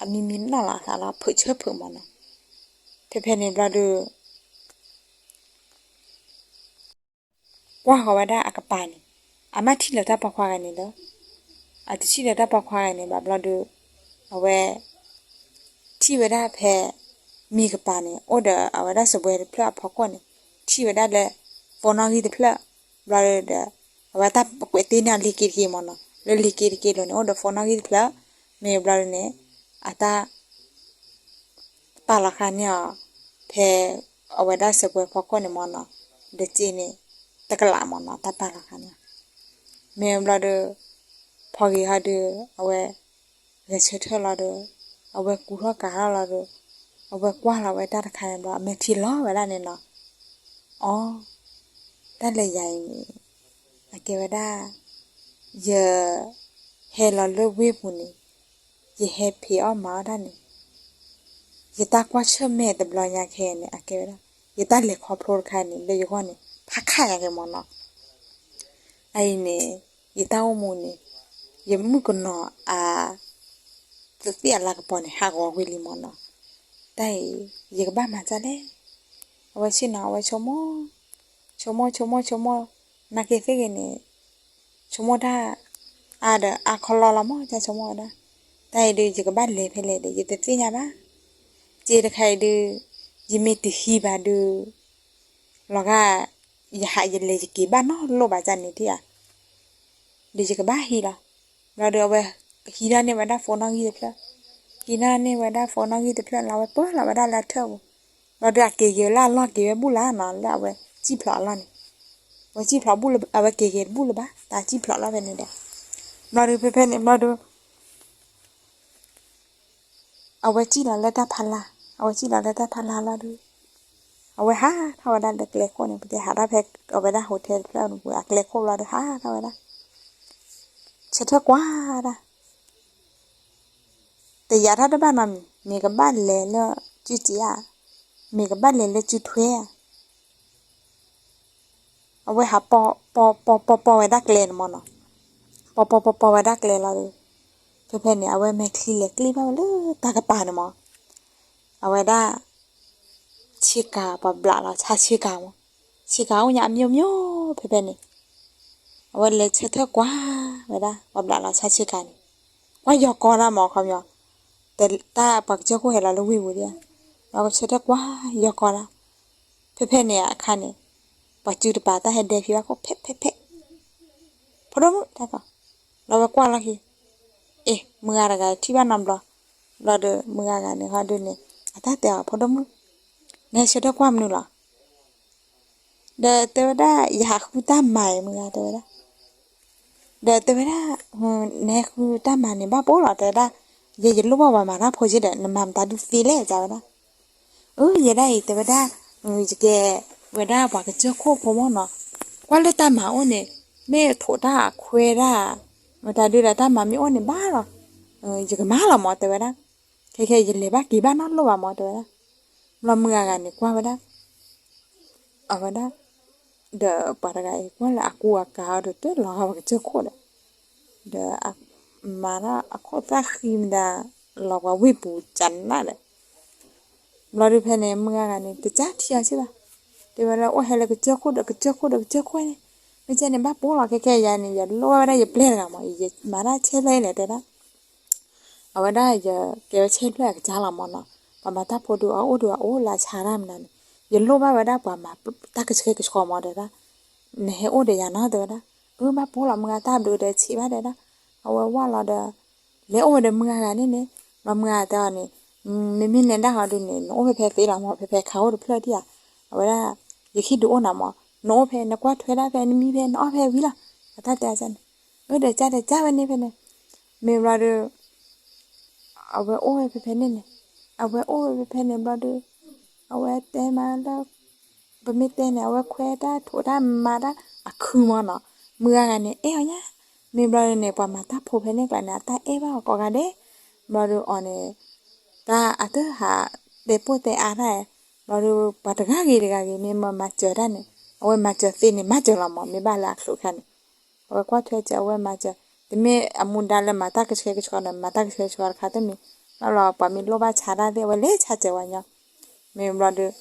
အမံမံနီၣ်လီၤအသးလီၤ ဖုးဆၢဖုးမးနီၤ, ဖဲဖဲန့ၣ်ဘျီဒီး ကွၢ်ဃီၤဝဲဒၣ်အကပၤန့ၣ်, အမ့ၢ်ထံၣ်လၢတၢ်ပိာ်ခွါဂၤန့ၣ်လီၤ, အတထံၣ်လၢတၢ်ပိာ်ခွါဂၤန့ၣ်ဘၣ်ဘျီဒီး အဝဲ ထံၣ်ဝဲဒၣ်ဖဲ မံကပၤန့ၣ် အိၣ်ဒီးအဝဲဒၣ်စပွဲတဖျၢၣ်အဖီခိၣ်န့ၣ်, ထံၣ်ဝဲဒၣ်လၢ ဖိနီၣ်ဂံၢ်တဖျၢၣ်, ဘျီဒီး အဝဲတၢ်ကွဲးတ့ၢ်န့ၢ်အီၤလံၤက့ၤတက့ၢ်မးနီၤ, လၢလံၤက့ၤတက့ၢ်လိၤန့ၣ် အိၣ်ဒီးဖိနီၣ်ဂံၢ်တဖျၢၣ်, မ့ၢ်ဘျီဒီးန့ၣ် အတၢ် ပာ်လီၤဃာ်န့ၢ်အီၤ ဖဲ အဝဲဒၣ်စပွဲဖီခိၣ်န့ၣ်မးနီၤ, ဒီးစ့န့ၣ် တကလးမးနီၤ တၢ်ပာ်လီၤဃာ်န့ၢ်အီၤ, မ့ၢ်ဘျီဒီး ဖီဂ့ၤဟီဒီး အဝဲ ဂဲၤဆၢထၢၣ်လီၤဒီး အဝဲကူထီၣ်ကၤထီၣ်လီၤဒီး အဝဲကွၢ်လီၤဝဲတၢ်တခါန့ၣ်ဘျီ အမဲာ်ထံလီၤဝဲဒၣ်န့ၣ်နီၤ, အိ တၢ်လၢယၤအံၤန့ၣ် အကဲဝဲဒၣ် ယ ဟဲလီၤလၢဝ့ၢ်ပူၤန့ၣ် ယဟဲဖံးအီၣ်မၤအီၣ်တၢ်န့ၣ် ယတၢ်ကွၢ်ဆၢၣ်မဲာ်တဘျီညါခဲအံၤန့ၣ် အကဲဝဲဒၣ် ယတၢ်လဲၤခီဖျိတခါန့ၣ် လၢယဂီၢ်န့ၣ် ဖးခးယၤက့ၤမးနီၤ, အအံၤန့ၣ် ယတၢ်အိၣ်မူန့ၣ် ယမုၣ်ကနီၤအ သ့ၣ်အလၤကပီၤန့ၣ် ဟးဂီၤကွံာ်လံမးနီၤ, တၢ်အံၤ ယကဘၣ်မၤဒ်လဲၣ်, အဝဲဆ့ၣ်နီၤ အဝဲဆိကမိၣ် ဆိကမိၣ်ဆိကမိၣ်ဆိကမိၣ်, နာ်က့သ့ၣ်ဂ့ၤန့ၣ် ဆိကမိၣ်တၢ် အါဒီးအါခီလီလီၤမး တၢ်ဆိကမိၣ်ဝဲဒၣ်, တၢ်အံၤဒုး ယကဘၣ်လဲၤဖဲလဲၣ်ဒီး ယတသ့ၣ်ညါဘၣ်, စ့တခါအံၤဒုး ယမ့ၢ်တဟံးဘၣ်ဒုး လီၤဂာ် ယဟးယလဲၤယက့ၤဘၣ်နီတလိၣ်ဘၣ် တၢ်န့ၣ်ထံၣ်ဧါ, ဒီးယကဘၣ်ဟံးလီၤ, ဘျီဒီးအဝဲ ဟံးဒၣ်န့ၢ်ဝဲဒၣ် phone နီၣ်ဂံၢ်တဖျၢၣ်, ဟံးဒၣ်န့ၢ်ဝဲဒၣ် phone နီၣ်ဂံၢ်တဖျၢၣ်လီၤ အဝဲပၢလီၤဝဲဒၣ်လၢအထၢၣ်ပူၤ, ဘျီဒီးအက့ၤက့ၤလၢအလီၢ်က့ၤဝဲဘူၣ်လၢ်နီၤ လၢအဝဲစံၣ်ဖျိးအလီၢ်န့ၣ်, အဝဲစံၣ်ဖျိးဘူၣ်လၢ အဝဲက့ၤက့ၤတဘူၣ်လၢၤဘၣ် တၢ်စံၣ်ဖျိးလီၤဖဲန့ၣ်ဒီး, ဘျီဒီးဖဲဖဲန့ၣ်ဘျီဒီး အဝဲစံၣ်လီၤလၢတၢ်ဖီလာ်, အဝဲစံၣ်လီၤလၢတၢ်ဖီလာ်လီၤဒီး, အဝဲဟးထီၣ်ဝဲဒၣ်လၢကျဲခိၣ်န့ၣ် ပတဲဟးထီၣ်ဖဲအဝဲဒၣ် hotel တဖျၢၣ်န့ၣ်ပူၤ အကျဲခိၣ်ဘျီဒီးဟးထီၣ်ဝဲဒၣ်, ဆၢထၢၣ်ကွၢ်ဒၣ် တယာ်ထီၣ်တဘၣ်နီတမံၤ, မ့ၢ်ကဘၣ်လဲၤလၢစုစံးဧါ, မ့ၢ်ကဘၣ်လဲၤလၢစုထွဲဧါ, အဝဲဟးပီၤပီၤပီၤပီၤဝဲဒၣ်ကျဲန့ၣ်မၢ်နီၤ, ပီၤပီၤပီၤပီၤဝဲဒၣ်ကျဲလီၤဒီး, ဖဲဖဲန့ၣ် အဝဲမဲာ်ချံလဲၤကျ့ဘၣ်ဝဲလၢတၢ်ကပၤန့ၣ်မၢ်, အဝဲဒၣ် ဆ့ကၤ ပှၤဘျးလီၤဆါဆ့ကၤမၢ်, ဆ့ကၤအိၣ်ညါအမျိုးမျိုး ဖဲဖဲန့ၣ်, အဝဲလဲၤဆၢထၢၣ်ကွၢ်ဝဲဒၣ် ပှၤဘျးလီၤဆါဆ့ကၤန့ၣ်, ကွၢ်ယီၤကီဒၣ်မၢ် ခီပညီ, တၢ်ပှၤကစၢၢ်ခိၣ်ဟဲလီၤလၢဝ့ၢ်ပူၤဒၣ်, ဒီးကဆၢထၢၣ်ကွၢ်ယီၤကီဒၣ်, ဖဲဖဲန့ၣ်အခါန့ၣ်, ပှၤစုတပၤတၢ်ဟဲဒဲဖံးဘၣ်ခိၣ် ဖဲဖဲဖဲ ဖိဒိၣ်မုၣ်တၢ်ကီ, လီၤဝဲကွၢ်လီၤက့ၤ, အ့ၣ် မုၢ်ဂၤတဂၤထံၣ်ဘၣ်နီတဘျီ, ဘျီဒီးမုၢ်ဂၤဂၤန့ၣ်ဟီဒုန့ၣ်, အတၢ်တဲအီၤ ဖိဒိၣ်မုၣ်, နဟဲဆၢထၢၣ်ကွၢ်မနုၤလီၤ, ဒီးတဲဝဲဒၣ် ယဟးဃုတၢ်မၤအံၤ မုၢ်ဂၤတဲဝဲဒၣ်, ဒီးတဲဝဲဒၣ်, နဟဲဃုတၢ်မၤန့ၣ်ဘၣ်ပိာ်လီၤ တဲဝဲဒၣ်, ယဲယလိၣ်ဘၣ်ပှၤမၤတၢ်ဖိက့ဒီး နမၤမတၤဒုးသ့လဲၣ် တဲဝဲဒၣ် အၢ ယဲဒၣ်အံၤ တဲဝဲဒၣ်, ယကဲဝဲဒၣ်ပှၤကစၢၢ်ခိၣ်ဖိမၢ်နီၤ, ကွၢ်လၢတၢ်မၤအိၣ်န့ၣ်, မ့ၢ်ထိးတၢ်ခွဲးတၢ်, မတၤဒုးဒီးတၢ်မၤမ့ၢ်အိၣ်န့ၣ်ဘၣ်လီၤ, ယကမၤလီၤမၢ် တဲဝဲဒၣ်, ခဲခဲယလဲၤဘၣ်က့ၤဘၣ်နီတလိၣ်ဘၣ်မၢ် တဲဝဲဒၣ်, ဘျီမုၢ်ဂၤဂၤန့ၣ်ကွၢ်ဝဲဒၣ် အဝဲဒၣ်, ဒီးပှၤတဂၤအံၤကွၢ်လၢအကူအကၤအီၤဒီး တလီၤဂာ်ပှၤကစၢၢ်ခိၣ်ဒီး, ဒီးမၤထီၣ်အခိၣ်သၣ်ဃံမတၤ, လီၤပှၤဝ့ၢ်ပူၤကနးဒီး, ဘျီဒုးဖဲန့ၣ် မုၢ်ဂၤဂၤန့ၣ် တကးထံၣ်အီၤစ့ၢ်ဘၣ်, တဲဝဲဒၣ်အိၣ်ဟဲလၢကစၢၢ်ခိၣ်ဒီး ကစၢၢ်ခိၣ်ဒီးကစၢၢ်ခိၣ်န့ၣ်, မ့ၢ်ကဲန့ၣ်ဘၣ်ပိာ်လီၤ ခဲခဲယၤန့ၣ် ယလိၣ်ဝဲဒၣ်ယပျဲၢ်တဂၤမၢ်, ယမၤတၢ်ဆဲဖျၢၣ်အံၤလဲၣ် တဲဒၣ် အဝဲဒၣ်ယကဲဝဲဆဲဖျၢၣ်အကစၢ်လီၤမၢ်နီၤ, ပှၤမၤတၢ်ဖိဒုးအအိၣ်ဒုးအအိၣ်လၢအဆါတၢ်မနုၤန့ၣ်, ယလိၣ်ဘၣ်ဝဲဒၣ်ပှၤမၤတၢ်ကဆှဲကဆှီမၢ် တဲဒၣ်, နဟဲအိၣ်ဒီးယၤနီၤ တဲဝဲဒၣ်, အၢ ဘၣ်ပိာ်လီၤ မုၢ်ဂၤတၢ်ဘျုးဒီးဆံးဘၣ် တဲဒၣ်, အဝဲဝၢ်လီၤဒီး, လဲၤအိၣ်ဝဲဒီးမုၢ်ဂၤဂၤန့ၣ်န့ၣ်, ဘျီမုၢ်ဂၤတဲအီၤန့ၣ်, မ့မ့ၢ်နဲဒၣ်ဟီဒုးန့ၣ် နအိၣ်ဖဲဖဲသ့လီၤမၢ်, ဖဲဖဲခးအိၣ်တဖျၢၣ်ဒံးဧါ, အဝဲဒၣ်, ယခံဒုးအိၣ်နၤမၢ်, နအိၣ်ဖဲ နကွၢ်ထွဲဒၣ်ဖဲ နမံဖဲ နအီၣ်ဖဲဝံၤလီၤ, အတၢ်တဲအီၤန့ၣ်, အၢ ဒီးကၢ်ဒီးကၢ်ဝဲန့ၣ်ဖဲန့ၣ်, မ့ၢ်ဘျီဒီး အဝဲအိၣ်ဝဲဖဲဖဲန့ၣ်န့ၣ်, အဝဲအိၣ်ဝဲဖဲဖဲန့ၣ်ဘျီဒီး, အဝဲတဲမးလၢ, ပမ့ၢ်တဲန့ၣ် အဝဲခွဲးတၢ်ထိးတၢ်မၤတၢ်အခုမၢ်နီၤ, မုၢ်ဂၤဂၤန့ၣ် အဲၣ်အီၤညါ, မ့ၢ်ဘျီဒီးန့ၣ် ပှၤမၤတၢ်ဖိဖဲန့ၣ်ကျါန့ၣ် အတၢ်အဲၣ်ဘၣ်အီၤကိးဂၤဒဲး, ဘျီဒီးအီၤန့ၣ်, တၢ်အတဟးတဲပိၢ်တဲအါတၢ်, ဘျီဒီးပှၤတဂၤဂ့ၤတဂၤဂ့ၤ မ့ၢ်မၤစၢၤတၢ်န့ၣ်, အဝဲမၤစၢၤသ့န့ၣ် မၤစၢၤလီၤမၢ်, မ့ၢ်ဘၣ်လၢအချိးခါန့ၣ် အဝဲကွၢ်ထွဲစၢၤ အဝဲမၤစၢၤ, တမ့ၢ်အမူဒါလၢမၤတၢ်ကဆှဲကဆှီဒီး မၤတၢ်ကဆှဲကဆှီတခါတမံၤ, ဘျီဘျီပှၤမ့ၢ်လိၣ်ဘၣ်ဆါတၢ်သ့ၣ် အဝဲလဲၤဆါစၢၤဝဲညီ, မ့ၢ်ဘျီဒီး,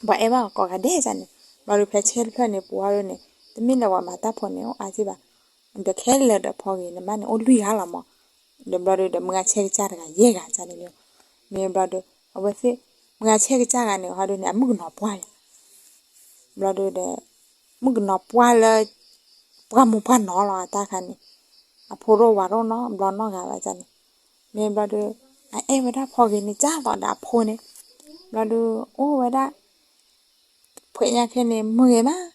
ပှၤအဲၣ်ဘၣ်အီၤကိးဂၤဒဲးန့ၣ်, ဘျီဒီးဖဲဆဲတဖျၢၣ်န့ၣ် ပှၤဟီဒုးန့ၣ်, တမ့ၢ်လၢပှၤမၤတၢ်ဖိန့ၣ် အိၣ်အါက့ဘၣ်, ဒီးခဲလၢာ်ဒီးဖီဂ့ၤန့ၣ်မးန့ၣ် အိၣ်လွံၢ်ဂၤလီၤမၢ်, ဒီးဘျီဒီးဒီးမုၢ်ဂၤဆဲကစၢ်တဂၤယဲၢ်ဂၤန့ၣ်မၢ်, မ့ၢ်ဘျီဒီး, အဝဲသ့ၣ်, မုၢ်ဂၤဆဲကစၢ်ဂၤန့ၣ် ဟီဒုးန့ၣ် အမုၣ်ကနီၤပှၢ်လီၤ ဘျီဒီးဒီး, မုၣ်ကနီၤပှၢ်လၢ, ပှၢ်မူပှၢ်နီၤလီၤအတၢ်ခါန့ၣ်, အဖိဒိၣ်ဝၤဒိၣ်နီတဘျီနီတဂၤဘၣ်န့ၣ်, မ့ၢ်ဘျီဒီး, အအဲၣ်ဝဲဒၣ်ဖီဂ့ၤန့ၣ် ကၢ်သိးဒီးအဖိန့ၣ်, ဘျီဒီးအိၣ်ဝဲဒၣ် ဖဲညါခဲန့ၣ် မုၢ်ဂ့ၤမး,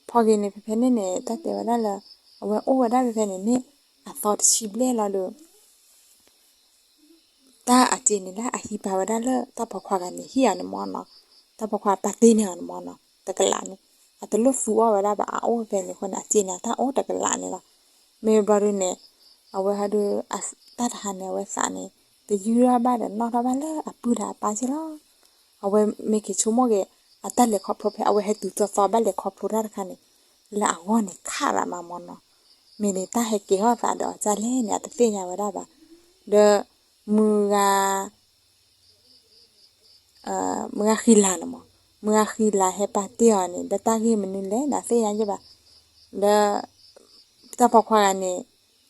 ဖီဂ့ၤန့ၣ် ဖဲဖဲန့ၣ်န့ၣ် တၢ်တဲဝဲဒၣ်လၢ, အဝဲအိၣ်ဝဲဒၣ်ဖဲဖဲန့ၣ်န့ၣ်, အသီတဆံဘျဲၣ်လီၤဒီး တၢ်အစ့န့ၣ်လၢအဟံးပာ်ဝဲဒၣ်လၢတၢ်ပိာ်ခွါဂၤန့ၣ် ဟံၣ်အီၤန့ၣ်မၢ်နီၤ, တၢ်ပိာ်ခွါပာ်တ့ၢ်န့ၢ်အီၤန့ၣ်မၢ်နီၤ တကလးန့ၣ်, အတလိၣ်သူအီၣ်ဝဲဒၣ်ဘၣ် အအိၣ်ဖဲန့ၣ်အဃိန့ၣ် အစ့န့ၣ် အတၢ်အိၣ်တကလးန့ၣ်လီၤ. မ့ၢ်ဘျီဒုန့ၣ်, အဝဲဟီဒု, တၢ်တဟါန့ၣ် အဝဲသးန့ၣ်, တယူးထီၣ်ဘၣ်ဒီးနီၣ်ထီၣ်ဘၣ်လၢအပုၢ်ဒီးအပၢ်စ့ၢ်လီၤ. အဝဲမ့ၢ်က့ၤဆိကမိၣ်က့ၤ, အတၢ်လဲၤခီဖျိဖဲအဝဲဟဲတုၤသီသီဘၣ်လဲၤခီဖျိတၢ်တခါန့ၣ်, လၢအဂီၢ်န့ၣ်ခးရးမးမၢ်နီၤ, မ့ၢ်န့ၣ်တၢ်ဟဲက့ၤထီၣ်သးဒီးအီၤဒ်လဲၣ်န့ၣ် အတသ့ၣ်ညါဝဲဒၣ်ဘၣ်. ဒီးမုၢ်ဂၤ မုၢ်ဂၤဃံလၤန့ၣ်မၢ်, မုၢ်ဂၤဃံလၤဟဲပာ်တ့ၢ်အီၤန့ၣ် လၢတၢ်ဂ့ၢ်မနုၤလဲၣ်န့ၣ် အသ့ၣ်ညါယဲၢ်ဘၣ်. ဒီးတၢ်ပိာ်ခွါဂၤန့ၣ်,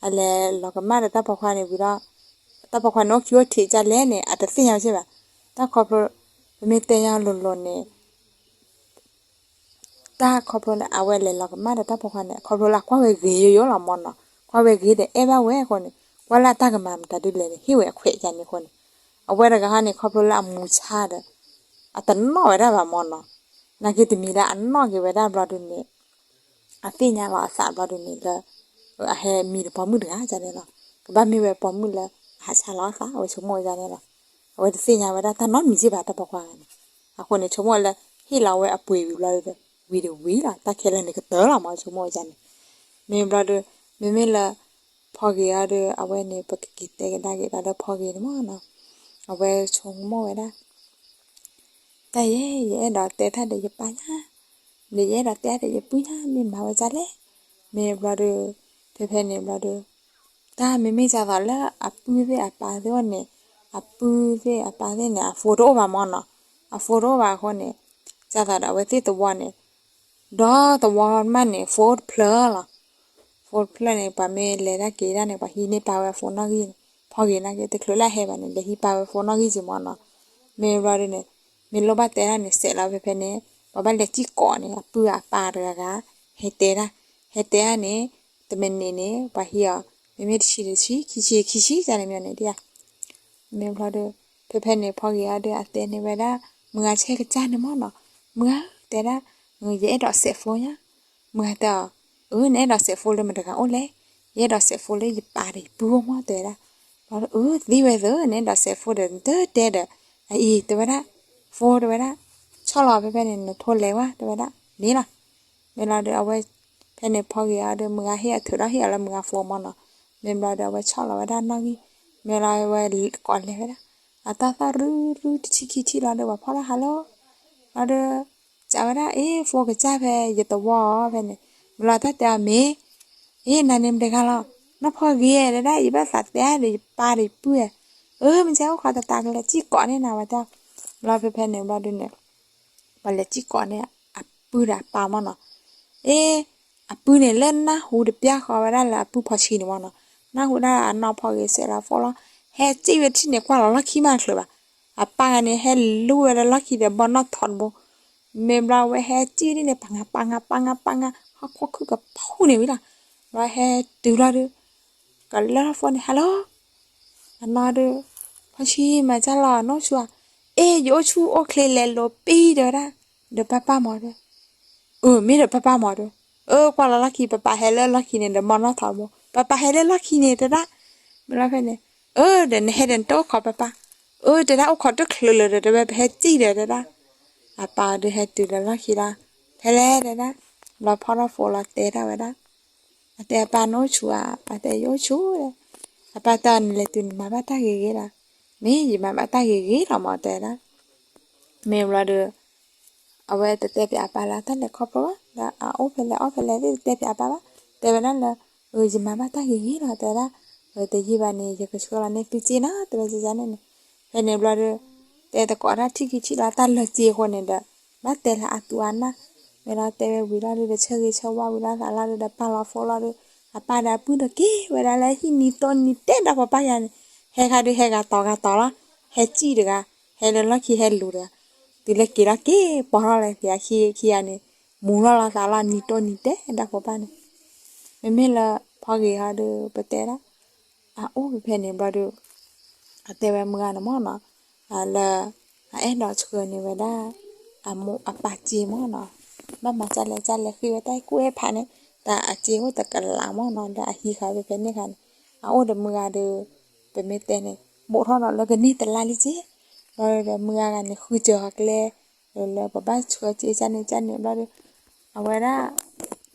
အလဲၤလီၤကမၣ်ဒီးတၢ်ပိာ်ခွါန့ၣ်ဝံၤဒီး, တၢ်ပိာ်ခွါန့ၣ်အိၣ်ခံအိၣ်ထံးကလဲၣ်န့ၣ် အတသ့ၣ်ညါဘၣ်ဘၣ်. တၢ်ခီဖျိ, ပမ့ၢ်တဲညါလိၤလိၤန့ၣ် တၢ်ခီဖျိလၢအဝဲလဲၤလီၤကမၣ်ဒီးတၢ်ပိာ်ခွါန့ၣ် ခီဖျိလၢအကွၢ်ဝဲဂ့ၤယိယိလီၤမၢ်နီၤ, ကွၢ်ဝဲဂ့ၤဒီးအဲၣ်ဘၣ်ဝဲအဃိန့ၣ်, ပှၤလၢအတၢ်ကမၤမတၤဒုလဲၣ်န့ၣ် ဟ့ၣ်ဝဲအခွဲးယၤန့ၣ်အဃိန့ၣ်, အဝဲတဂၤဟီန့ၣ် ခီဖျိလၢအမူဆါဒီး အတနီၣ်ဝဲဒၣ်ဘၣ်မၢ်နီၤ, နာ်က့တမံၤလၢအနီၣ်က့ၤဝဲဒၣ်ဘျီဒုန့ၣ် အသ့ၣ်ညါလီၤအသးဘျီဒုန့ၣ်လၢ အဟဲမံဒီးပိာ်မုၣ်တဂၤန့ၣ်လီၤ. ကဘၣ်မ့ၢ်ဝဲပိာ်မုၣ်လၢအဟးဆါလီၤအသး အဝဲဆိကမိၣ်ဝဲန့ၣ်လီၤ. အဝဲတသ့ၣ်ညါဝဲဒၣ်တၢ်နီတမံၤစ့ၢ်ဘၣ် တၢ်ပိာ်ခွါဂၤန့ၣ်. အဃိန့ၣ် ဆိကမိၣ်လၢ ဟ့ၣ်လီၤဝဲအပှ့ၤဝံၤဘျီဒီး ဝံၤဒီးဝံၤလီၤ တၢ်ခဲလၢာ်န့ၣ်ကတၢၢ်လီၤမၢ် ဆိကမိၣ်ဝဲန့ၣ်. မ့ၢ်ဘျီဒီး မ့မ့ၢ်လၢ ဖီဂ့ၤအီၤဒီး အဝဲန့ၣ် ပကက့ၤတဲကဒါက့ၤဒီးလၢဖီဂ့ၤန့ၣ်မၢ်နီၤ, အဝဲဆိကမိၣ်ဝဲဒၣ် တၢ်ယဲ ယအဲၣ်ဒိးတဲတၢ်ဒီးယပၢ်ညါ, ဒီးယအဲၣ်ဒိးတဲတၢ်ဒီးယပုၢ်ညါ မ့ၢ်မၤဝဲဒ်လဲၣ်. မ့ၢ်ဘျီဒီး ဖဲဖဲန့ၣ်ဘျီဒီး တၢ်မ့မ့ၢ်ဒ်သိးလၢအပုၢ်သ့ၣ်အပၢ်သ့ၣ်အီၤန့ၣ်, အပုၢ်သ့ၣ်အပၢ်သ့ၣ်န့ၣ် အဖိတအိၣ်ဘၣ်မၢ်နီၤ, အဖိတအိၣ်ဘၣ်အဃိန့ၣ် ဒ်သိးဒီးအဝဲသ့ၣ်သဝီန့ၣ် ဒီးသဝီမးန့ၣ် ဖိတဖျၢၣ်လီၤ. ဖိတဖျၢၣ်န့ၣ် ပှၤမ့ၢ်လဲၤတၢ်က့ၤတၢ်န့ၣ် ပှၤဟံးန့ၢ်ပာ်ဝဲအဖိနီၣ်ဂံၢ်န့ၣ်, ဖီဂ့ၤနာ်က့ တချုးလၢအဟဲဘၣ်န့ၣ် လဲၤဟံးပာ်ဝဲအဖိနီၣ်ဂံၢ်က့ၤမၢ်နီၤ. မ့ၢ်ဘျီဒုန့ၣ် မ့ၢ်လိၣ်ဘၣ်တဲတၢ်န့ၣ် စဲးလီၤဖဲဖဲန့ၣ် ပှၤဘၣ်လဲၤစံၣ်ကိးန့ၣ် အပုၢ်အပၢ်တဂၤဂၤ ဟဲတဲတၢ်, ဟဲတဲတၢ်န့ၣ် တမံးနံးန့ၣ် ပှၤဟံးအီၤ မ့မ့ၢ်တဆံတဆံ ခံဆံခံဆံ ကန့ၣ်မ့ၢ်န့ၣ်ဒ်ဧါ. မ့ၢ်ဘျီဒီး ဖဲဖဲန့ၣ် ဖီဂ့ၤအီၤဒီး အတဲန့ၢ်ဝဲဒၣ် မုၢ်ဂၤဆဲးကစၢ်န့ၣ်မၢ်နီၤ, မုၢ်ဂၤဧၢ တဲဒၣ် ယအဲၣ်ဒိးစဲးဖိညါ. မုၢ်ဂၤတဲအီၤ အၢ နအဲၣ်ဒိးစဲးဖိလၢမတၤတဂၤအိၣ်လဲၣ်. ယအဲၣ်ဒိးစဲးဖိလၢယပၢ်ဒီးယပုၢ်အိၣ်မၢ် တဲဝဲဒၣ်. ဘျီဒီး အၢ သံဝဲသၢ နအဲၣ်ဒိးစဲးဖိဒီး နတတဲဒီး အအံၤ တဲဝဲဒၣ် ဖိ တဲဝဲဒၣ် ဆီၣ်လီၤဖဲဖဲန့ၣ် နထိလဲၤဝဲ တဲဝဲဒၣ် န့ၣ်လီၤ. မ့ၢ်လီၤဒီး အဝဲ ဖဲန့ၣ် ဖီဂ့ၤအီၤဒီး မုၢ်ဂၤဟ့ၣ်အထုးဒီးဟ့ၣ်အီၤလၢမုၢ်ဂၤဖိမၢ်နီၤ. မ့ၢ်ဘျီဒီး အဝဲဆီၣ်လီၤဝဲဒၣ်နီၣ်ဂံၢ်, မ့ၢ်လီၤဝဲကိးလဲၤဝဲဒၣ် အတၢ်သီၣ်ရုရုတဆံခံထံၣ်လီၤဒီး ပှၤဖီၣ်ထီၣ်ဟါလီၤ လီၤဒီး စံးဝဲဒၣ် အ့ ဖိကစၢ်ဖဲယသဝီဖဲန့ၣ်, မ့ၢ်လီၤတၢ်တဲအီၤမ့ၢ် အ့ နၤန့ၣ်မတၤတဂၤလီၤ, နီၢ်ဖီဂ့ၤ တဲဒၣ် ယဘၣ်သးတဲဒီးယပၢ်ဒီးယပုၢ်ဧါ, အၢ မ့ၢ်ကဲအိၣ်ခိးတတးကလဲၤစံၣ်ကိးန့ၢ်နၤဝဲတၢ်, ဘျီဖဲဖဲန့ၣ်ဘျီဒုန့ၣ် ပှၤလဲၤစံၣ်ကိးန့ၢ်အပုၢ်ဒီးအပၢ်မၢ်နီၤ, အ့ အပုၢ်န့ၣ်လၢနၢ်ဟူတပျၢ်ဃီဝဲဒၣ်လၢအပုၢ်ဖီဆံန့ၣ်မၢ်နီၤ, နၢ်ဟူဒၣ်အနီၢ်ဖီဂ့ၤစဲးလီၤဖိလီၤ, ဟဲစံၣ်ဝဲထံၣ်န့ၣ် ကွၢ်လီၤလီၢ်ခံမးတချုးဘၣ်, အပၢ်ဂၤန့ၣ် ဟဲလူဝဲလၢလီၢ်ခံဒီးဘီနီၣ်ထီတဘိ မ့ၢ်ဘျီဝဲဟဲစံၣ်ဒ်န့ၣ် ပှၤငါပှၤငါပှၤငါပှၤငါ ဟီၣ်ခိၣ်ခုၣ်ကဖူန့ၣ်ဝံၤလီၤ, ဘျီဟဲတုၤလီၤဒီး ကလၢထီၣ်ဖိန့ၣ် ဟဲလီၤ, အနီၢ်ဒီး ဖီဆံမၤစၢ်လီၤ နအိၣ်ဆူၣ်ဧါ, အ့ ယအိၣ်ဆူၣ်အိၣ်ချ့လဲၤလိၤပံ တဲဝဲဒၣ်, ဒီးပၢ်ပၢ်မၢ်ဒီး အၢ မ့ၢ်ဒီးပၢ်ပၢ်မၢ်ဒီး, အၢ ကွၢ်လီၤလီၢ်ခံ ပၢ်ပၢ်ဟဲလၢလီၢ်ခံန့ၣ်ဒီး ဘီနီၣ်ထီတဘိ ပၢ်ပၢ်ဟဲလၢလီၢ်ခံန့ၣ် တဲဒၣ်, မ့ၢ်လီၤဖဲန့ၣ်, အၢ ဒီးနဟဲဒီးနတအိၣ်ခိးပၢ်ပၢ်, အၢ တဲဒၣ် အိၣ်ခိးတချုးလၢၤဒီး တဲဝဲပဟဲစံၣ်ဒီး တဲဒၣ်, အပၢ်ဒီးဟဲတုၤလၢလီၢ်ခံလီၤ, ဖဲလဲၣ် တဲဒၣ်, ဘျီဖီထီၣ်ဖိလီၤတဲဒၣ်ဝဲဒၣ် အတဲအပၢ်နအိၣ်ဆူၣ်ဧါ, အတဲယအိၣ်ဆူၣ်, အပၢ်တဲနလဲၤတုၤနမၤဘၣ်တၢ်ဂ့ၤဂ့ၤလီၤ, မ့ၢ်ယမၤဘၣ်တၢ်ဂ့ၤဂ့ၤလီၤမၢ် တဲဒၣ်, မ့ၢ်ဘျီဒီး အဝဲတတဲပၠးအပၢ်လၢတၢ်လဲၤခီဖျိဘၣ် လၢအအိၣ်ဖဲလဲၣ်အီၣ်ဖဲလဲၣ်သ့ၣ်တတဲပၠးအပၢ်ဘၣ်, တဲဝဲဒၣ်လၢ အၢ ယမၤဘၣ်တၢ်ဂ့ၤဂ့ၤလီၤ တဲဒၣ်, တယံာ်ဘၣ်န့ၣ် ယကဆှၢလီၤန့ၢ်သုစ့နီၤ တဲဝဲန့ၣ်, ဖဲန့ၣ်ဘျီဒီး တဲသကိးတၢ်ထံၣ်ခံထံၣ်လီၤ တၢ်လၢစ့အဃိန့ၣ်ဒီး ဘၣ်တဲလၢအသူအနၢ်, မ့ၢ်လီၤတဲဝဲဝံၤလီၤဒီး ဆၢဂ့ၤဆၢဝါဝံၤလီၤသးလီၤဒီး ပာ်လီၤဖိလီၤဒီး အပၢ်ဒီးအပုၢ်ဒီးက့ၤဝဲဒၣ်လၢဟံၣ်နံၤတိၢ်နံၤတဲဒီး ပှၤပၢ်ခံဂၤန့ၣ် ဟဲခါဒုးဟဲဂၤတီၤဂၤတီၤလီၤ, ဟဲစံၣ်တဂၤ, ဟဲလၢလီၢ်ခံဟဲလူၤတဂၤ, တုၤလၢက့ၤလီၤက့ၤ ပိာ်ထီၣ်လၢခံဂၤခံဂၤန့ၣ် မူၤလီၤလီၤသးလီၤနံၤတိၢ်နံၤတဲဒီးပှၤပၢ်န့ၣ်, မ့မ့ၢ်လၢဖီဂ့ၤဟီဒီး ပတဲဒၣ် အအိၣ်ဖဲဖဲန့ၣ်ဘျီဒီး အတဲဝဲမုၢ်ဂၤန့ၣ်မၢ်နီၤ, လၢ အအဲၣ်ဒိးဆှၢန့ၢ်ဝဲဒၣ် အမိၢ်အပၢ်စ့မၢ်နီၤ, ဘၣ်မၤကၢ်လဲၣ်ကၢ်လဲၣ်ဃ့ဝဲတၢ်ကူၣ်အဲၣ်ဖးန့ၣ် တၢ်အစ့အိၣ်တကလးမၢ်နီၤ လၢအဟံးဃာ်ဖဲဖဲန့ၣ်ခါန့ၣ်, အအိၣ်ဒီးမုၢ်ဂၤဒီး ပမ့ၢ်တဲန့ၣ် ဘိးထီၣ်ဒီးလၢကန့ၢ်တလါလံက့, ဘျီဒီးမုၢ်ဂၤဂၤန့ၣ် ဃုစၢၤဃီၤကျဲ လၢပဘၣ်ဆှၢစ့ကၢ်န့ၣ်ကၢ်န့ၣ်ဘျီဒီး အဝဲဒၣ်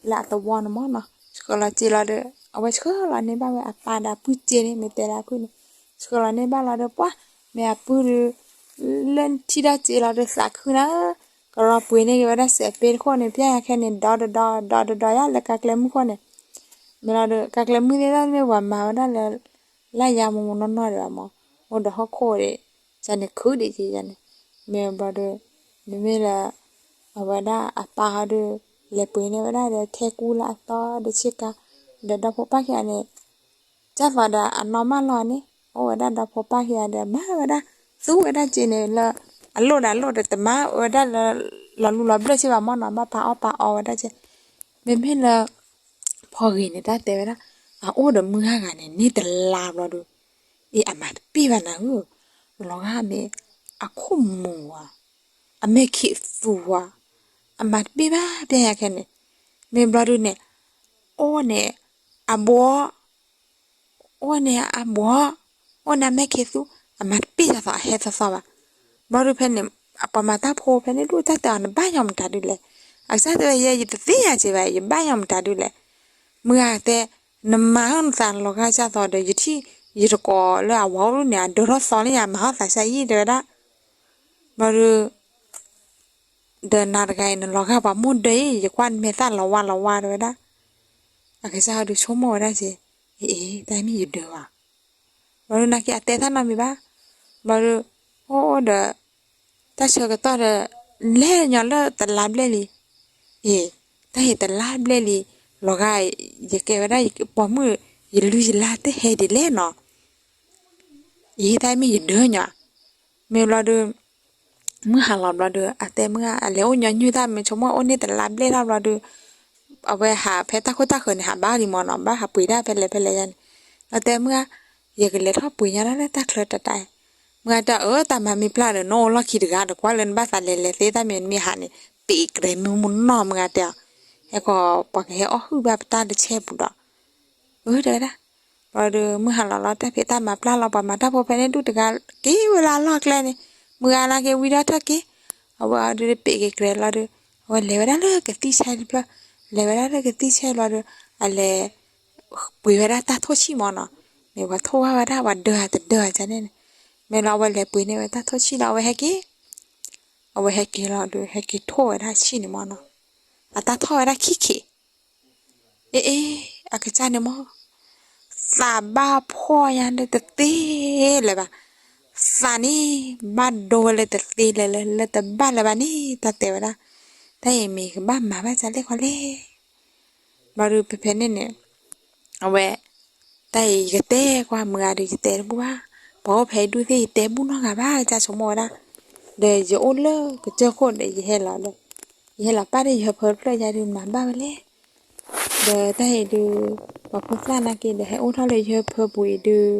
လၢအသဝီန့ၣ်မၢ်နီၤ ဆှၢလီၤစ့လီၤဒီး အဝဲဆှၢလီၤန့ၢ်ဘၣ်ဝဲအပၢ်ဒီးအပုၢ်စ့န့ၣ် မ့ၢ်တဲလၢအဖုၣ်န့ၣ် ဆှၢလီၤန့ၢ်ဘၣ်လီၤဒီး ပှၢ် မ့ၢ်အပုၢ်ဒီး လၢထံၣ်တၢ်စ့လီၤဒီးသးခုနၤဧၢ, ကရီပှ့ၤန့ၢ်က့ၤဝဲဒၣ်စဲးပ့တခိၣ်န့ၣ် ပျၢ်ယၤခဲန့ၣ် ဒီတဒီ ဒီတဒီယါလၢကါကျဲမုၢ်ခိၣ်န့ၣ်, မ့ၢ်လီၤဒီး ကါကျဲမုၢ်သ့ၣ်တဖၣ်မ့ၢ်ပှၤမၤဝဲဒၣ်လၢ လၢယါမူမူနီၢ်နီၢ်ဒံးဘၣ်မၢ်, အိၣ်ဒီးဟီၣ်ခိၣ်ဒံး, ယၤန့ၣ်ခုဒံးက့ယၤန့ၣ်, မ့ၢ်ဘျီဒီး မ့မ့ၢ်လၢ အဝဲဒၣ်အပၢ်ဟီဒီး လဲၤပှ့ၤန့ၢ်ဝဲဒၣ်ဒီးထဲကူလၢအသီဒီးဆ့ကၤ, ဒီးဒီဖိပၢ်ခံဂၤန့ၣ် ကၢ်သိးဒီးအနီၢ်မၢလီၤန့ၣ် အိၣ်ဝဲဒၣ်ဒီဖိပၢ်ခံဂၤဒီး မၤဝဲဒၣ် သူဝဲဒၣ်စ့န့ၣ်လၢ အလိၣ်ဒီးအလိၣ်ဒီးတမၤဝဲဒၣ်လၢ လီၤလူလီၤဘျၢၣ်စ့ဘၣ်မၢ်နီၤ ဘၣ်ပာ်အီၣ်ပာ်အီဝဲဒၣ်စ့, မ့မ့ၢ်လၢ ဖီဂ့ၤန့ၣ် တၢ်တဲဝဲဒၣ် အအိၣ်ဒီးမုၢ်ဂၤဂၤန့ၣ် န့ၢ်တလါဘျီဒီး, အ့ အမၤတပ့ၢ်ဘၣ်နၤဧၢ, လီၤဂာ်မ့ၢ်အခိၣ်မူၤဧါ, အမဲၢ်ခံးသူဧါ, အမၤတပ့ၢ်ဘၣ် ပျဲညါခဲန့ၣ်, မ့ၢ်ဘျီဒုးန့ၣ်, အိၣ်န့ၣ်, အဘှီ အိၣ်န့ၣ်အဘှီ, အိၣ်န့ၣ်အမဲၢ်ခံးသူ, အမၤတပ့ၢ်ယၤသီး အဟဲသီသီဘၣ်. ဘျီဒုးဖဲန့ၣ်, ပှၤမၤတၢ်ဖိဖဲန့ၣ်ဒုး တၢ်တဲအီၤ နဘၣ်ညီမတၤဒုးလဲၣ်. အကစၢ်တဲဝဲ ယဲ ယတသ့ၣ်ညါက့ၤဘၣ်, ယဘၣ်ညီမတၤဒုးလဲၣ်. မုၢ်ဂၤတဲ, နမၤထီၣ်နသးလီၤဂာ်ကၢ်သီဒီး ယထံၣ်ယတကိးလၢအဝၤအိၣ်ဒုးန့ၣ် အဒၢထီၣ်သီလၢယၤ မၤထီၣ်သးစၢ်ယံၣ် တဲဝဲဒၣ်. ဘျီဒုး ဒီးနၤတဂၤအံၤ နလီၤဂာ်ပှၤမိၢ်ဒၢအံၤ ယကွၢ်နမဲာ်သၣ်လီၤဝါလီၤဝါ တဲဝဲဒၣ်. အကစၢ်ဒုးဆိကမိၣ်ဝဲဒၣ်က့ၤ, အ့ အ့ တၢ်မ့ၢ်ယဒၢဘၣ်. ဘျီဒုးနာ်က့အတဲတၢ်နီတမံၤဘၣ်. ဘျီဒုး အိၣ်အိၣ်ဒီး တၢ်ဆၢကတီၢ်ဒီး လဲၤညီလၢတလါဘျဲၣ်လံ. အ့ တၢ်ဟ့ၣ်တလါဘျဲၣ်လံ, လီၤဂာ် ယကဲဝဲဒၣ်ယပိာ်မုၣ် ယလုၢ်ယလၢ်တဟဲဒ်လဲၣ်နီၤ. အ့ တၢ်မ့ၢ်ယဒၢညီ, မ့ၢ်ဘျီဒုး မုၢ်ဟါလီၤဘျီဒီး အတဲမုၢ်ဧါ အလဲၤအိၣ်ညီနုၢ်တၢ် မ့ၢ်ဆိကမိၣ်အိၣ်န့ၢ်တလါဘျဲၣ်ထီၣ်ဘျီဒီး အဝဲဟးဖဲတၢ်ခိၣ်တၢ်ဃၢၤန့ၣ် ဟးဘါလံမၢ်နီၤ, ဘၣ်ဟးပှ့ၤတၢ်ဖဲလဲၣ်ဖဲလဲၣ်ယါန့ၣ်. လီၤတဲမုၢ်ဧါ, ယကလဲၤထီၣ်ပှ့ၤညါဒၣ်လၢတၢ်ချၢတၢ်တၢ်. မုၢ်ဂၤတဲအီၤ အၢ တၢ်မၤမ့ၢ်ပျၢ်ဒီး နအိၣ်လီၢ်ခံတဂၤဒီး ကွၢ်လၢနဘၣ်သးလဲၤလဲၤသ့တၢ်မ့ၢ်နမ့ၢ်ဟးန့ၣ် ပ့းကရဲမုၢ်မုၢ်နီၢ် မုၢ်ဂၤတဲအီၤ. ဟဲကီး ပှၤကဟဲအီၣ်ဟုၣ်ဘၣ်ပတၢ်တဆဲပူၤဒီး အၢ တဲဝဲဒၣ်. ဘျီဒီး မုၢ်ဟါလီၤလီၤ တၢ်ဖံးတၢ်မၤပျၢ်လီၤ ပှၤမၤတၢ်ဖိဖဲန့ၣ်ဒုးတဂၤ က့ၤဝဲလၢအလီၢ်ကျဲန့ၣ်, မုၢ်ဂၤနာ်က့ဝံထီၣ်ထၢၣ်က့ၤ, အဝဲအီၤဒုးပ့းက့ၤကရဲလီၤဒီး အဝဲလဲၤဝဲဒၣ်လၢကသံၣ်ဆဲတဖျၢၣ်, လဲၤဝဲဒၣ်လၢကသံၣ်ဆဲဘျီဒီး အလဲၤ ပှ့ၤဝဲဒၣ်တၢ်ထိၣ်ဆံၣ်မၢ်နီၤ, မ့ၢ်ပှၤထိၣ်ဝဲဝဲဒၣ် ပှၤဒၢတဒၢအကန့ၣ်န့ၣ်, မ့ၢ်လီၤအဝဲလဲၤပှ့ၤန့ၢ်ဝဲတၢ်ထိၣ်ဆံၣ်ဒီး အဝဲဟဲက့ၤ အဝဲဟဲက့ၤလီၤဒီး ဟဲက့ၤထိၣ်ဝဲဒၣ်ဆံၣ်န့ၣ်မၢ်နီၤ, အတၢ်ထီၣ်ဝဲဒၣ်ခံခံ အ့ အ့ အကစၢ်န့ၣ်မၢ်, သးဘၣ်ဖှီၣ်ညါလၢတသ့လၢၤဘၣ်, သးန့ၣ် ဘၣ်ဒိဝဲလၢတသ့လၢၤလၢၤ လၢတဘၣ်လၢၤဘၣ်န့ၣ် တၢ်တဲဝဲဒၣ်, တၢ်အံၤမ့ၢ်ကဘၣ်မၤဘၣ်ဒ်လဲၣ်ခီလဲၣ်. ဘျီဒီးဖဲဖဲန့ၣ်န့ၣ် အဝဲ တၢ်အံၤယကတဲကွၢ်မုၢ်ဂၤဒီး ယတဲတဘူၣ်ဘၣ်, ပှၤအိၣ်ဖဲအံၤဒုးသ့ၣ် ယတဲဘူၣ်နီတဂၤဘၣ် ကစၢ်ဆိကမိၣ်ဝဲဒၣ်, ဒီးယအိၣ်လၢကစၢၢ်ခိၣ်ဒီး ယဟဲလီၤဒီး ယဟဲလီၤပၢ်ဒီးယဟၢဖၢတဖျၢၣ်ယါဒီး မၤဘၣ်ဝဲလဲၣ်. ဒီးတၢ်အံၤဒုး ပှၤဖိသၣ်နာ်က့ဒီး ဟဲအိၣ်ထီၣ်လၢယဟၢဖၢပူၤအံၤဒုး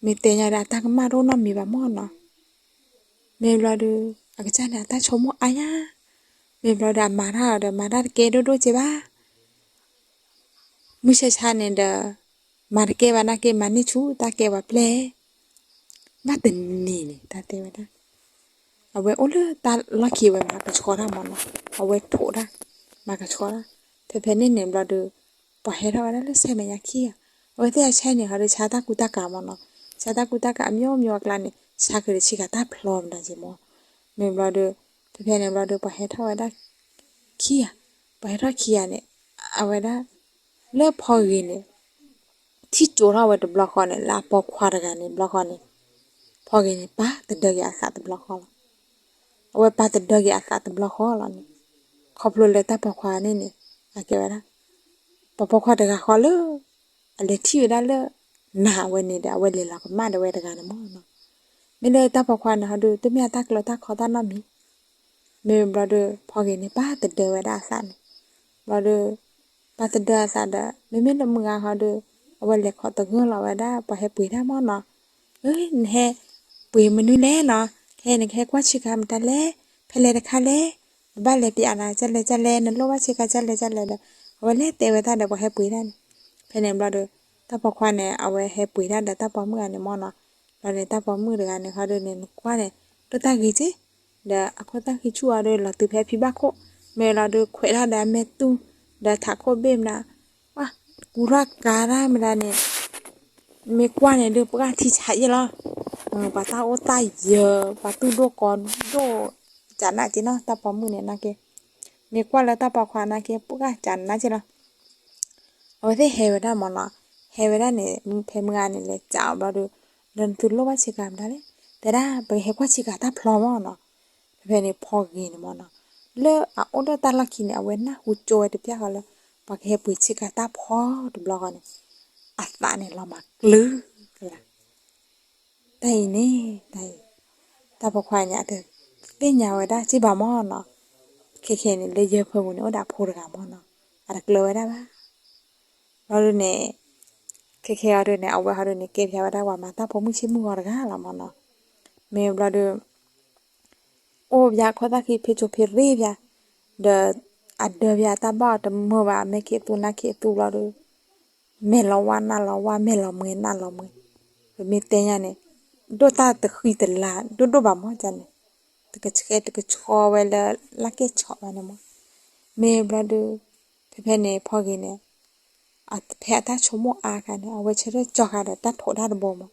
မ့ၢ်တဲညါဒီး အတၢ်ကမၣ်တအိၣ်နီတမံၤဘၣ်မၢ်နီၤ. မ့ၢ်ဘျီဒီး အကစၢ်န့ၣ် အတၢ်ဆိကမိၣ်အါညါ, မ့ၢ်ဘျီဒီး အမၤတၢ်ဒီး မၤတၢ်တကဲဒိၣ်ဒိၣ်က့ဘၣ် မုၢ်ဆါဆါန့ၣ်ဒီး မၤတကဲဘၣ်နာ်က့ မၤန့ၢ်ဆူၣ်တၢ်ကဲပှၤပျဲၢ်, ဘၣ်တနံၤန့ၣ် တၢ်တဲဝဲဒၣ်, အဝဲအိၣ်လၢတၢ်လီၢ်ခံ အဝဲမၤကဆှီတၢ်မၢ်နီၤ, အဝဲထိးတၢ် မၤကဆှီတၢ်, ဖဲဖဲန့ၣ်န့ၣ်ဘျီဒီး ပှၤဟဲထီၣ်ဝဲဒၣ်လၢဆဲမဲာ်ညါခံဂၤ, အဝဲသ့ၣ်အဆဲန့ၣ် ဟီဒီးဆါတၢ်ကူတၢ်ကၤမၢ်နီၤ, ဆါတၢ်ကူတၢ်ကၤအမျိုးမျိုးအကျါန့ၣ် ဆါက့ၤဒီးဆ့ကၤတၢ်ဖျီမတၤက့မၢ်, မ့ၢ်ဘျီဒီး ဖဲဖဲန့ၣ်ဘျီဒီး ပှၤဟဲထီၣ်ဝဲဒၣ် ခံဂၤ, ပှၤဟဲထီၣ်ခံဂၤန့ၣ် အဝဲဒၣ် လၢဖီဂ့ၤန့ၣ် ထံၣ်ကၠိထီၣ်ဝဲတဘျီဃီန့ၣ် လၢအပိာ်ခွါတဂၤန့ၣ် ဘျီဃီန့ၣ် ဖီဂ့ၤန့ၣ် ပာ်တဒၢက့ၤအသးတဘျီဃီလီၤ. အဝဲပာ်တဒၢက့ၤအသးတဘျီဃီလီၤန့ၣ် ခီဖျိလၢတၢ်ပိာ်ခွါန့ၣ်န့ၣ် အကဲဝဲဒၣ် ပှၤပိာ်ခွါတဂၤဃီလၢ အလဲၤထံၣ်ဝဲဒၣ်လၢ နၤအဝဲန့ၣ်ဒီး အဝဲလဲၤလီၤကမၣ်ဒီးဝဲတဂၤန့ၣ်မၢ်နီၤ, မ့ၢ်လၢတၢ်ပိာ်ခွါန့ၣ်ဟီဒီး တမ့ၢ်အတၢ်ကျၢၤတၢ်ခီတၢ်နီတမံၤ မ့ၢ်ဘျီဒီး ဖီဂ့ၤန့ၣ် ပာ်တဒၢဝဲဒၣ်အသးန့ၣ်, ဘျီဒီး ပာ်တဒၢအသးဒီး မ့မ့ၢ်လၢမုၢ်ဂၤဟီဒီး အဝဲလဲၤခီတဂၢၢ်လီၤဝဲဒၣ် ပှၤဟဲပှ့ၤတၢ်မၢ်နီၤ, အၢ နဟဲပှ့ၤမနုၤလဲၣ်နီၤ, ခဲအံၤနကဟဲကွၢ်ဆ့ကၤမတၤလဲၣ်, ဖဲလဲၣ်တခါလဲၣ်, နဘၣ်လဲၤပျးနၤ ကၢ်လဲၣ်ကၢ်လဲၣ်, နလိၣ်ဘၣ်ဆ့ကၤ ကၢ်လဲၣ်ကၢ်လဲၣ်ဒီး အဝဲလဲၤတဲဝဲတၢ်ဒီးပှၤဟဲပှ့ၤတၢ်န့ၣ်, ဖဲန့ၣ်ဘျီဒီး တၢ်ပိာ်ခွါန့ၣ် အဝဲဟဲပှ့ၤတၢ်ဒီးတၢ်ပိာ်မုၣ်ဂၤန့ၣ်မၢ်နီၤ, ဘျီန့ၣ် တၢ်ပိာ်မုၣ်တဂၤန့ၣ်ဟီဒီးန့ၣ် နကွၢ်န့ၣ် ဒိၣ်တၢ်ဂ့ၤက့ ဒီးအခိၣ်သၣ်ဃံဆူၣ်အီၤဒီး လီၤတုၤဖဲဖံဘၣ်ခိၣ်, မ့ၢ်လီၤဒီးခွဲးထီၣ်ဒီးအမဲာ်တူၢ် ဒီးထးခိၣ်ဘ့ၣ်မနၤ, ဝါ ကူထီၣ်ကၤတၢ်မတၤန့ၣ်, မ့ၢ်ကွၢ်န့ၣ်ဒုး ပှၢ်ထံဆးယဲၢ်လီၤ, ပှၤတၢ်အိၣ်တၢ်ယၢၤ ပှၤတူၢ်ဒိၣ်ကီဒိၣ် ကနၣ်က့နီၤ တၢ်ပိာ်မုၣ်န့ၣ်နာ်က့, မ့ၢ်ကွၢ်လၢတၢ်ပိာ်ခွါနာ်က့ ပှၢ်ကနၣ်က့လီၤ. အဝဲသ့ၣ်ဟဲဝဲဒၣ်မၢ်နီၤ, ဟဲဝဲဒၣ်န့ၣ် ဖဲမုၢ်ဂၤန့ၣ် လဲၤကးအီၤဘျီဒီး ဒီးနသုလိၣ်ဘၣ်ဆ့ကၤမတၤလဲၣ်, တဲဒၣ် ပကဟဲကွၢ်ဆ့ကၤတၢ်ဖျီမၢ်နီၤ, ဖဲဖဲန့ၣ်ဖီဂ့ၤန့ၣ်မၢ်နီၤ, လၢအအိၣ်ဒီးတၢ်လီၢ်ခံန့ၣ် အဝဲနၢ်ဟူကၠိဝဲတပျၢ်ဃီလၢ ပှၤကဟဲပှ့ၤဆ့ကၤတၢ်ဖျီတဘျီဃီန့ၣ်, အသးန့ၣ်လီၤမၤကျၢၤကလာ် တၢ်အံၤန့ၣ် တၢ်အံၤ တၢ်ပိာ်ခွါန့ၣ် အတသ့ၣ်ညါဝဲဒၣ်စ့ၢ်ဘၣ်မၢ်နီၤ, ခဲခဲန့ၣ် လၢယဟၢဖၢပူၤန့ၣ် အိၣ်ဒီးအဖိတဂၤမၢ်နီၤ, အတကျၢၤဝဲဒၣ်ဘၣ်. ဘျီဒုန့ၣ် ခဲခဲအံၤဒုန့ၣ် အဝဲဟီဒုန့ၣ် ကဲပၠးဝဲဒၣ်ပှၤမၤတၢ်ဖိမုၣ်ဆ့မုၣ်ဂီၤတဂၤလီၤမၢ်နီၤ. မ့ၢ်ဘျီဒု အိၣ်ပၠးခီၣ်သၣ်ခံဖ့ကၠိဖ့ရ့ပၠး, ဒီးအဒၢပၠးအတၢ်ဘၣ်အီၤတမုာ်ဘၣ် အမဲာ်ခံးသူနၢ်ခံးသူဘျီဒု မဲာ်လီၤဝါနၢ်လီၤဝါ မဲာ်လီၤမှဲနၢ်လီၤမှဲ, ပမ့ၢ်တဲညါန့ၣ် ဒိၣ်တၢ်တဃံတလၤ ဒိၣ်ဒိၣ်ဘၣ်မၢ်န့ၣ်, တကဆှဲတကဆှီဝဲလၢ လၢကဲၣ်ဆီးဘၣ်န့ၣ်မၢ်. မ့ၢ်ဘျီဒု ဖဲဖဲန့ၣ် ဖီဂ့ၤန့ၣ် ဖဲအတၢ်ဆိကမိၣ်အါခါန့ၣ် အဝဲဆၢထၢၣ်ကၠီဃာ်ဒီးတၢ်ထိးတၢ်တဘိမၢ်,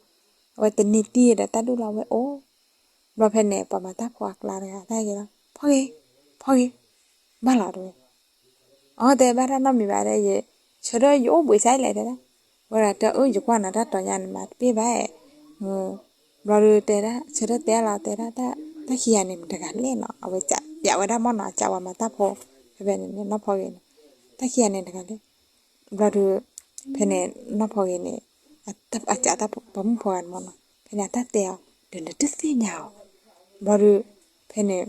အဝဲတန့ၢ်တံၢ်ဒီးတၢ်ဒူၣ်လီၤဝဲအိၣ်. ဘျီဖဲန့ၣ် ပှၤမၤတၢ်ဖိအကျါတဂၤ တၢ်က့ၤလီၤ ဖီဂ့ၤ, ဖီဂ့ၤ, ဘၣ်လီၤတဝဲ အတဲဘၣ်တၢ်နီတမံၤဘၣ်ဒီး ယဆၢထၢၣ်ယအိၣ်ဘှံးစဲလဲၣ်တဲဒၣ်, ဝဲဒၣ်တဲအၢ ယကွၢ်နၤတၢ်တီၤညါန့ၣ် မၤတပ့ၢ်ဘၣ်, ဘျီဒုတဲဒၣ် ဆၢထၢၣ်တဲလီၤတဲဒၣ် တၢ်ခံဂၤန့ၣ်မတၤတဂၤလဲၣ်နီၤ အဝဲပျးဝဲဒၣ်မၢ်နီၤ အစံးဝဲမၤတၢ်ဖိ ဖဲဖဲန့ၣ် နီၢ်ဖီဂ့ၤန့ၣ် တၢ်ခံဂၤန့ၣ်တဂၤလဲၣ်. ဘျီဒု ဖဲန့ၣ် နီၢ်ဖီဂ့ၤန့ၣ် အစံးတၢ်ပိာ်မုၣ်ဖိဂၤန့ၣ်မၢ်နီၤ ဖဲန့ၣ် အတၢ်တဲအီၤ ဒီးနတသ့ၣ်ညါအီၤ, ဘျီဒု ဖဲန့ၣ်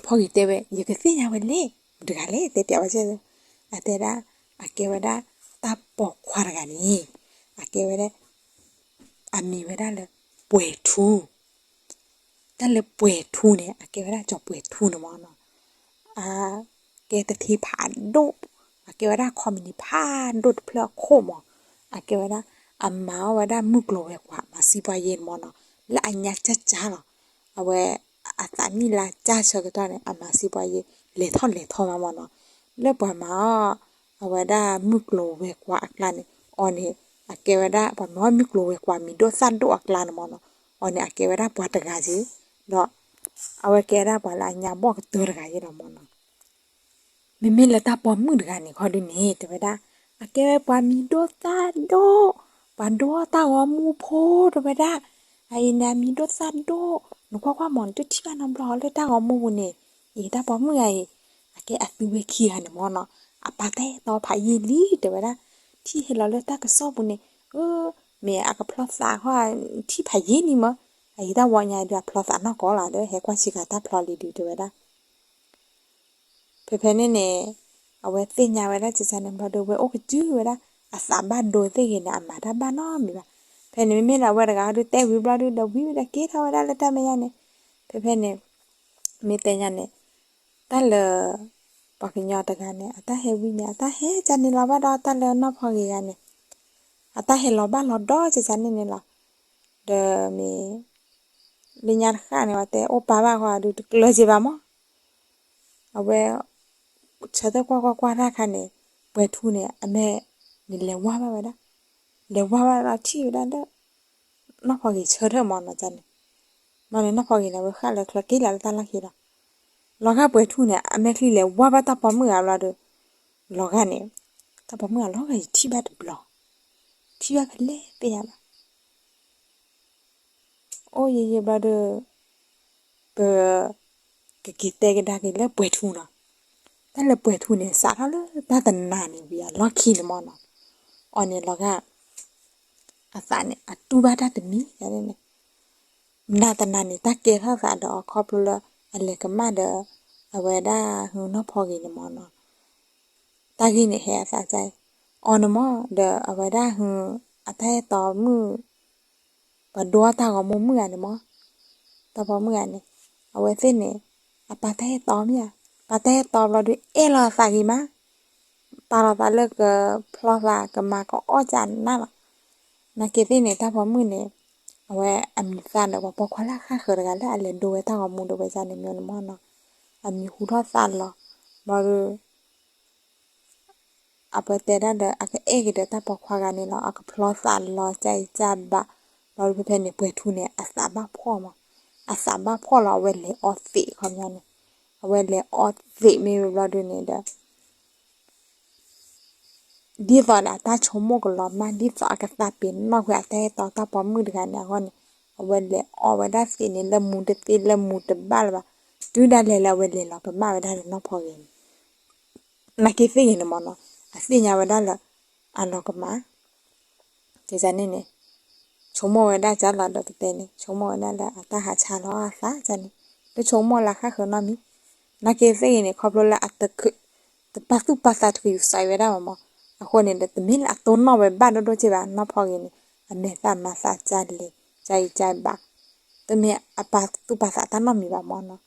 ဖီဂ့ၤတဲဝဲ ယကသ့ၣ်ညါဝဲလဲၣ် မတၤတဂၤလဲၣ် တဲပျးဝဲစဲ အတဲဒၣ် အကဲဝဲဒၣ် တၢ်ပိာ်ခွါတဂၤန့ၣ် အကဲဝဲဒၣ် အမံၤဝဲဒၣ်လၢ ပှဲၤထူ, တၢ်လၢပှဲၤထူန့ၣ် အကဲဝဲဒၣ်ကၠီၤပှဲၤထူန့ၣ်မၢ်နီၤ, အကဲတထံဖးဒိၣ်, အကဲဝဲဒၣ်ခီမနံၤဖးဒိၣ်တဖျၢၣ်အခိၣ်မၢ်, အကဲဝဲဒၣ် အမၤအီၣ်ဝဲဒၣ်မုၢ်ကျိၤဝဲၤကွာ် မၤစံးပှၤယ့န့ၣ်မၢ်နီၤ, လၢအညါကၢ်ကၢ်လီၤ, အဝဲ အသးမံလၢကၢ်ဆၢကတီၢ်န့ၣ် အမၤစံးပှၤယ့ လဲၤထီၣ်လဲၤထီမးမၢ်နီၤ, လၢပှၤမၤအီၣ် အဝဲဒၣ်မုၢ်ကျိၤဝဲၤကွာ်အကျါန့ၣ် အီၤန့ၣ် အကဲဝဲဒၣ် ပှၤမၤအီၣ်မုၢ်ကျိၤဝဲၤကွာ်မံၤဒိၣ်သၣ်ဒိၣ်အကျါန့ၣ်မၢ်နီၤ, အီၤန့ၣ် အကဲဝဲဒၣ်ပှၤတဂၤက့ၤ, ဒီး အဝဲကဲဒၣ်ပှၤလၢအညါဘီၣ်ကတၢၢ်တဂၤယ့လီၤမၢ်နီၤ. မ့မ့ၢ်လၢတၢ်ပိာ်မုၣ်တဂၤန့ၣ်ခီဒုန့ၣ် တဲဝဲဒၣ် အကဲဝဲပှၤမံၤဒိၣ်သၣ်ဒိၣ်, ပှၤဒိအီၣ်တၢ်ဂီၤမူဖိ တဲဝဲဒၣ်, အအံၤန့ၣ်အမံၤဒိၣ်သၣ်ဒိၣ်, နကွၢ်ကွၢ်မၢ် နတထံၣ်ဘၣ်နီတဘျီလၢတၢ်ဂီၤမူပူၤန့ၣ်, အံၤတၢ်ပိာ်မုၣ်ဂၤအံၤ, အကဲအသုဝဲခံဂၤန့ၣ်မၢ်နီၤ, အပၢ်တၢ်အဲၣ်တီဖးယံာ်လံ တဲဝဲဒၣ်, ထံၣ်ဟဲလီၤလၢတၢ်ကစီၣ်ပူၤန့ၣ်, အၢ မ့ၢ်အကဖျီသးဃီ ထံၣ်ဖးယံာ်လံမၢ်, အအံၤတၢ်ဝီညါဒုးအဖျီသးနီၢ်ကီၢ်လီၤဒီး ဟဲကွၢ်ဆံးကၤတၢ်ဖျီလံဒုး တဲဝဲဒၣ် ဖဲဖဲန့ၣ်န့ၣ် အဝဲသ့ၣ်ညါဝဲဒၣ်စံးစါန့ၣ် ဘျီဒီးဝဲအိၣ်ကစုဝဲဒၣ် အသးဘၣ်ဒိသ့ၣ်ဂ့ၤန့ၣ် အမၤတၢ်ဘၣ်နီတမံၤဘၣ်. ဖဲန့ၣ်မ့မ့ၢ်လၢအဝဲတဂၤဟီဒုးတဲဝံၤဘျီဒုး ဒီးဝံၤဝဲဒီးက့ၤထီၣ်ဝဲဒၣ်လၢတၢ်မဲာ်ညါန့ၣ်, ဖဲဖဲန့ၣ် မ့ၢ်တဲညါန့ၣ် တၢ်လၢ ပှၤကညီတဂၤန့ၣ် အတၢ်ဟဲဝံၤန့ၣ် အတၢ်ဟဲကန့ၣ်လီၤဘၣ်ဒီးတၢ်လၢနီၢ်ဖီဂ့ၤဂၤန့ၣ် အတၢ်ဟဲလီၤဘၣ်လီၤဒီးစံးစါန့ၣ်န့ၣ်လီၤ. ဒီးမ့ၢ် လၢညါတဃၣ်န့ၣ် ပှၤတဲအိၣ်ပာ်ဘၣ်ဃီဒုးတကျၢၤစ့ဘၣ်မး အဝဲ ဆၢထၢၣ်ကွၢ်ကွၢ်ကွၢ်တၢ်ခါန့ၣ် ပှဲၤထူန့ၣ် အမဲာ်န့ၣ်လဲၤဝါဘၣ်ဝဲဒၣ်, လဲၤဝါဘၣ်ဒီးထံၣ်ဝဲဒၣ်လၢ နီၢ်ဖီဂ့ၤဆၢထၢၣ်မးနီၤန့ၣ်, မ့ၢ်န့ၣ်နီၢ်ဖီဂ့ၤန့ၣ် အဝဲဃၣ်လၢချၢက့ၤလၢတၢ်လီၢ်ခံလီၤ. လီၤဂာ်ပှဲၤထူန့ၣ် အမဲာ်ချံလဲၤဝါဘၣ်တၢ်ပိာ်မုၣ်ဂၤဘျီဒီး လီၤဂာ်န့ၣ် တၢ်ပိာ်မုၣ်ဂၤလီၤဂာ်ယထံၣ်ဘၣ်တဘျီ, ထံၣ်ဘၣ်ဖဲလဲၣ်သ့ၣ်ညါဘၣ် အိၣ်ယံာ်ယံာ်ဘျီဒီး ပ ကက့ၤတဲကဒါက့ၤလၢပှဲၤထူနီၤ, တၢ်လၢပှဲၤထူန့ၣ် စးထီၣ်လၢတၢ်တနၤန့ၣ်ဝံၤအလီၢ်ခံန့ၣ်မးနီၤ, အီၤန့ၣ်လီၤဂာ် အသးန့ၣ် အတူၢ်ဘၣ်တၢ်တမံၤန့ၣ်, နၤတနၤန့ၣ် တၢ်ကဲထီၣ်သးဒီးအခီဖျိလၢ အလဲၤကမၣ်ဒီး အဝဲဒၣ်ဟူနီၢ်ဖီဂ့ၤန့ၣ်မးနီၤ တၢ်ဂ့ၢ်န့ၣ်ဟဲအသးကါအံၤ, အီၤန့ၣ်မး ဒီးအဝဲဒၣ်ဟူ အတၢ်အဲၣ်တီမုၣ် ပှၤဒိတၢ်ဂီၤမူမုၣ်ဂၤန့ၣ်မး, တၢ်ပိာ်မုၣ်ဂၤန့ၣ်, အဝဲသ့ၣ်န့ၣ် အပၢ်တၢ်အဲၣ်တီမ့ၢ်ဧါ, ပၢ်တၢ်အဲၣ်တီဘျီဒီးအဲၣ်လီၤအသးဂ့ၤမး, ပာ်လီၤသးလၢကဖျီသးကမၤကအီၣ်ကနၣ်လီၤ. နာ်က့သ့ၣ်န့ၣ် တၢ်ပိာ်မုၣ်န့ၣ် အဝဲအမံၤသးဒီးပှၤပိာ်ခွါလၢအဃၣ်ဃၢၤတဂၤလၢအလဲၤဒိဝဲတၢ်ဂီၤမူဒီးဝဲန့ၣ်မ့ၢ်န့ၣ်မးနီၤ, အမံၤဟူထီၣ်သးလီၤ, ဘျီဒီး အပတဲဒၣ်ဒီး အကအဲၣ်က့ၤဒီးတၢ်ပိာ်ခွါဂၤန့ၣ်လီၤ, အကဖျီသးလီၤ ကါအံၤကါဘး, ဘျီဒီးဖဲဖဲန့ၣ် ပှဲၤထူန့ၣ် အသးဘၣ်ဖှီၣ်မး, အသးဘၣ်ဖှီၣ်လီၤ အဝဲလဲၤအီသံးခီပညီန့ၣ်, အဝဲလဲၤအီသံးမ့ၢ်ဝံၤဘျီဒီးန့ၣ်ဒီး ဒ်သိးဒီးအတၢ်ဆိကမိၣ်ကလီၤမၢ် ဒ်သိးအကသးပ့ၤနီၣ်ကွံာ်အတၢ်အဲၣ်တီတၢ်ပိာ်မုၣ်တဂၤန့ၣ်အဂီၢ်န့ၣ်, အဝဲလဲၤအီဝဲဒၣ်သံးန့ၣ် လၢမူတသ့လၢမူတဘၣ်လၢၤဘၣ်, တုၤဒၣ်လဲာ်လၢအဝဲလဲၤလီၤကမၣ်ဝဲဒၣ်လၢနီၢ်ဖီဂ့ၤန့ၣ် နာ်က့သ့ၣ်ဂ့ၤန့ၣ်မ့ၢ်နီၤ, အသ့ၣ်ညါဝဲဒၣ်လၢ အလီၤကမၣ်, ကန့ၣ်န့ၣ်, ဆိကမိၣ်ဝဲဒၣ်ကၢ်လီၤဒီးပတဲန့ၣ် ဆိကမိၣ်ဝဲဒၣ်လၢအတၢ်ဟးဆါလီၤအသးကန့ၣ်, တဆိကမိၣ်လၢဃၣ်ဃၢၤနီတမံၤ, နာ်က့သ့ၣ်ဂ့ၤန့ၣ် ခီဖျိလၢအတခုး, တပာ်သူၣ်ပာ်သးတခုးယူၤစးဝဲဒၣ်မ့ၢ်မး, အဃိန့ၣ်ဒီး တမ့ၢ်လၢအတိၢ်နီၣ်ဝဲဘၣ်ဒိၣ်ဒိၣ်က့ဘၣ်, နီၢ်ဖီဂ့ၤန့ၣ် အမဲာ်သၣ်မၤသးကၢ်လဲၤ ကၢ်အံၤကၢ်ဘၣ်, တမ့ၢ်အပာ်သူၣ်ပာ်သးတၢ်နီတမံၤဘၣ်မၢ်နီၤ.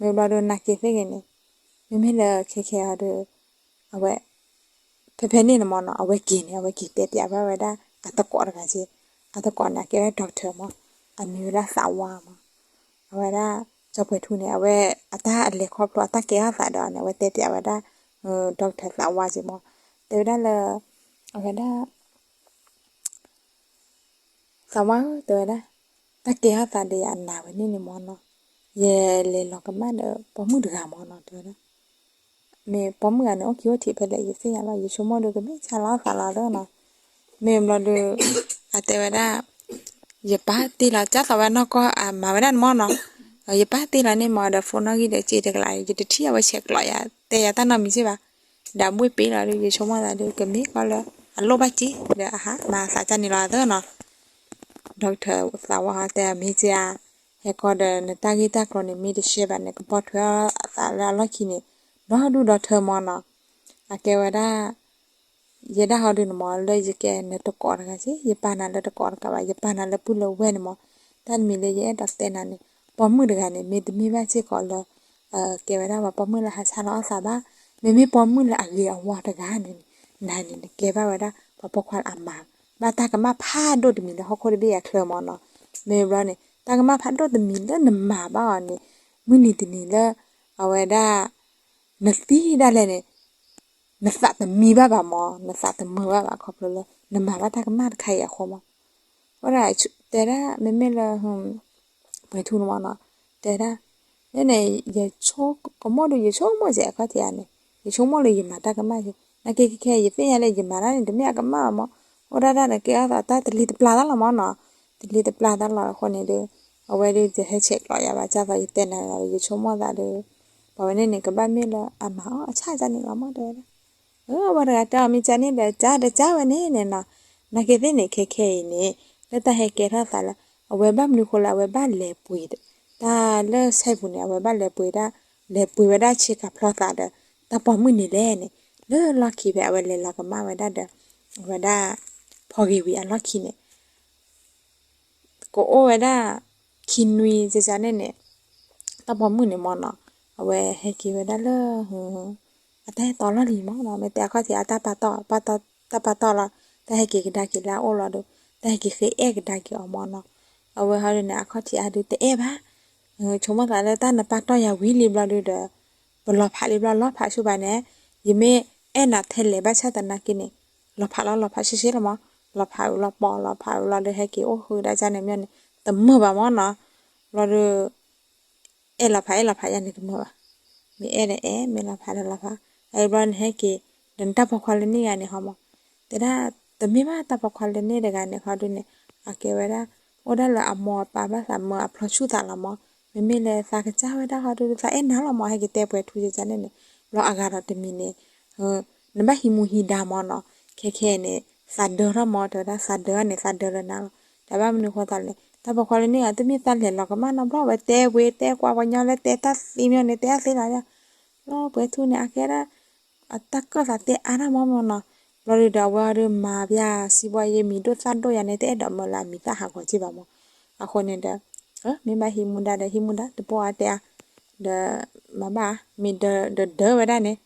မ့ၢ်ဘျီဒီး နာ်က့ၤသ့ၣ်ဂ့ၤန့ၣ်, မ့မ့ၢ်လၢခဲခဲအံၤဒီး အဝဲ ဖဲဖဲန့ၣ်န့ၣ်မၢ်နီၤ, အဝဲက့ၤန့ၣ် အဝဲက့ၤတဲပျးဘၣ်ဝဲဒၣ် အသကိးတဂၤက့, အသကိးန့ၣ် အကဲဝဲ doctor မၢ်, အမံၤဝဲဒၣ်သးဝါမၢ်. အဝဲဒၣ် ကၠီပှဲၤထူန့ၣ် အဝဲအတၢ်အလဲၤခီဖျိအတၢ်ကဲထီၣ်သးဒီးန့ၣ် အဝဲတဲပျးဝဲဒၣ် doctor သးဝါက့မၢ်, တဲဝဲဒၣ်လၢ အဝဲဒၣ် သးဝါဧၢ တဲဝဲဒၣ်, တၢ်ကဲထီၣ်သးဒီးယၤအနးဝဲန့ၣ်န့ၣ်မၢ်နီၤ, ယလဲၤလီၤကမၣ်ဒီးပိာ်မုၣ်တဂၤမၢ်နီၤ တဲဝဲဒၣ်. မ့ၢ်ပိာ်မုၣ်ဂၤန့ၣ် အိၣ်ခံအိၣ်ထံးဖဲလဲၣ် ယသ့ၣ်ညါလီၤ, ယဆိကမိၣ်ဒီးကမ့ၢ်ဆါလီၤသးလီၤသၢနီၤ. မ့ၢ်ဘျီဒီး အတဲဝဲဒၣ် ယပၢ်တ့ၢ်လီၤ ကၢ်သိးဝဲနီၢ်ကီၢ်အမၤဝဲဒၣ်န့ၣ်မၢ်နီၤ, ယပၢ်တ့ၢ်လီၤန့ၣ်မၢ်ဒီး ဖိနီၣ်ဂံၢ်ဒီးစ့တကလး ယတထံၣ်အဝဲဆဲးကျိးယၤ တဲယၤတၢ်နီတမံၤစ့ၢ်ဘၣ်, ဒီးဘှ့ၣ်ပ့ၤလီၤဒီး ယဆိကမိၣ်သးဒီး ကမ့ၢ်ကီလၢ အလိၣ်ဘၣ်စ့ဒီးအဟးမၤသးကၢ်န့ၣ်လီၤသၢနီၤ. doctor သးဝါဟီတဲ မ့ၢ်က့ဧါ, ဟဲကီဒီးနတၢ်ဂ့ၢ်တၢ်ကျိၤန့ၣ် မ့ၢ်တရှဲဘၣ်န့ၣ် ကပိာ်ထွဲအသးလၢအလီၢ်ခံန့ၣ် ဒီဒူၣ်ဒီထၢမၢ်နီၤ. အကဲဝဲဒၣ် ယဲဒၣ်ဟီဒုန့ၣ်မၢ် လၢယကဲနတကိးတဂၤက့, ယပာ်နၤလၢတကိးတဂၤဘၣ်, ယပာ်နၤလၢပုၢ်လၢဝဲၢ်န့ၣ်မၢ်. တၢ်တမံၤလၢယအဲၣ်ဒိးတဲနၤန့ၣ် ပိာ်မုၣ်တဂၤန့ၣ် မ့တမ့ၢ်ဘၣ်စ့ၢ်ကီးလၢ ကဲဝဲဒၣ်ပှၤပိာ်မုၣ်လၢဟးဆါလီၤအီၣ်သးဘၣ်, မ့မ့ၢ်ပိာ်မုၣ်လၢအဂ့ၤအဝါတဂၤန့ၣ်န့ၣ် နၤန့ၣ် နကဲဘၣ်ဝဲဒၣ် ပှၤပိာ်ခွါလၢအမၤဘၣ်တၢ်ကမၣ်ဖးဒိၣ်တမံၤလၢဟီၣ်ခိၣ်တဘ့ၣ်အချၢမၢ်နီၤ. မ့ၢ်ဘျီန့ၣ် တၢ်ကမၣ်ဖးဒိၣ်တမံၤလၢနမၤဘၣ်အီၤန့ၣ် မုၢ်နံၤတနံၤလၢ အဝဲဒၣ် နသံဒၣ်လဲာ်န့ၣ် နသးတမံဘၣ်ဘၣ်မၢ်, နသးတမုာ်ဘၣ်ဘၣ် ခီဖျိလၢ နမၤဘၣ်တၢ်ကမၣ်တခါအံၤအဃိမၢ်. အဃိဒၣ် တဲဒၣ် မ့မ့ၢ်လၢ ပှဲၤထူန့ၣ်မၢ်နီၤ, တဲဒၣ် န့ၣ် ယဆိကမိၣ်ဒီး ယဆိကမိၣ်စဲးအခီၣ်ထံးဧါန့ၣ်, ယဆိကမိၣ်လၢယမၤတၢ်ကမၣ်က့, နာ်က့ခဲခဲ ယသ့ၣ်ညါလၢယမၤတၢ်န့ၣ် တမ့ၢ်အကမၣ်ဘၣ်မၢ်, အိၣ်ဒၣ်ဒၣ်န့ၣ် ကဲထီၣ်သးတၢ်တလံၤတပျၢ်တၢ်လီၤမၢ်နီၤ, တလံၤတပျၢ်တၢ်လီၤအဃိန့ၣ်ဒီး အဝဲဒီးယဟဲဆဲးကျိးယၤဘၣ် ကၢ်သိးယတဲနၤလီၤဒီး ယဆိကမိၣ်သးဒီး ပှၤဝဲန့ၣ်န့ၣ် ကဘၣ်မ့ၢ်လၢအမၤအီၣ်အဆၣ်ကၢ်န့ၣ်လီၤမၢ် တဲဝဲဒၣ်. အဝဲတဂၤတဲအီၤ မ့ၢ်ကၢ်န့ၣ်ဒီး ကၢ်ဒီးကၢ်ဝဲန့ၣ်န့ၣ်နီၤ, နာ်က့သ့ၣ်န့ၣ် ခဲခဲအံၤန့ၣ် လၢတၢ်ဟဲကဲထီၣ်သးလၢ အဝဲဘၣ်မနုၤဃိလၢအဝဲဘၣ်လဲၤပှ့ၤ တၢ်လၢဆဲပူၤန့ၣ် အဝဲဘၣ်လဲၤပှ့ၤဒၣ် လဲၤပှ့ၤဝဲဒၣ်ဆ့ကၤဖျီသးဒီး တၢ်ပိာ်မုၣ်န့ၣ်လဲၣ်န့ၣ် လၢလီၢ်ခံဖဲအဝဲလဲၤလီၤကမၣ်ဝဲဒၣ်ဒီး အဝဲဒၣ် ဖီဂ့ၤဝံၤအလီၢ်ခံန့ၣ် ကအိၣ်ဝဲဒၣ် ခံနွံကၢ်ကၢ်န့ၣ်န့ၣ် တၢ်ပိာ်မုၣ်န့ၣ်မၢ်နီၤ အဝဲဟဲက့ၤဝဲဒၣ်လၢ အတၢ်အဲၣ်တီလီၢ်လံၤမၢ်နီၤ မ့ၢ်တဲအခီၣ်ထံးအတၢ်ပာ်တီၢ် ပာ်တီၢ် တၢ်ပာ်တီၢ်လီၤ တၢ်ဟဲက့ၤကဒါက့ၤလၢအအိၣ်လီၤဒီး တၢ်ဟဲက့ၤဃ့အဲၣ်ကဒါက့ၤအီၤမၢ်နီၤ အဝဲဟီဒုန့ၣ် အခီၣ်ထံးအါဒုတအဲၣ်ဘၣ် ဆိကမိၣ်သးလၢတၢ်နပာ်တီၢ်ယၤဝံၤလံဘျီဒုဒီး ပလီၤဖးလံဘျီလီၤဖးဆူၣ်ဘၣ်န့ၣ် ယမ့ၢ်အဲၣ်နၤထဲလဲၤဘၣ်ဆၣ်သနာ်က့န့ၣ် လီၤဖးလီၤလီၤဖးရှဲရှဲလီၤမၢ် လီၤဖးအုးလီၤပီၤလီၤဖးအုးလီၤဒီးဟဲက့ၤအိၣ်ဃုာ်ဒၣ်ကၢ်န့ၣ်မ့ၢ်န့ၣ် တမုာ်ဘၣ်မၢ်နီၤ ဘျီဒီး အဲၣ်လီၤဖးအဲၣ်လီၤဖးယၤန့ၣ်တမုာ်ဘၣ် မ့ၢ်အဲၣ်ဒီးအဲၣ် မ့ၢ်လီၤဖးဒီးလီၤဖး အဘျီန့ၣ်ဟဲက့ၤ ဒီးနတၢ်ပိာ်ခွါလၢန့ၣ်ဂၤန့ၣ်ဟီမၢ် တဲဒၣ် တမ့ၢ်ဘၣ်တၢ်ပိာ်ခွါလၢန့ၣ်တဂၤန့ၣ်ဟီဒုန့ၣ် အကဲဝဲဒၣ် အိၣ်ဒၣ်လၢအမိၢ်အပၢ်ဘၣ်သးမၢအဖျီဆူၣ်သးလီၤမၢ် မ့မ့ၢ်လၢသးကစၢ်ဝဲဒၣ်ဟီဒု သးအဲၣ်နၤလီၤမၢ် ဟဲက့ၤတဲပှဲၤထူကၢ်ကၢ်န့ၣ်န့ၣ် ဘျီအဂၤဒီးတမံၤန့ၣ် နဘၣ်ဟံးမူဟံးဒါမၢ်နီၤ ခဲခဲအံၤန့ၣ် သးဒၢထီၣ်မၢ် တဲဝဲဒၣ် သးဒၢန့ၣ် သးဒၢလၢနၤလီၤ တၢ်ဘၣ်မနုၤဃိသးလဲၣ် တၢ်ပိာ်ခွါလၢန့ၣ်ဂၤ တမ့ၢ်သးလဲၤလီၤကမၣ်နီတဘျီ အဝဲတဲဝဲတဲကွၢ်ပှၤညီလၢတဲတၢ်သံမ့ၢ်န့ၣ် တဲတၢ်သံလီၤ ဘျီပှဲၤထူန့ၣ် အကဲဒၣ် အတၢ်ကၢၣ်သးတဲအါတၢ်မၢ်မၢ်နီၤ ဘျီဒုဒီးအဝဲအီၤဒီးမၤပျၢ်စံးဘီယဲမံၤဒိၣ်သၣ်ဒိၣ်ယၤန့ၣ် တအဲၣ်ဒိးမၢလၢအမံၤသၣ်ဟးဂီၤက့ဘၣ်မၢ် အဃိန့ၣ်ဒီး မ့ၢ်ဘၣ်ဟံးမူဒါဒီးဟံးမူဒါ တပိာ်အါတဲအါ ဒီးမၤဘၣ် မ့ၢ်ဒၢဒၢဝဲဒၣ်န့ၣ်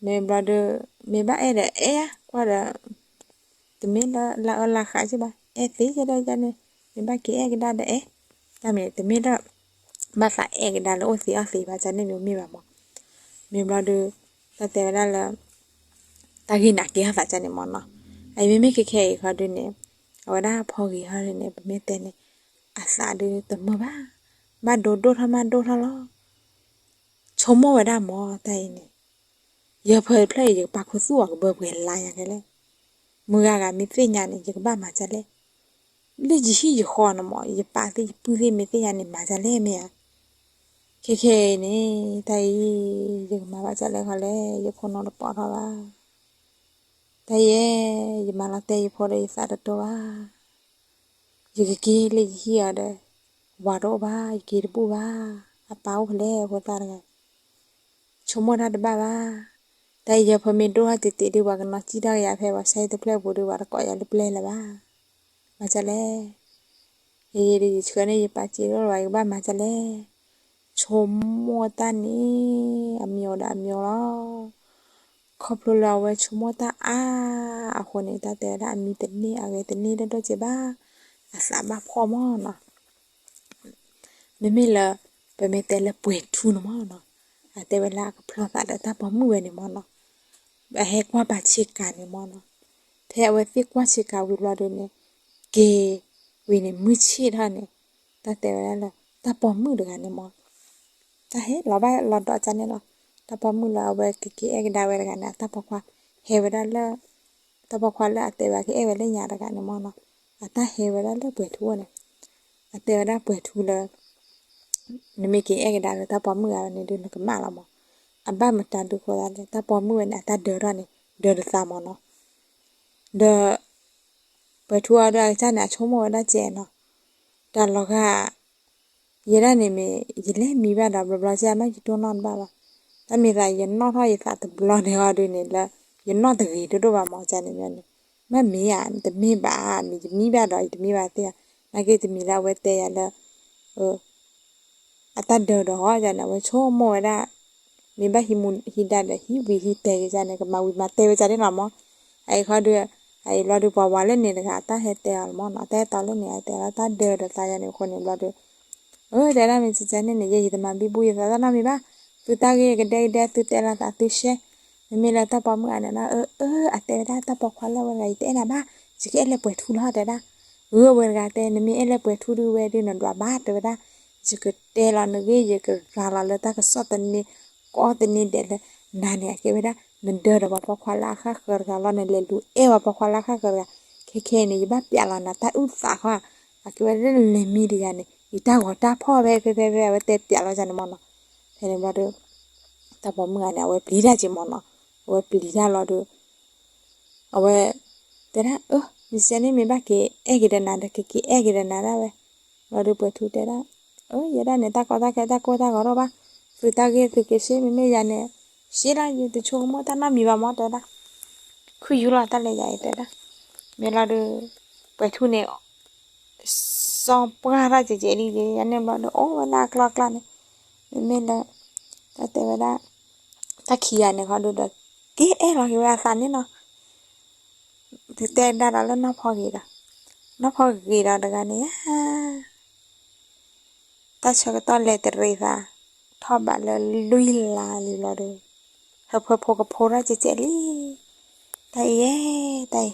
မ့ၢ်ဘျီဒီး မ့ၢ်ဘၣ်အဲၣ်ဒီးအဲၣ်ယါ ကွၢ်ဒီး တမ့ၢ်လၢလၢအၢလၢဃးက့ဘၣ် အဲၣ်သ့ကဲဒၣ်ယါန့ၣ် မ့ၢ်ဘၣ်က့ၤအဲၣ်ကဒါဒီးအဲၣ် တၢ်မ့ၢ်တမ့ၢ်ဒီး ဘၣ်သးအဲၣ်ကဒါလၢအိၣ်သ့အီၣ်သ့ဘၣ်ကန့ၣ်မ့ၢ်မ့ၢ်ဘၣ်မၢ် မ့ၢ်ဘျီဒီး တၢ်တဲဝဲဒၣ်လၢ တၢ်ဂ့ၢ်နာ်က့ၤဟီၣ်သးကန့ၣ်မၢ်နီၤ အအံၤမ့မ့ၢ်ခဲခဲအံၤခီဒုန့ၣ် အဝဲဒၣ်ဖီဂ့ၤဟီဒုန့ၣ် ပမ့ၢ်တဲန့ၣ် အသးဒုတမုာ်ဘၣ် ဘၣ်ဒိဒိၣ်ထီၣ်မးဒိၣ်ထီၣ်လီၤ ဆိကမိၣ်ဝဲဒၣ်မၢ် တၢ်အံၤန့ၣ် ယဖၢတဖျၢၣ်အံၤ ယကပာ်ခူသူၣ်အီၤကဘၢပှဲၤလါယၤခဲလဲၣ် မုၢ်ဂၤဂၤမ့ၢ်သ့ၣ်ညါန့ၣ် ယကဘၣ်မၤဒ်လဲၣ် လၢယဟံၣ်ယဃီန့ၣ်မၢ် ယပာ်သ့ၣ်ယပုၢ်သ့ၣ်မ့ၢ်သ့ၣ်ညါန့ၣ် မၤဒ်လဲၣ်မ့ၢ်ဧါ ခဲခဲအံၤန့ၣ် တၢ်အံၤ ယကမၤဘၣ်ဒ်လဲၣ်ခီလဲၣ် ယခိၣ်နူာ်တပိာ်ထီၣ်ဘၣ် တၢ်အံၤ ယမၤလီၤတဲာ်ယဖိဒီးယသးတတိဘၣ် ယကက့ၤလၢယဟံၣ်အီၤဒီး ဝၤတအိၣ်ဘၣ် ယက့ၤတဘူၣ်ဘၣ် အပၢ်အိၣ်ဖဲလဲၣ်ဖိသၣ်တဂၤ ဆိကမိၣ်တၢ်တဘၣ်ဘၣ် တၢ်ယဲၢ်ဖၢမ့ၢ်ဒိၣ်ထီၣ်တံၢ်တံၢ်ဒုး ပှၤကနီၣ်စံၣ်ထီၣ်ကယၤဖဲပှၤဆါဟံၣ်တဖျၢၣ်ပူၤဒုး ပှၤတကိးယၤလၢပျဲၢ်လၢၤဘၣ်. မၤဒ်လဲၣ်. ယဲယဲဒုး ယဆှၢန့ၢ်ယပၢ်စ့ဒိၣ်လၢၤဘၣ် ယကဘၣ်မၤဒ်လဲၣ်. ဆိကမိၣ်တၢ်န့ၣ် အမံၤဒီးအမံၤလီၤ. ခီဖျိလၢအဝဲဆိကမိၣ်တၢ်အါအဃိန့ၣ် တၢ်တဲဝဲဒၣ်အမံၤတန့ၢ် အဂဲၤတန့ၢ်ဒိၣ်ဒိၣ်က့ဘၣ်. အသးဘၣ်ဖှီၣ်မၢ်နီၤ. မ့မ့ၢ်လၢ ပမ့ၢ်တဲလၢပှဲၤထူန့ၣ်မၢ်နီၤ, အတဲဝဲလၢအကဖျီသးဒီးတၢ်ပိာ်မုၣ်ဝဲန့ၣ်မၢ်နီၤ, အဟဲကွၢ်ပာ်ဆ့ကၤန့ၣ်မၢ်နီၤ, ဖဲအဝဲသ့ၣ်ကွၢ်ဆ့ကၤဝံၤဘျီဒုးန့ၣ်, က့ၤဝံၤန့ၣ် မုၢ်ဆ့ၣ်ထီၣ်န့ၣ်, တၢ်တဲဝဲဒၣ်လၢ တၢ်ပိာ်မုၣ်တဂၤန့ၣ်မၢ် တၢ်ဟဲလီၤဘၣ်လီၤဒီးကန့ၣ်လီၤ. တၢ်ပိာ်မုၣ်လၢအဝဲကက့ၤအဲၣ်ကဒါဝဲတဂၤန့ၣ် အတၢ်ပိာ်ခွါဟဲဝဲဒၣ်လၢ တၢ်ပိာ်ခွါလၢအတဲဝဲကအဲၣ်ဝဲလၢညါတဂၤန့ၣ်မၢ်နီၤ, အတၢ်ဟဲဝဲဒၣ်လၢပှဲၤထူန့ၣ်, အတဲဝဲဒၣ်ပှဲၤထူလၢ နမ့ၢ်က့ၤအဲၣ်ကဒါလၢတၢ်ပိာ်မုၣ်ဂၤန့ၣ်ဒုး နကမၣ်လီၤမၢ်. အဘၣ်မတၤဒုးဃိသးလဲၣ် တၢ်ပိာ်မုၣ်ဝဲန့ၣ် အတၢ်ဒၢထီၣ်န့ၣ် ဒၢတသးမၢ်နီၤ. ဒီး ပှဲၤထူအီၤဒီးအကစၢ်န့ၣ် အဆိကမိၣ်ဝဲဒၣ်ကဲနီၤ, တၢ်လီၤဂာ် ယဲဒၣ်န့ၣ်မ့ၢ် ယလဲၤမံဘၣ်ဒီး ဘျီဘျီစ့ၢ် မ့ၢ်ယတိၢ်နီၣ်တဘၣ်ဘၣ်. တၢ်မ့ၢ်သးယနီၣ်ထီၣ်ယသးတဘျီန့ၣ်ဟီဒုးန့ၣ်လၢ ယနီၣ်တဂ့ၤဒိၣ်ဒိၣ်ဘၣ်မၢ် ကန့ၣ်မ့ၢ်န့ၣ်, မ့မ့ၢ်ဧါ တမ့ၢ်ဘၣ်ဧါ မ့ၢ်ယမံဘၣ်ဒီး ယတမံဘၣ်သ့ၣ်ဧါ, နာ်က့တမံၤလၢအဝဲတဲယၤလၢ အတၢ်ဒၢဒီးဟီန့ၣ် အဝဲဆိကမိၣ်ဝဲဒၣ်, မ့ၢ်ဘၣ်ဟံးမူဟံးဒါဒီး ဟံးဝံၤဟံးတဲာ်က့ၤန့ၣ် ကမၤဝံၤမၤတဲာ်ဝဲဒၣ်န့ၣ်လီၤမၢ်. အအံၤခီဒုး အအံၤဘျီဒုး ပှၤဝၤလၢန့ၣ်တဂၤ အတၢ်ဟဲတဲအီၤလီၤမၢ်နီၤ, အတၢ်ဟဲတဲအီၤလၢန့ၣ် အတဲလၢတၢ်ဒၢဒီးသးယၤန့ၣ်အဃိန့ၣ်ဘျီဒုး, အၢ တဲဒၣ်မ့ၢ်ကကန့ၣ်န့ၣ် ယဲယတမၤဘံဘူယသးတၢ်နီတမံၤဘၣ်, သုတၢ်ဂ့ၢ်ကဒဲကဒဲ သုတဲလီၤသးသုရှဲ, မ့မ့ၢ်လၢတၢ်ပိာ်မုၣ်အါန့ၣ်နီၤ အၢ အၢ အတဲဝဲဒၣ်တၢ်ပိာ်ခွါလၢအဝဲတဂၤ ယတအဲၣ်နၤဘၣ်, ယကအဲၣ်လၢပှဲၤထူလီၤ တဲဒၣ်. အၢ အဝဲတဂၤတဲ နမ့ၢ်အဲၣ်လၢပှဲၤထူဒုးဝဲဒုးနဒွးဘၣ် တဲဝဲဒၣ်, ယကတဲလီၤနဂ့ၢ် ယကရၤလီၤလၢတၢ်ကစီၣ်တန့ၢ် ကိးတန့ၢ်ဒဲးလၢ နၤန့ၣ် အကဲဝဲဒၣ် နဒၢဒီးပှၤပိာ်ခွါလၢအဃၣ်ဃၢၤတဂၤလီၤ နလဲၤလူၤအဲၣ်ပှၤပိာ်ခွါလၢအဃၣ်ဃၢၤတဂၤ, ခဲခဲအံၤန့ၣ် ယဘၣ်ပျးလီၤနၤတၢ်အုၣ်သးဃီ, အကဲဝဲဒၣ်နလဲၤမံတဂၤန့ၣ် ယတၢ်ဂီၤတၢ်ဖီၣ်ဖဲ ဖဲ ဖဲ ဖဲ အဝဲတဲပျးလီၤန့ၣ်မၢ်နီၤ. ဖဲန့ၣ်ဘျီဒုး တၢ်ပိာ်မုၣ်ဂၤန့ၣ် အဝဲပျံၤတၢ်က့ၤမၢ်နီၤ, အဝဲပျံၤတၢ်လီၤဒုး အဝဲ တဲဒၣ် အၢ မ့ၢ်စဲန့ၣ်မ့ၢ်ဘၣ်က့ၤအဲၣ်က့ၤဒီးနၤဒီး ကက့ၤအဲၣ်က့ၤဒီးနၤဒၣ်ဝဲ, ဘျီဒုးပှဲၤထူတဲဒၣ်, အၢ ယဲဒၣ်န့ၣ် တၢ်ကီတၢ်ခဲတၢ်ကိၢ်တၢ်ဂီၤတအိၣ်ဘၣ်, သုတၢ်ဂ့ၢ်သုက့ၤရှဲ မ့မ့ၢ်ယၤန့ၣ် ရှဲလီၤ ယတဆိကမိၣ်တၢ်နီတမံၤဘၣ်မၢ် တဲဒၣ်, ခုယူၤလီၤတၢ်လဲၤယၤအံၤ တဲဒၣ်, မ့ၢ်လီၤဒုး ပှဲၤထူန့ၣ် စီၤပှၢ်ထီၣ်ကဲကဲလံ ယဲန့ၣ်ဘျီဒုး အိၣ်ဝဲလၢအကျီကျီန့ၣ်, မ့မ့ၢ်လၢ တၢ်တဲဝဲဒၣ် တၢ်ခံဂၤန့ၣ်ခီဒုးဒီး က့ၤအဲၣ်လီၤက့ၤဝဲအသးန့ၣ်နီၤ, တတဲဒၣ်ဒီးလၢနီၢ်ဖီဂ့ၤဒီး, နီၢ်ဖီဂ့ၤဒီးတဂၤန့ၣ်ဧါ တၢ်ဆၢကတီၢ်လဲၤတရံးသး ထီၣ်ဘးလၢလွံၢ်လါလံဘျီဒီး ဟၢဖၢဖိကဖိထီၣ်ကဲကဲလံ, တၢ်အံၤ တၢ်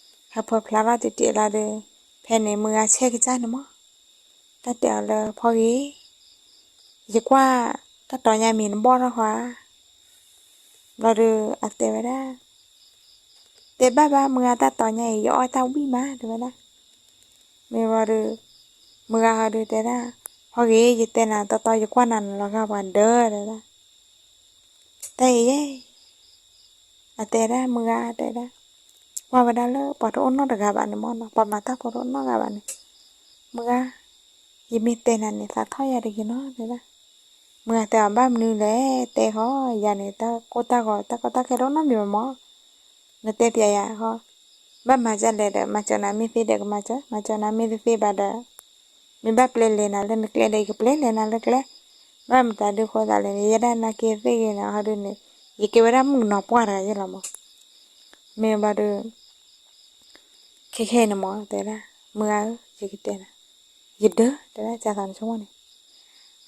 အံၤ, ဟၢဖၢဖျါထီၣ်တံၢ်တံၢ်လီၤဒီး ဖဲန့ၣ်မုၢ်ဂၤဆဲးကစၢ်န့ၣ်မၢ်, တၢ်တဲအီၤလၢဖီဂ့ၤ ယကွၢ်တၢ်တီၤညါမ့ၢ်နဘီၣ်ထီၣ်ဃီဧါ, ဘျီဒီးအတဲဝဲဒၣ် တဲဘၣ်ဘၣ်မုၢ်ဂၤ တၢ်တီၤညါအံၤ ယအီၣ်တၢ်ဝံၣ်မး တဲဝဲဒၣ်, မ့ၢ်ဘျီဒီး မုၢ်ဂၤဟီဒုးတဲဒၣ်, ဖီဂ့ၤ ယတဲနၤတီတီ ယကွၢ်နၤနလီၤဂာ်ပှၤဒၢ တဲဒၣ်, တၢ်အံၤ အတဲဒၣ်မုၢ်ဂၤ တဲဒၣ်, ကွၢ်ဝဲဒၣ်လၢပှၤတအိၣ်နီတဂၤဘၣ်န့ၣ်မၢ်နီၤ ပှၤမၤတၢ်ဖိတအိၣ်နီတဂၤဘၣ်န့ၣ်, မုၢ်ဂၤ ယမ့ၢ်တဲနၤန့ၣ် သးထီၣ်ယၤတဂ့ၤနီၤ တဲဒၣ်, မုၢ်ဂၤတဲအီၤ ဘၣ်မနုၤလဲၣ် တဲဃီ ယၤန့ၣ် တၢ်ကိၢ်တၢ်ဂီၤ တၢ်ကီတၢ်ခဲတအိၣ်နီတမံၤဘၣ်မၢ်, နတဲပျးယၤဃီ, ဘၣ်မၤဒ်လဲၣ်ဒီး မၤစၢၤနၤမ့ၢ်သ့ဒီးကမၤစၢၤ, မၤစၢၤနၤမ့ၢ်တသ့ဘၣ်ဒီး မ့ၢ်ဘၣ်ပျဲလဲၤနၤလၢနကျဲဒီး ယကပျဲလဲၤနၤလၢကျဲ, ဘၣ်မတၤဒုးဃိသးလဲၣ်န့ၣ် ယဲဒၣ်နာ်က့သ့ၣ်ဂ့ၤန့ၣ် ဟီဒုးန့ၣ် ယကဲဝဲဒၣ်မုၣ်ကနီၤပှၢ်တဂၤယဲလီၤမၢ်, မ့ၢ်ဘျီဒီး ခဲခဲအံၤန့ၣ်မၢ် တဲဒၣ်, မုၢ်ဂၤဧၢ ယကတဲနၤ, ယဒၢ တဲဒၣ် ကသးနဆိကမိၣ်န့ၣ်,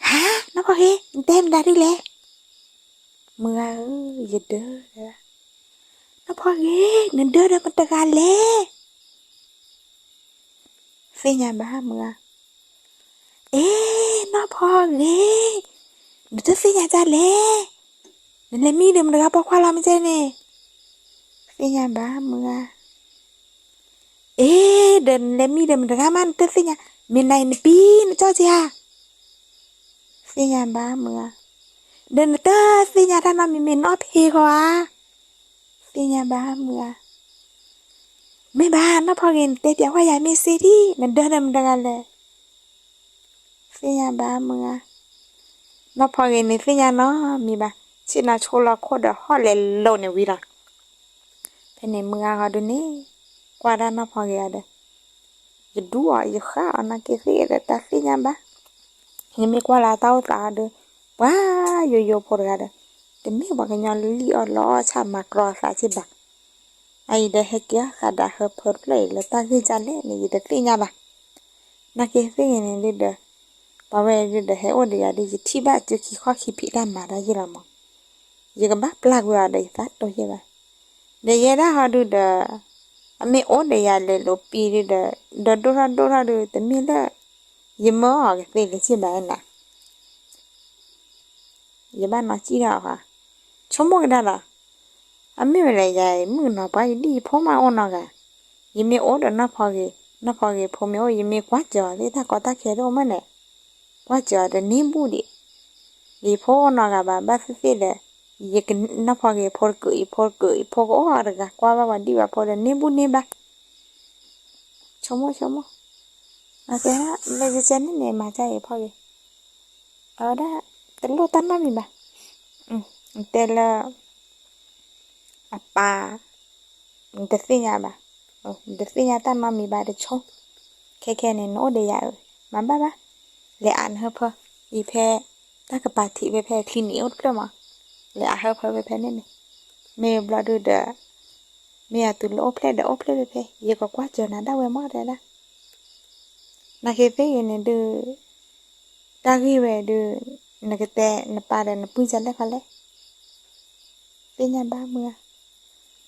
ဟါ, နီၢ်ဖီဂ့ၤ နတဲမတၤဒ်လဲၣ်, မုၢ်ဂၤဧၢ ယဒၢ တဲဒၣ်, နီၢ်ဖီဂ့ၤ နဒၢဒီးမတၤတဂၤလဲၣ် သ့ၣ်ညါဘၣ်မုၢ်ဂၤ, အ့ နီၢ်ဖီဂ့ၤ, နတသ့ၣ်ညါဒ်လဲၣ်, နလဲၤမံဒီးမတၤတဂၤပိာ်ခွါလီၤမ့ၢ်ကဲန့ၣ်, သ့ၣ်ညါဘၣ်မုၢ်ဂၤ, အ့ ဒီးနလဲၤမံဒီးမတၤတဂၤမး နတသ့ၣ်ညါ, မ့ၢ်နၤအံၤနပံၤနကၠီၣ်က့ဧါ, သ့ၣ်ညါဘၣ်မုၢ်ဂၤ, ဒီးနတသ့ၣ်ညါတၢ်နီတမံၤ မ့ၢ်နအီၣ်ဖ့ဃီဧါ, သ့ၣ်ညါဘၣ်မုၢ်ဂၤ, မ့ၢ်ဘၣ် နီၢ်ဖီဂ့ၤ နတဲပျးကွၢ်ယၤမ့ၢ်စ့ဒံး နဒၢဒီးမတၤတဂၤလဲၣ်, သ့ၣ်ညါဘၣ်မုၢ်ဂၤ, နီၢ်ဖီဂ့ၤန့ၣ်သ့ၣ်ညါနီတမံၤဘၣ်, ဆ့ၣ်နီၤဆိလီၤခိၣ်ဒီးဟီၣ်လဲၤလိၤန့ၣ်ဝံၤလီၤ. ဖဲန့ၣ်မုၢ်ဂၤဟီဒုန့ၣ် ကွၢ်ဒၣ်နီၢ်ဖီဂ့ၤအီၤဒီး ယဒူအီၤ ယဃၣ်အီၤ နာ်က့သ့ၣ်ဒီး တၢ်သ့ၣ်ညါဘၣ်. ယမ့ၢ်ကွၢ်လၢတၢ်အိၣ်သးအီၤဒီး ပှၤယိယိဖိတဂၤဒီး တမ့ၢ်ပှၤကညီလံၣ်အီၣ်လီအီၣ်ဆၣ်မၤကြီအသးက့ဘၣ်. အအံၤဒီးဟဲက့ၤအီၣ်သးဒီးဟၢဖၢတဖျၢၣ်အံၤ လၢတၢ်ဂ့ၢ်ကလဲၣ်န့ၣ် ယတသ့ၣ်ညါဘၣ်. နာ်က့သ့ၣ်ဂ့ၤန့ၣ်ဒုဒီး ပှၤဝဲဒုဒီးဟဲအိၣ်ဒီးယၤဒု ယထံၣ်ဘၣ်စုခံခီၣ်ခံဖံးတၢ်မၤတၢ်ယ့ၢ်လီၤမး. ယကဘၣ်ပျၢ်ကွံာ်အီၤဒီးယသးတိၢ်ယ့ၢ်ဘၣ်. ဒီးယဲဒၣ်ဟီဒုဒီး အမ့ၢ်အိၣ်ဒီးယၤလဲၤလိာ်ပံဒုဒီး ဒီးဒိၣ်ထီၣ်ဒိၣ်ထီၣ်ဒု တမ့ၢ်လၢ ယမၢအီၤကသ့လၢၤက့ဘၣ်နၤ ယဘၣ်နီၢ်စံၣ်ထီၣ်အီၤ, ဆိကမိၣ်ကဒါဒီး အမ့ၢ်ဝဲလဲၣ် ယၤအံၤ မုၣ်ကနီၤပှၤယဒံၣ်ယဖိမးအိၣ်နီတဂၤ, ယမ့ၢ်အိၣ်ဒီးနီၢ်ဖီဂ့ၤ, နီၢ်ဖီဂ့ၤဖိမ့ၢ်အိၣ် ယမ့ၢ်ကွၢ်စၢၤအီၤသ့ၣ်တၢ်ကီတၢ်ခဲတအိၣ်မးန့ၣ်, ကွၢ်စၢၤအီၤဒီးန့ၢ်ဘူၣ်ဒံး, ယဖိအိၣ်နီတဂၤဘၣ် ဘၣ်သ့ၣ်သ့ၣ်ဒီး ယကနီၢ်ဖီဂ့ၤဖိတကုး ယဖိတကုး ယဖိကအိၣ်အီၤတဂၤ ကွၢ်ဘၣ်ပှၤဒံၣ်ပှၤဖိဒီးန့ၢ်ဘူၣ်န့ၢ်ဘါ ဆိကမိၣ်ဆိကမိၣ်, အတဲဒၣ် လၢယကဲန့ၣ်န့ၣ် မၤကၢ်အံၤဖီဂ့ၤ, အဝဲဒၣ် တလိၣ်တၢ်နီတမံၤဘၣ်, တဲလၢ အပၢ် နတသ့ၣ်ညါဘၣ်, နတသ့ၣ်ညါတၢ်နီတမံၤဘၣ်တဆိ, ခဲခဲန့ၣ် နအိၣ်ဒီးယၤဧၢ, မၤဘၣ်ဘၣ်, လဲၤအးနဟၢဖၢ, အံၤဖဲ တၢ်ကပၤထံးဖဲဖဲ clinic အိၣ်တဖျၢၣ်မး, လဲၤအးဟၢဖၢဖဲဖဲန့ၣ်န့ၣ်, မ့ၢ်ဘျီဒုဒီး မ့ၢ်အတုၤလၢအိၣ်ဖျဲၣ်ဒီးအိၣ်ဖျဲၣ်ဖဲဖဲ ယကကွၢ်စၢၤနၤဒၣ်ဝဲမးတဲဒၣ်, နာ်က့သ့ၣ်ဂ့ၤန့ၣ်ဒုး တၢ်ဂ့ၢ်ဝဲဒုး နကတဲနပၢ်ဒီးနပုၢ်ကလဲၣ်ဖးလဲၣ်, သ့ၣ်ညါဘၣ်မုၢ်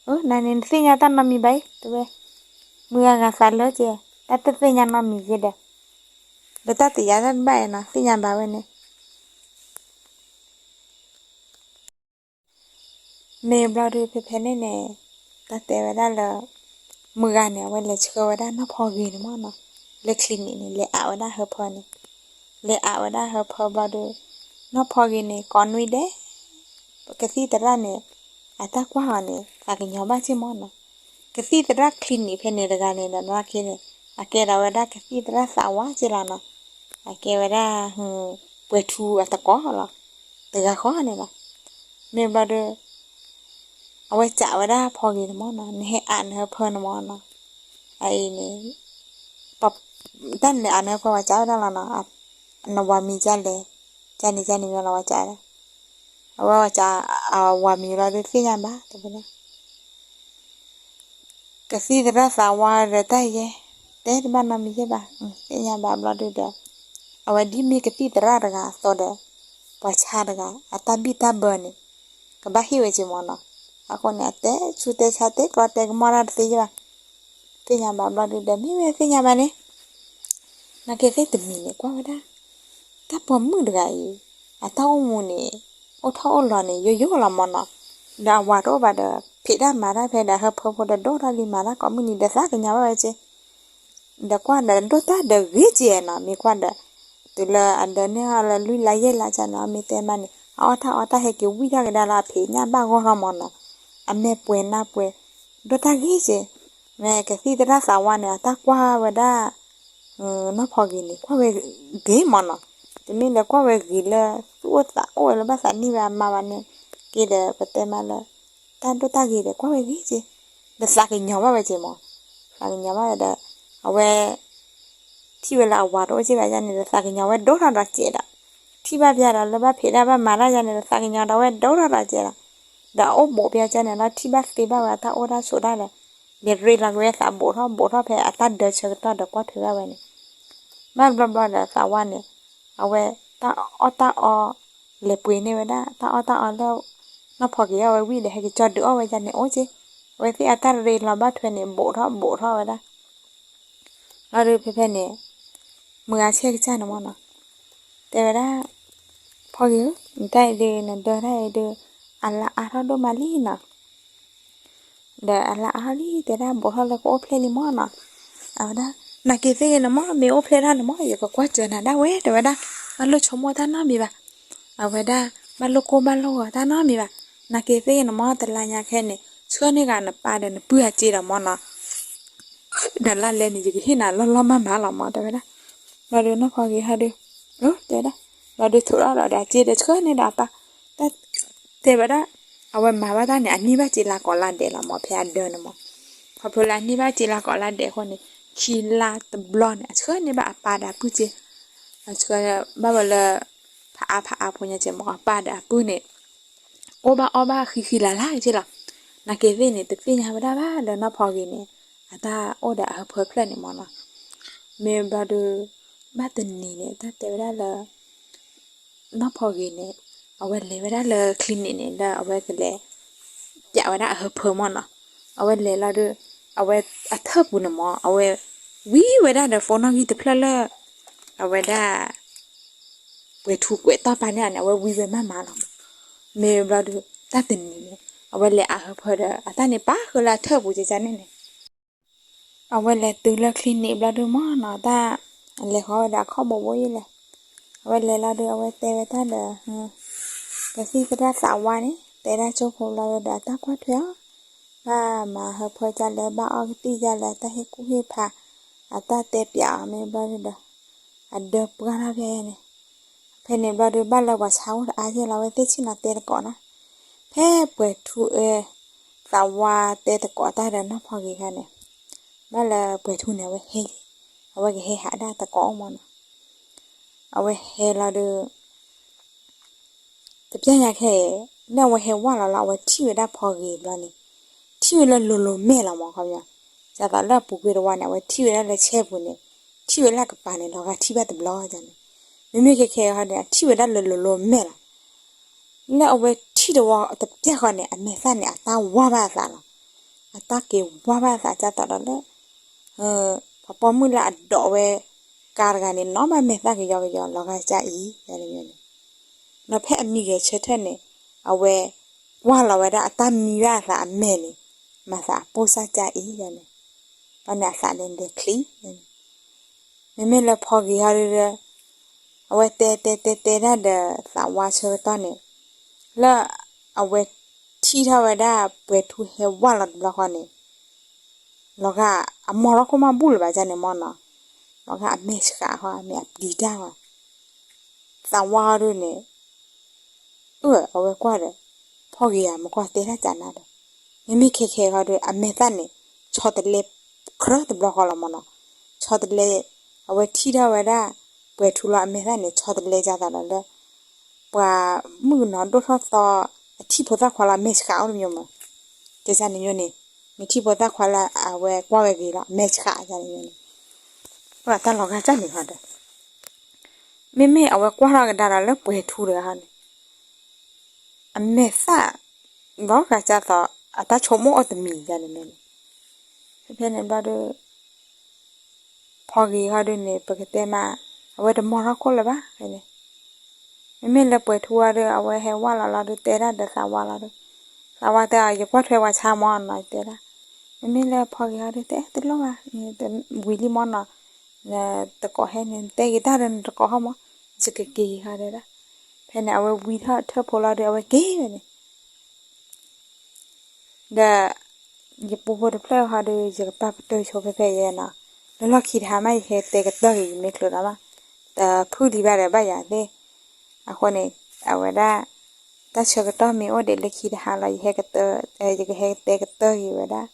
ဂၤ, နန့ၣ်နသ့ၣ်ညါတၢ်နီတမံၤဘၣ်အံၤ တဝဲ, မုၢ်ဂၤဂၤသးလၢကဲ, တၢ်တသ့ၣ်ညါနီတမံၤကဲဒီး, ဒီးတၢ်တယာ်တၢ်တဘၣ်အံၤနီၤ သ့ၣ်ညါဘၣ်ဝဲန့ၣ် မ့ၢ်ဘျီဒုးဖဲဖဲန့ၣ်န့ၣ်, တၢ်တဲဝဲဒၣ်လၢ မုၢ်ဂၤန့ၣ် အဝဲလဲၤဆှၢဝဲဒၣ်နီၢ်ဖီဂ့ၤန့ၣ်မးနီၤ, လၢ clinic န့ၣ် လဲၤအးဝဲဒၣ်ဟၢဖၢန့ၣ်, လဲၤအးဝဲဒၣ်ဟၢဖၢဘျီဒုး, နီၢ်ဖီဂ့ၤန့ၣ် ကိးနွံဒဲး, ကသံၣ်သရၣ်န့ၣ် အတၢ်ကွၢ်အီၤန့ၣ် သးကညီၤဘၣ်က့မးနီၤ, ကသံၣ်သရၣ် clinic ဖဲန့ၣ်တဂၤန့ၣ်ဒီး နီၢ်ခ့န့ၣ် အကဲဒီးဝဲဒၣ်ကသံၣ်သရၣ်သးဝါက့လီၤနီၤ, အကဲဝဲဒၣ် ပှဲၤထူအတကိးလီၤ, တဂၤဃီန့ၣ်လီၤ. မ့ၢ်ဘျီဒီး အဝဲစံးဝဲဒၣ်ဖီဂ့ၤန့ၣ်မးနီၤ, နဟဲအးနဟၢဖၢန့ၣ်မးနီၤ, အအံၤန့ၣ် တၢ်နဟဲအးနဟၢဖၢဝဲစံးဝဲဒၣ်လီၤနီၤ, နဝၤမံၤကလဲၣ်, ကန့ၣ်ကန့ၣ်မ့ၢ်လီၤဝဲစံးဝဲဒၣ်, အဝဲဝဲစံး အဝၤမံၤလီၤဒုးသ့ၣ်ညါဘၣ် တဲဝဲဒၣ် ကသံၣ်သရၣ်သးဝါဒီးတၢ်ယဲ, တဲတဘၣ်နီတမံၤယဲဘၣ်, သ့ၣ်ညါဘၣ်ဘျီဒုဒီး, အဝဲဒ်မ့ၢ်ကသံၣ်သရၣ်တဂၤအသိးဒီး, ပှၤဆါတဂၤ အတၢ်ဘံၣ်တၢ်ဘၢန့ၣ်, ကဘၣ်ဟ့ၣ်ဝဲက့မးနီၤ, အဃိန့ၣ် အတဲဆူတဲဆါတဲကျီတဲကမီၣ်တၢ်တသ့ယဲဘၣ်, သ့ၣ်ညါဘၣ်ဘျီဒုဒီး မ့ၢ်ဝဲသ့ၣ်ညါဘၣ်န့ၣ် နာ်က့သ့ၣ်တမံၤန့ၣ် ကွၢ်ဝဲဒၣ် တၢ်ပိာ်မုၣ်တဂၤအံၤ အတၢ်အိၣ်မူန့ၣ် အိၣ်ထီၣ်အိၣ်လီၤန့ၣ် ယိယိလီၤမးနီၤ, ဒီးအဝၤတအိၣ်ဘၣ်ဒီး ဖံးတၢ်မၤတၢ်ဖဲဒီး ဟၢဖၢဖိဒီးဒိၣ်ထီၣ်လံမၤတၢ်ကိးမုၢ်နံၤဒီးသးကညီၤဘၣ်ဝဲက့ ဒီးကွၢ်ဒီးဒိၣ်တၢ်ဒီးဂ့ၤက့နီၤ, မ့ၢ်ကွၢ်ဒီး တုၤလၢအဒၢးန့ၢ်အီၤလၢလွံၢ်လါယဲၢ်လါကန့ၣ် မ့ၢ်တဲမးန့ၣ် အအီၣ်တၢ်အီတၢ်ဟဲက့ၤဝံၣ်ထီၣ်ကဒါလၢအဖံးညၣ်ဘၣ်ဂီၢ်ထီၣ်မးနီၤ, အမဲာ်ပှဲၤနါပှဲၤ ဒိၣ်တၢ်ဂ့ၤက့, မ့ၢ်ကသံၣ်သရၣ်သးဝါန့ၣ် အတၢ်ကွၢ်ဝဲဒၣ် နီၢ်ဖီဂ့ၤန့ၣ် ကွၢ်ဝဲဂ့ၤမးနီၤ, တမ့ၢ်လၢကွၢ်ဝဲဂ့ၤလၢ သူၣ်အိၣ်သးအိၣ်ဝဲလၢဘၣ်သးနံၣ်ဝဲအမါဘၣ်န့ၣ်, က့ဒီးပတဲမးလၢ တၢ်ဒိၣ်တၢ်ဂ့ၤဒီး ကွၢ်ဝဲဂ့ၤက့, ဒီးသးကညီၤဘၣ်ဝဲက့မး, သးကညီၤဘၣ်ဝဲဒီး အဝဲ ထံၣ်ဝဲလၢအဝၤတအိၣ်က့ဘၣ်ယန့ၣ်ဒီး သးကညီၤဝဲဒိၣ်ထီၣ်ဒီးကဲဒီး, ထံၣ်ဘၣ်ပျၢ်ဒီးလၢဘၣ်ဖံးတၢ်ဘၣ်မၤတၢ်ယန့ၣ်ဒီး သးကညီၤဒီးဝဲဒိၣ်ထီၣ်ဒီးကဲဒီး, ဒီးအအိၣ်ဘူးပျၢ်ကန့ၣ်ဒီး ထံၣ်ဘၣ်သ့ဘၣ်ဝဲအတၢ်အိၣ်တၢ်ဆိးတၢ်ဒီး လဲၤရ့လီၤက့ၤဝဲသးဘူးထီၣ်ဘူးထီၣ်ဖဲအတၢ်ဒၢးဆၢကတီၢ်ဒီးကွၢ်ထွဲဘၣ်ဝဲန့ၣ်, ဘၣ်ဘျီဘျီဒီးသးဝါန့ၣ် အဝဲတၢ်အီၣ်တၢ်အီ လဲၤပှ့ၤန့ၢ်ဝဲဒၣ် တၢ်အီၣ်တၢ်အီလၢ နီၢ်ဖီဂ့ၤအီၣ်ဝဲဝံၤဒီး ဟဲက့ၤကၠီဒုးအီၣ်ဝဲယန့ၣ်အိၣ်က့, အဝဲသ့ၣ်အတၢ်ရ့လီၤဘၣ်ထွဲန့ၣ် ဘူးထီၣ်ဘူးထီၣ်ဝဲဒၣ် လီၤဒုးဖဲဖဲန့ၣ် မုၢ်ဂၤဆဲးကစၢ်န့ၣ်မးနီၤ, တဲဝဲဒၣ် ဖီဂ့ၤဧၢ, နတၢ်အံၤဒုး နဒၢတၢ်အံၤဒုး အလၢအါထီၣ်ဒိၣ်မးလံနီၤ, ဒီးအလၢအါထီၣ်လံ တဲဒၣ်ဘူးထီၣ်လၢကအိၣ်ဖျဲၣ်လံမးနီၤ, အဝဲဒၣ် နာ်က့သ့ၣ်ဂ့ၤန့ၣ်မး မ့ၢ်အိၣ်ဖျဲၣ်တၢ်န့ၣ်မး ယကကွၢ်စၢၤနၤဒၣ်ဝဲ တဲဝဲဒၣ်, ဘၣ်လိၣ်ဆိကမိၣ်တၢ်နီတမံၤဘၣ် အဝဲဒၣ် ဘၣ်လိၣ်ကိၢ်ဘၣ်လိၣ်ဂီၤတၢ်နီတမံၤဘၣ်, နာ်က့သ့ၣ်ဂ့ၤန့ၣ်မး တလါညါခဲန့ၣ် ဆှၢန့ၢ်ဂၤနပၢ်ဒီးနပုၢ်အစ့ဒီးမးနီၤ, ဒီးလါလဲန့ၣ် ယကဟ့ၣ်နၤလီၤလီၤမၢ်မၢ်လီၤမး တဲဝဲဒၣ်, ဘျီဒီးနီၢ်ဖီဂ့ၤဟီဒုး တဲဝဲဒၣ်, ဘျီဒုးထုးထီၣ်ဒီးအစ့ဒီးဆှၢန့ၢ်ဒီးအပၢ်, တၢ် တဲဝဲဒၣ်, အဝဲမၤဘၣ်တၢ်န့ၣ် အန့ၢ်ဘၣ်စ့လါကိးလါဒဲးလီၤမး ဖဲအဒၢန့ၣ်မး. ခီဖျိလၢအန့ၢ်ဘၣ်စ့လါကိးလါဒဲးအဃိန့ၣ် ခံလါတဘျီန့ၣ် အဆှၢန့ၢ်ဘၣ်အပၢ်ဒီးအပုၢ်က့, အဆှၢဘၣ်ဝဲလၢ ဖးအါဖးအါဖိညါက့မး အပၢ်ဒီးအပုၢ်န့ၣ် အိၣ်ဘၣ်အီၣ်ဘၣ်ဃံဃံလၤလၤက့လီၤ. နာ်က့သ့ၣ်န့ၣ် တသ့ၣ်ညါဝဲဒၣ်ဘၣ်လၢနီၢ်ဖီဂ့ၤန့ၣ် အတၢ်အိၣ်ဒီးအဟၢဖၢဖျၢၣ်န့ၣ်မးနီၤ. မ့ၢ်ဘျီဒီး ဘၣ်တနံၤန့ၣ် တၢ်တဲဝဲဒၣ်လၢ နီၢ်ဖီဂ့ၤန့ၣ် အဝဲလဲၤဝဲဒၣ်လၢ clinic န့ၣ် လၢအဝဲကလဲၤ ပျးဝဲဒၣ်အဟၢဖၢမးနီၤ. အဝဲလဲၤလီၤဒီး အဝဲအထၢၣ်ပူၤန့ၣ်မး အဝဲဝံဝဲဒၣ်ဒီး ဖိနီၣ်ဂံၢ်တဖျၢၣ်လၢ အဝဲဒၣ် ပှဲၤထူကွဲးတီၢ်ပာ်န့ၢ်အီၤန့ၣ် အဝဲဝံဝဲမးမးလီၤမး. မ့ၢ်ဘျီဒီး တၢ်တနံၤန့ၣ် အဝဲလဲၤအဟၢဖၢဒီး အတၢ်န့ၣ်ပာ်ဃုာ်လၢအထၢၣ်ပူၤကကန့ၣ်န့ၣ် အဝဲလဲၤတုၤလၢ clinic ဘျီဒီးမးနီၤ တၢ် အလဲၤဃီဝဲဒီးအခီၣ်ဘိဘိယဲလဲၣ်. အဝဲလဲၤလီၤဒီး အဝဲတဲဝဲတၢ်ဒီး ကသံၣ်သရၣ်သးဝါန့ၣ် တဲဒၣ်ကၠိဖိဘျီဒီး အတၢ်ကွၢ်ထွဲအီၤ ဘၣ်မၤဟၢဖၢကလဲၣ် ဘၣ်အီၣ်ကသံၣ်ကလဲၣ် တၢ်ဟ့ၣ်ကူၣ်ဟ့ၣ်ဖး အတၢ်တဲပျးအီၤ မ့ၢ်ဘျီဒီး အဒၢပှၢ်ထီၣ်ဖဲန့ၣ်. ဖဲန့ၣ်ဘျီဒီး ဘၣ်လၢပှၤဆါအိၣ်တအါယဲၢ်လီၤ အဝဲသ့ၣ်ဆ့ၣ်နီၤတဲသကိးနီၤ. ဖဲပှဲၤထူအ သးဝါတဲသကိးတၢ်ဒီးနီၢ်ဖီဂ့ၤခါန့ၣ် ဘၣ်လၢပှဲၤထူန့ၣ် အဝဲဟဲ, အဝဲကဟဲဟးဒၣ်သကိးအိၣ်မးနီၤ. အဝဲဟဲလီၤဒီး တပျၢ်ညါခဲအံၤ လၢအဝဲဟဲဝၢ်လီၤလီၤ အဝဲထံၣ်ဝဲဒၣ်ဖီဂ့ၤဘျီန့ၣ် ထံၣ်ဝဲလၢလိၤလိၤမဲာ်လီၤမး ခီပညီ ဒ်သိးလၢအပူၤကွံာ်တဝါန့ၣ် အဝဲထံၣ်ဝဲဒၣ်လၢဆဲပူၤန့ၣ် ထံၣ်ဝဲလၢကပၤန့ၣ် လီၤဂာ်ထံၣ်ဘၣ်တဘျီန့ၣ်. မ့မ့ၢ်ခဲခဲအံၤဟီန့ၣ် အထံၣ်ဝဲဒၣ်လၢလိၤလိၤမဲာ်လီၤ. လၢအဝဲထံၣ်တဝါတပျၢ်ဃီန့ၣ် အမဲာ်သၣ်န့ၣ် အတၢ်ဝါဘၣ်အသးလီၤ. အတၢ်က့ၤဝါဘၣ်အသးဒ်သိးဒီးလၢ ပှၤပိာ်မုၣ်လၢအဒိးဝဲကါတဂၤန့ၣ် နီၢ်ဘၣ်မဲာ်သၣ်ကယီကယီ လီၤဂာ်ကါအံၤန့ၣ်. ဒီးဖဲအမံၤဂဲၤဆၢထၢၣ်န့ၣ် အဝဲကွၢ်လီၤဝဲဒၣ်အတၢ်မံဘၣ်အသးအမဲာ်န့ၣ် မၤသးအပိၢ်စၢ်ကါအံၤန့ၣ်. ဘျီန့ၣ်အသးန့ၣ်လဲၤချံန့ၣ် မ့မ့ၢ်လၢဖီဂ့ၤဟီဒုဒီး အဝဲတဲတဲတဲတဲဒၣ်ဒီးသးဝါဆၢကတီၢ်န့ၣ် လၢအဝဲထံၣ်ထီၣ်ဝဲဒၣ်ပှဲၤထူဟဲဝၢ်လီၤတဘျီဃီန့ၣ် လီၤဂာ်အမီၢ်ထီၣ်ခိၣ်မးဘူၣ်လၢၤဘၣ်န့ၣ်မးနီၤ. လီၤဂာ်အမဲာ်ဆှးဃီ အမဲာ်အပျံၤတၢ်ဃီ သးဝါဟီဒုန့ၣ် အဝဲကွၢ်ဒီး ဖီဂ့ၤဧါ မ့ၢ်ကွၢ်တဲတၢ်ကနါဒီး မ့မ့ၢ်ခဲခဲဃီဒီး အမဲာ်သၣ်န့ၣ် ဆီတလဲခရၢတဘျီဃီလီၤမးနီၤ. ဆီတလဲ အဝဲထံၣ်ထီၣ်ဝဲဒၣ် ပှဲၤထူလီၤအမဲာ်သၣ်န့ၣ် ဆီတလဲဒ်သိးဒီးလၢ ပှၤမုၣ်ကနီၤဒိၣ်ထီၣ်သီ အထံၣ်ဖိသၣ်ခွါလၢအမဲာ်ဆှးအိၣ်တမံၤမး ကန့ၣ်န့ၣ် မ့ၢ်ထံၣ်ဖိသၣ်ခွါလၢအဝဲကွၢ်ဝဲဂ့ၤလီၤ အမဲာ်ဆှးန့ၣ်န့ၣ် တၢ်လီၤဂာ်ကန့ၣ်ဃီဒီး မ့မ့ၢ်အဝဲကွၢ်ထီၣ်ကဒါဒီးလၢပှဲၤထူတဂၤဟီန့ၣ် အမဲာ်သၣ် လီၤဂာ်ကၢ်သိး အတၢ်ဆိကမိၣ်အိၣ်တမံၤန့ၣ်မ့ၢ်န့ၣ် ဖဲဖဲန့ၣ်ဘျီဒီး ဖီဂ့ၤဟီဒုန့ၣ် ပကတဲမး အဝဲတမီၢ်ထီၣ်ခိၣ်လၢၤဘၣ်ဖဲန့ၣ် မ့မ့ၢ်လၢပှဲၤထူဟီဒု အဝဲဟဲဝၢ်လီၤလီၤဒီးတဲဒၣ်ဒီးသးဝါလီၤဒီး သးဝါတဲအီၤ ယကွၢ်ထွဲပှၤဆါမးနီၤ တဲဒၣ် မ့မ့ၢ်လၢဖီဂ့ၤဟီဒု တဲတလိၣ်ဘၣ် ဝံၤလံမးနီၤ နတကိးဟဲန့ၣ် နတဲက့ၤတၢ်ဒီးနတကိးဟီမး ယကက့ၤဟီဒဲဒၣ် ဖဲန့ၣ် အဝဲဝံထီၣ်ထၢၣ်ဖိလီၤဒီး အဝဲက့ၤဝဲန့ၣ် ဒီး ယပူဖိတဖျၢၣ်ဟီဒီး ယကပာ်ပတုာ်ဆိဖဲဖဲယဲနီၤ လၢလီၢ်ခံတဟါမး ယဟဲတဲကတၢၢ်က့ၤ ယမ့ၢ်ချုးလီၤမး တဖုၣ်လံဘၣ်ဒီးဘၣ်ယၤသ့ၣ် အဃိန့ၣ် အဝဲဒၣ် တၢ်ဆၢကတီၢ်မ့ၢ်အိၣ်ဒံးလၢခံတဟါလီၤ ယဟဲကတၢၢ် ယကဟဲတဲကတၢၢ်က့ၤဝဲဒၣ်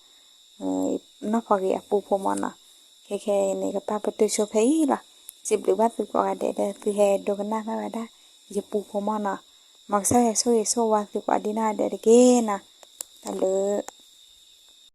နီၢ်ဖီဂ့ၤအပူဖိမးနီၤ ခဲခဲအံၤန့ၣ် ကပာ်ပတုာ်ဆိဖဲအံၤလီၤ စံးဘျုးဘၣ်သုကိးဂၤဒဲးလၢသုဟဲဒိကနၣ်ဘၣ်ဝဲဒၣ် ယပူဖိမးနီၤ မ်ကစၢ်ယွၤဆိၣ်ဂ့ၤဆိၣ်ဝါသုကိးဒ်နီၢ်ဂၤဒဲးတက့ၢ်နီၤ တၢ်ဘျုး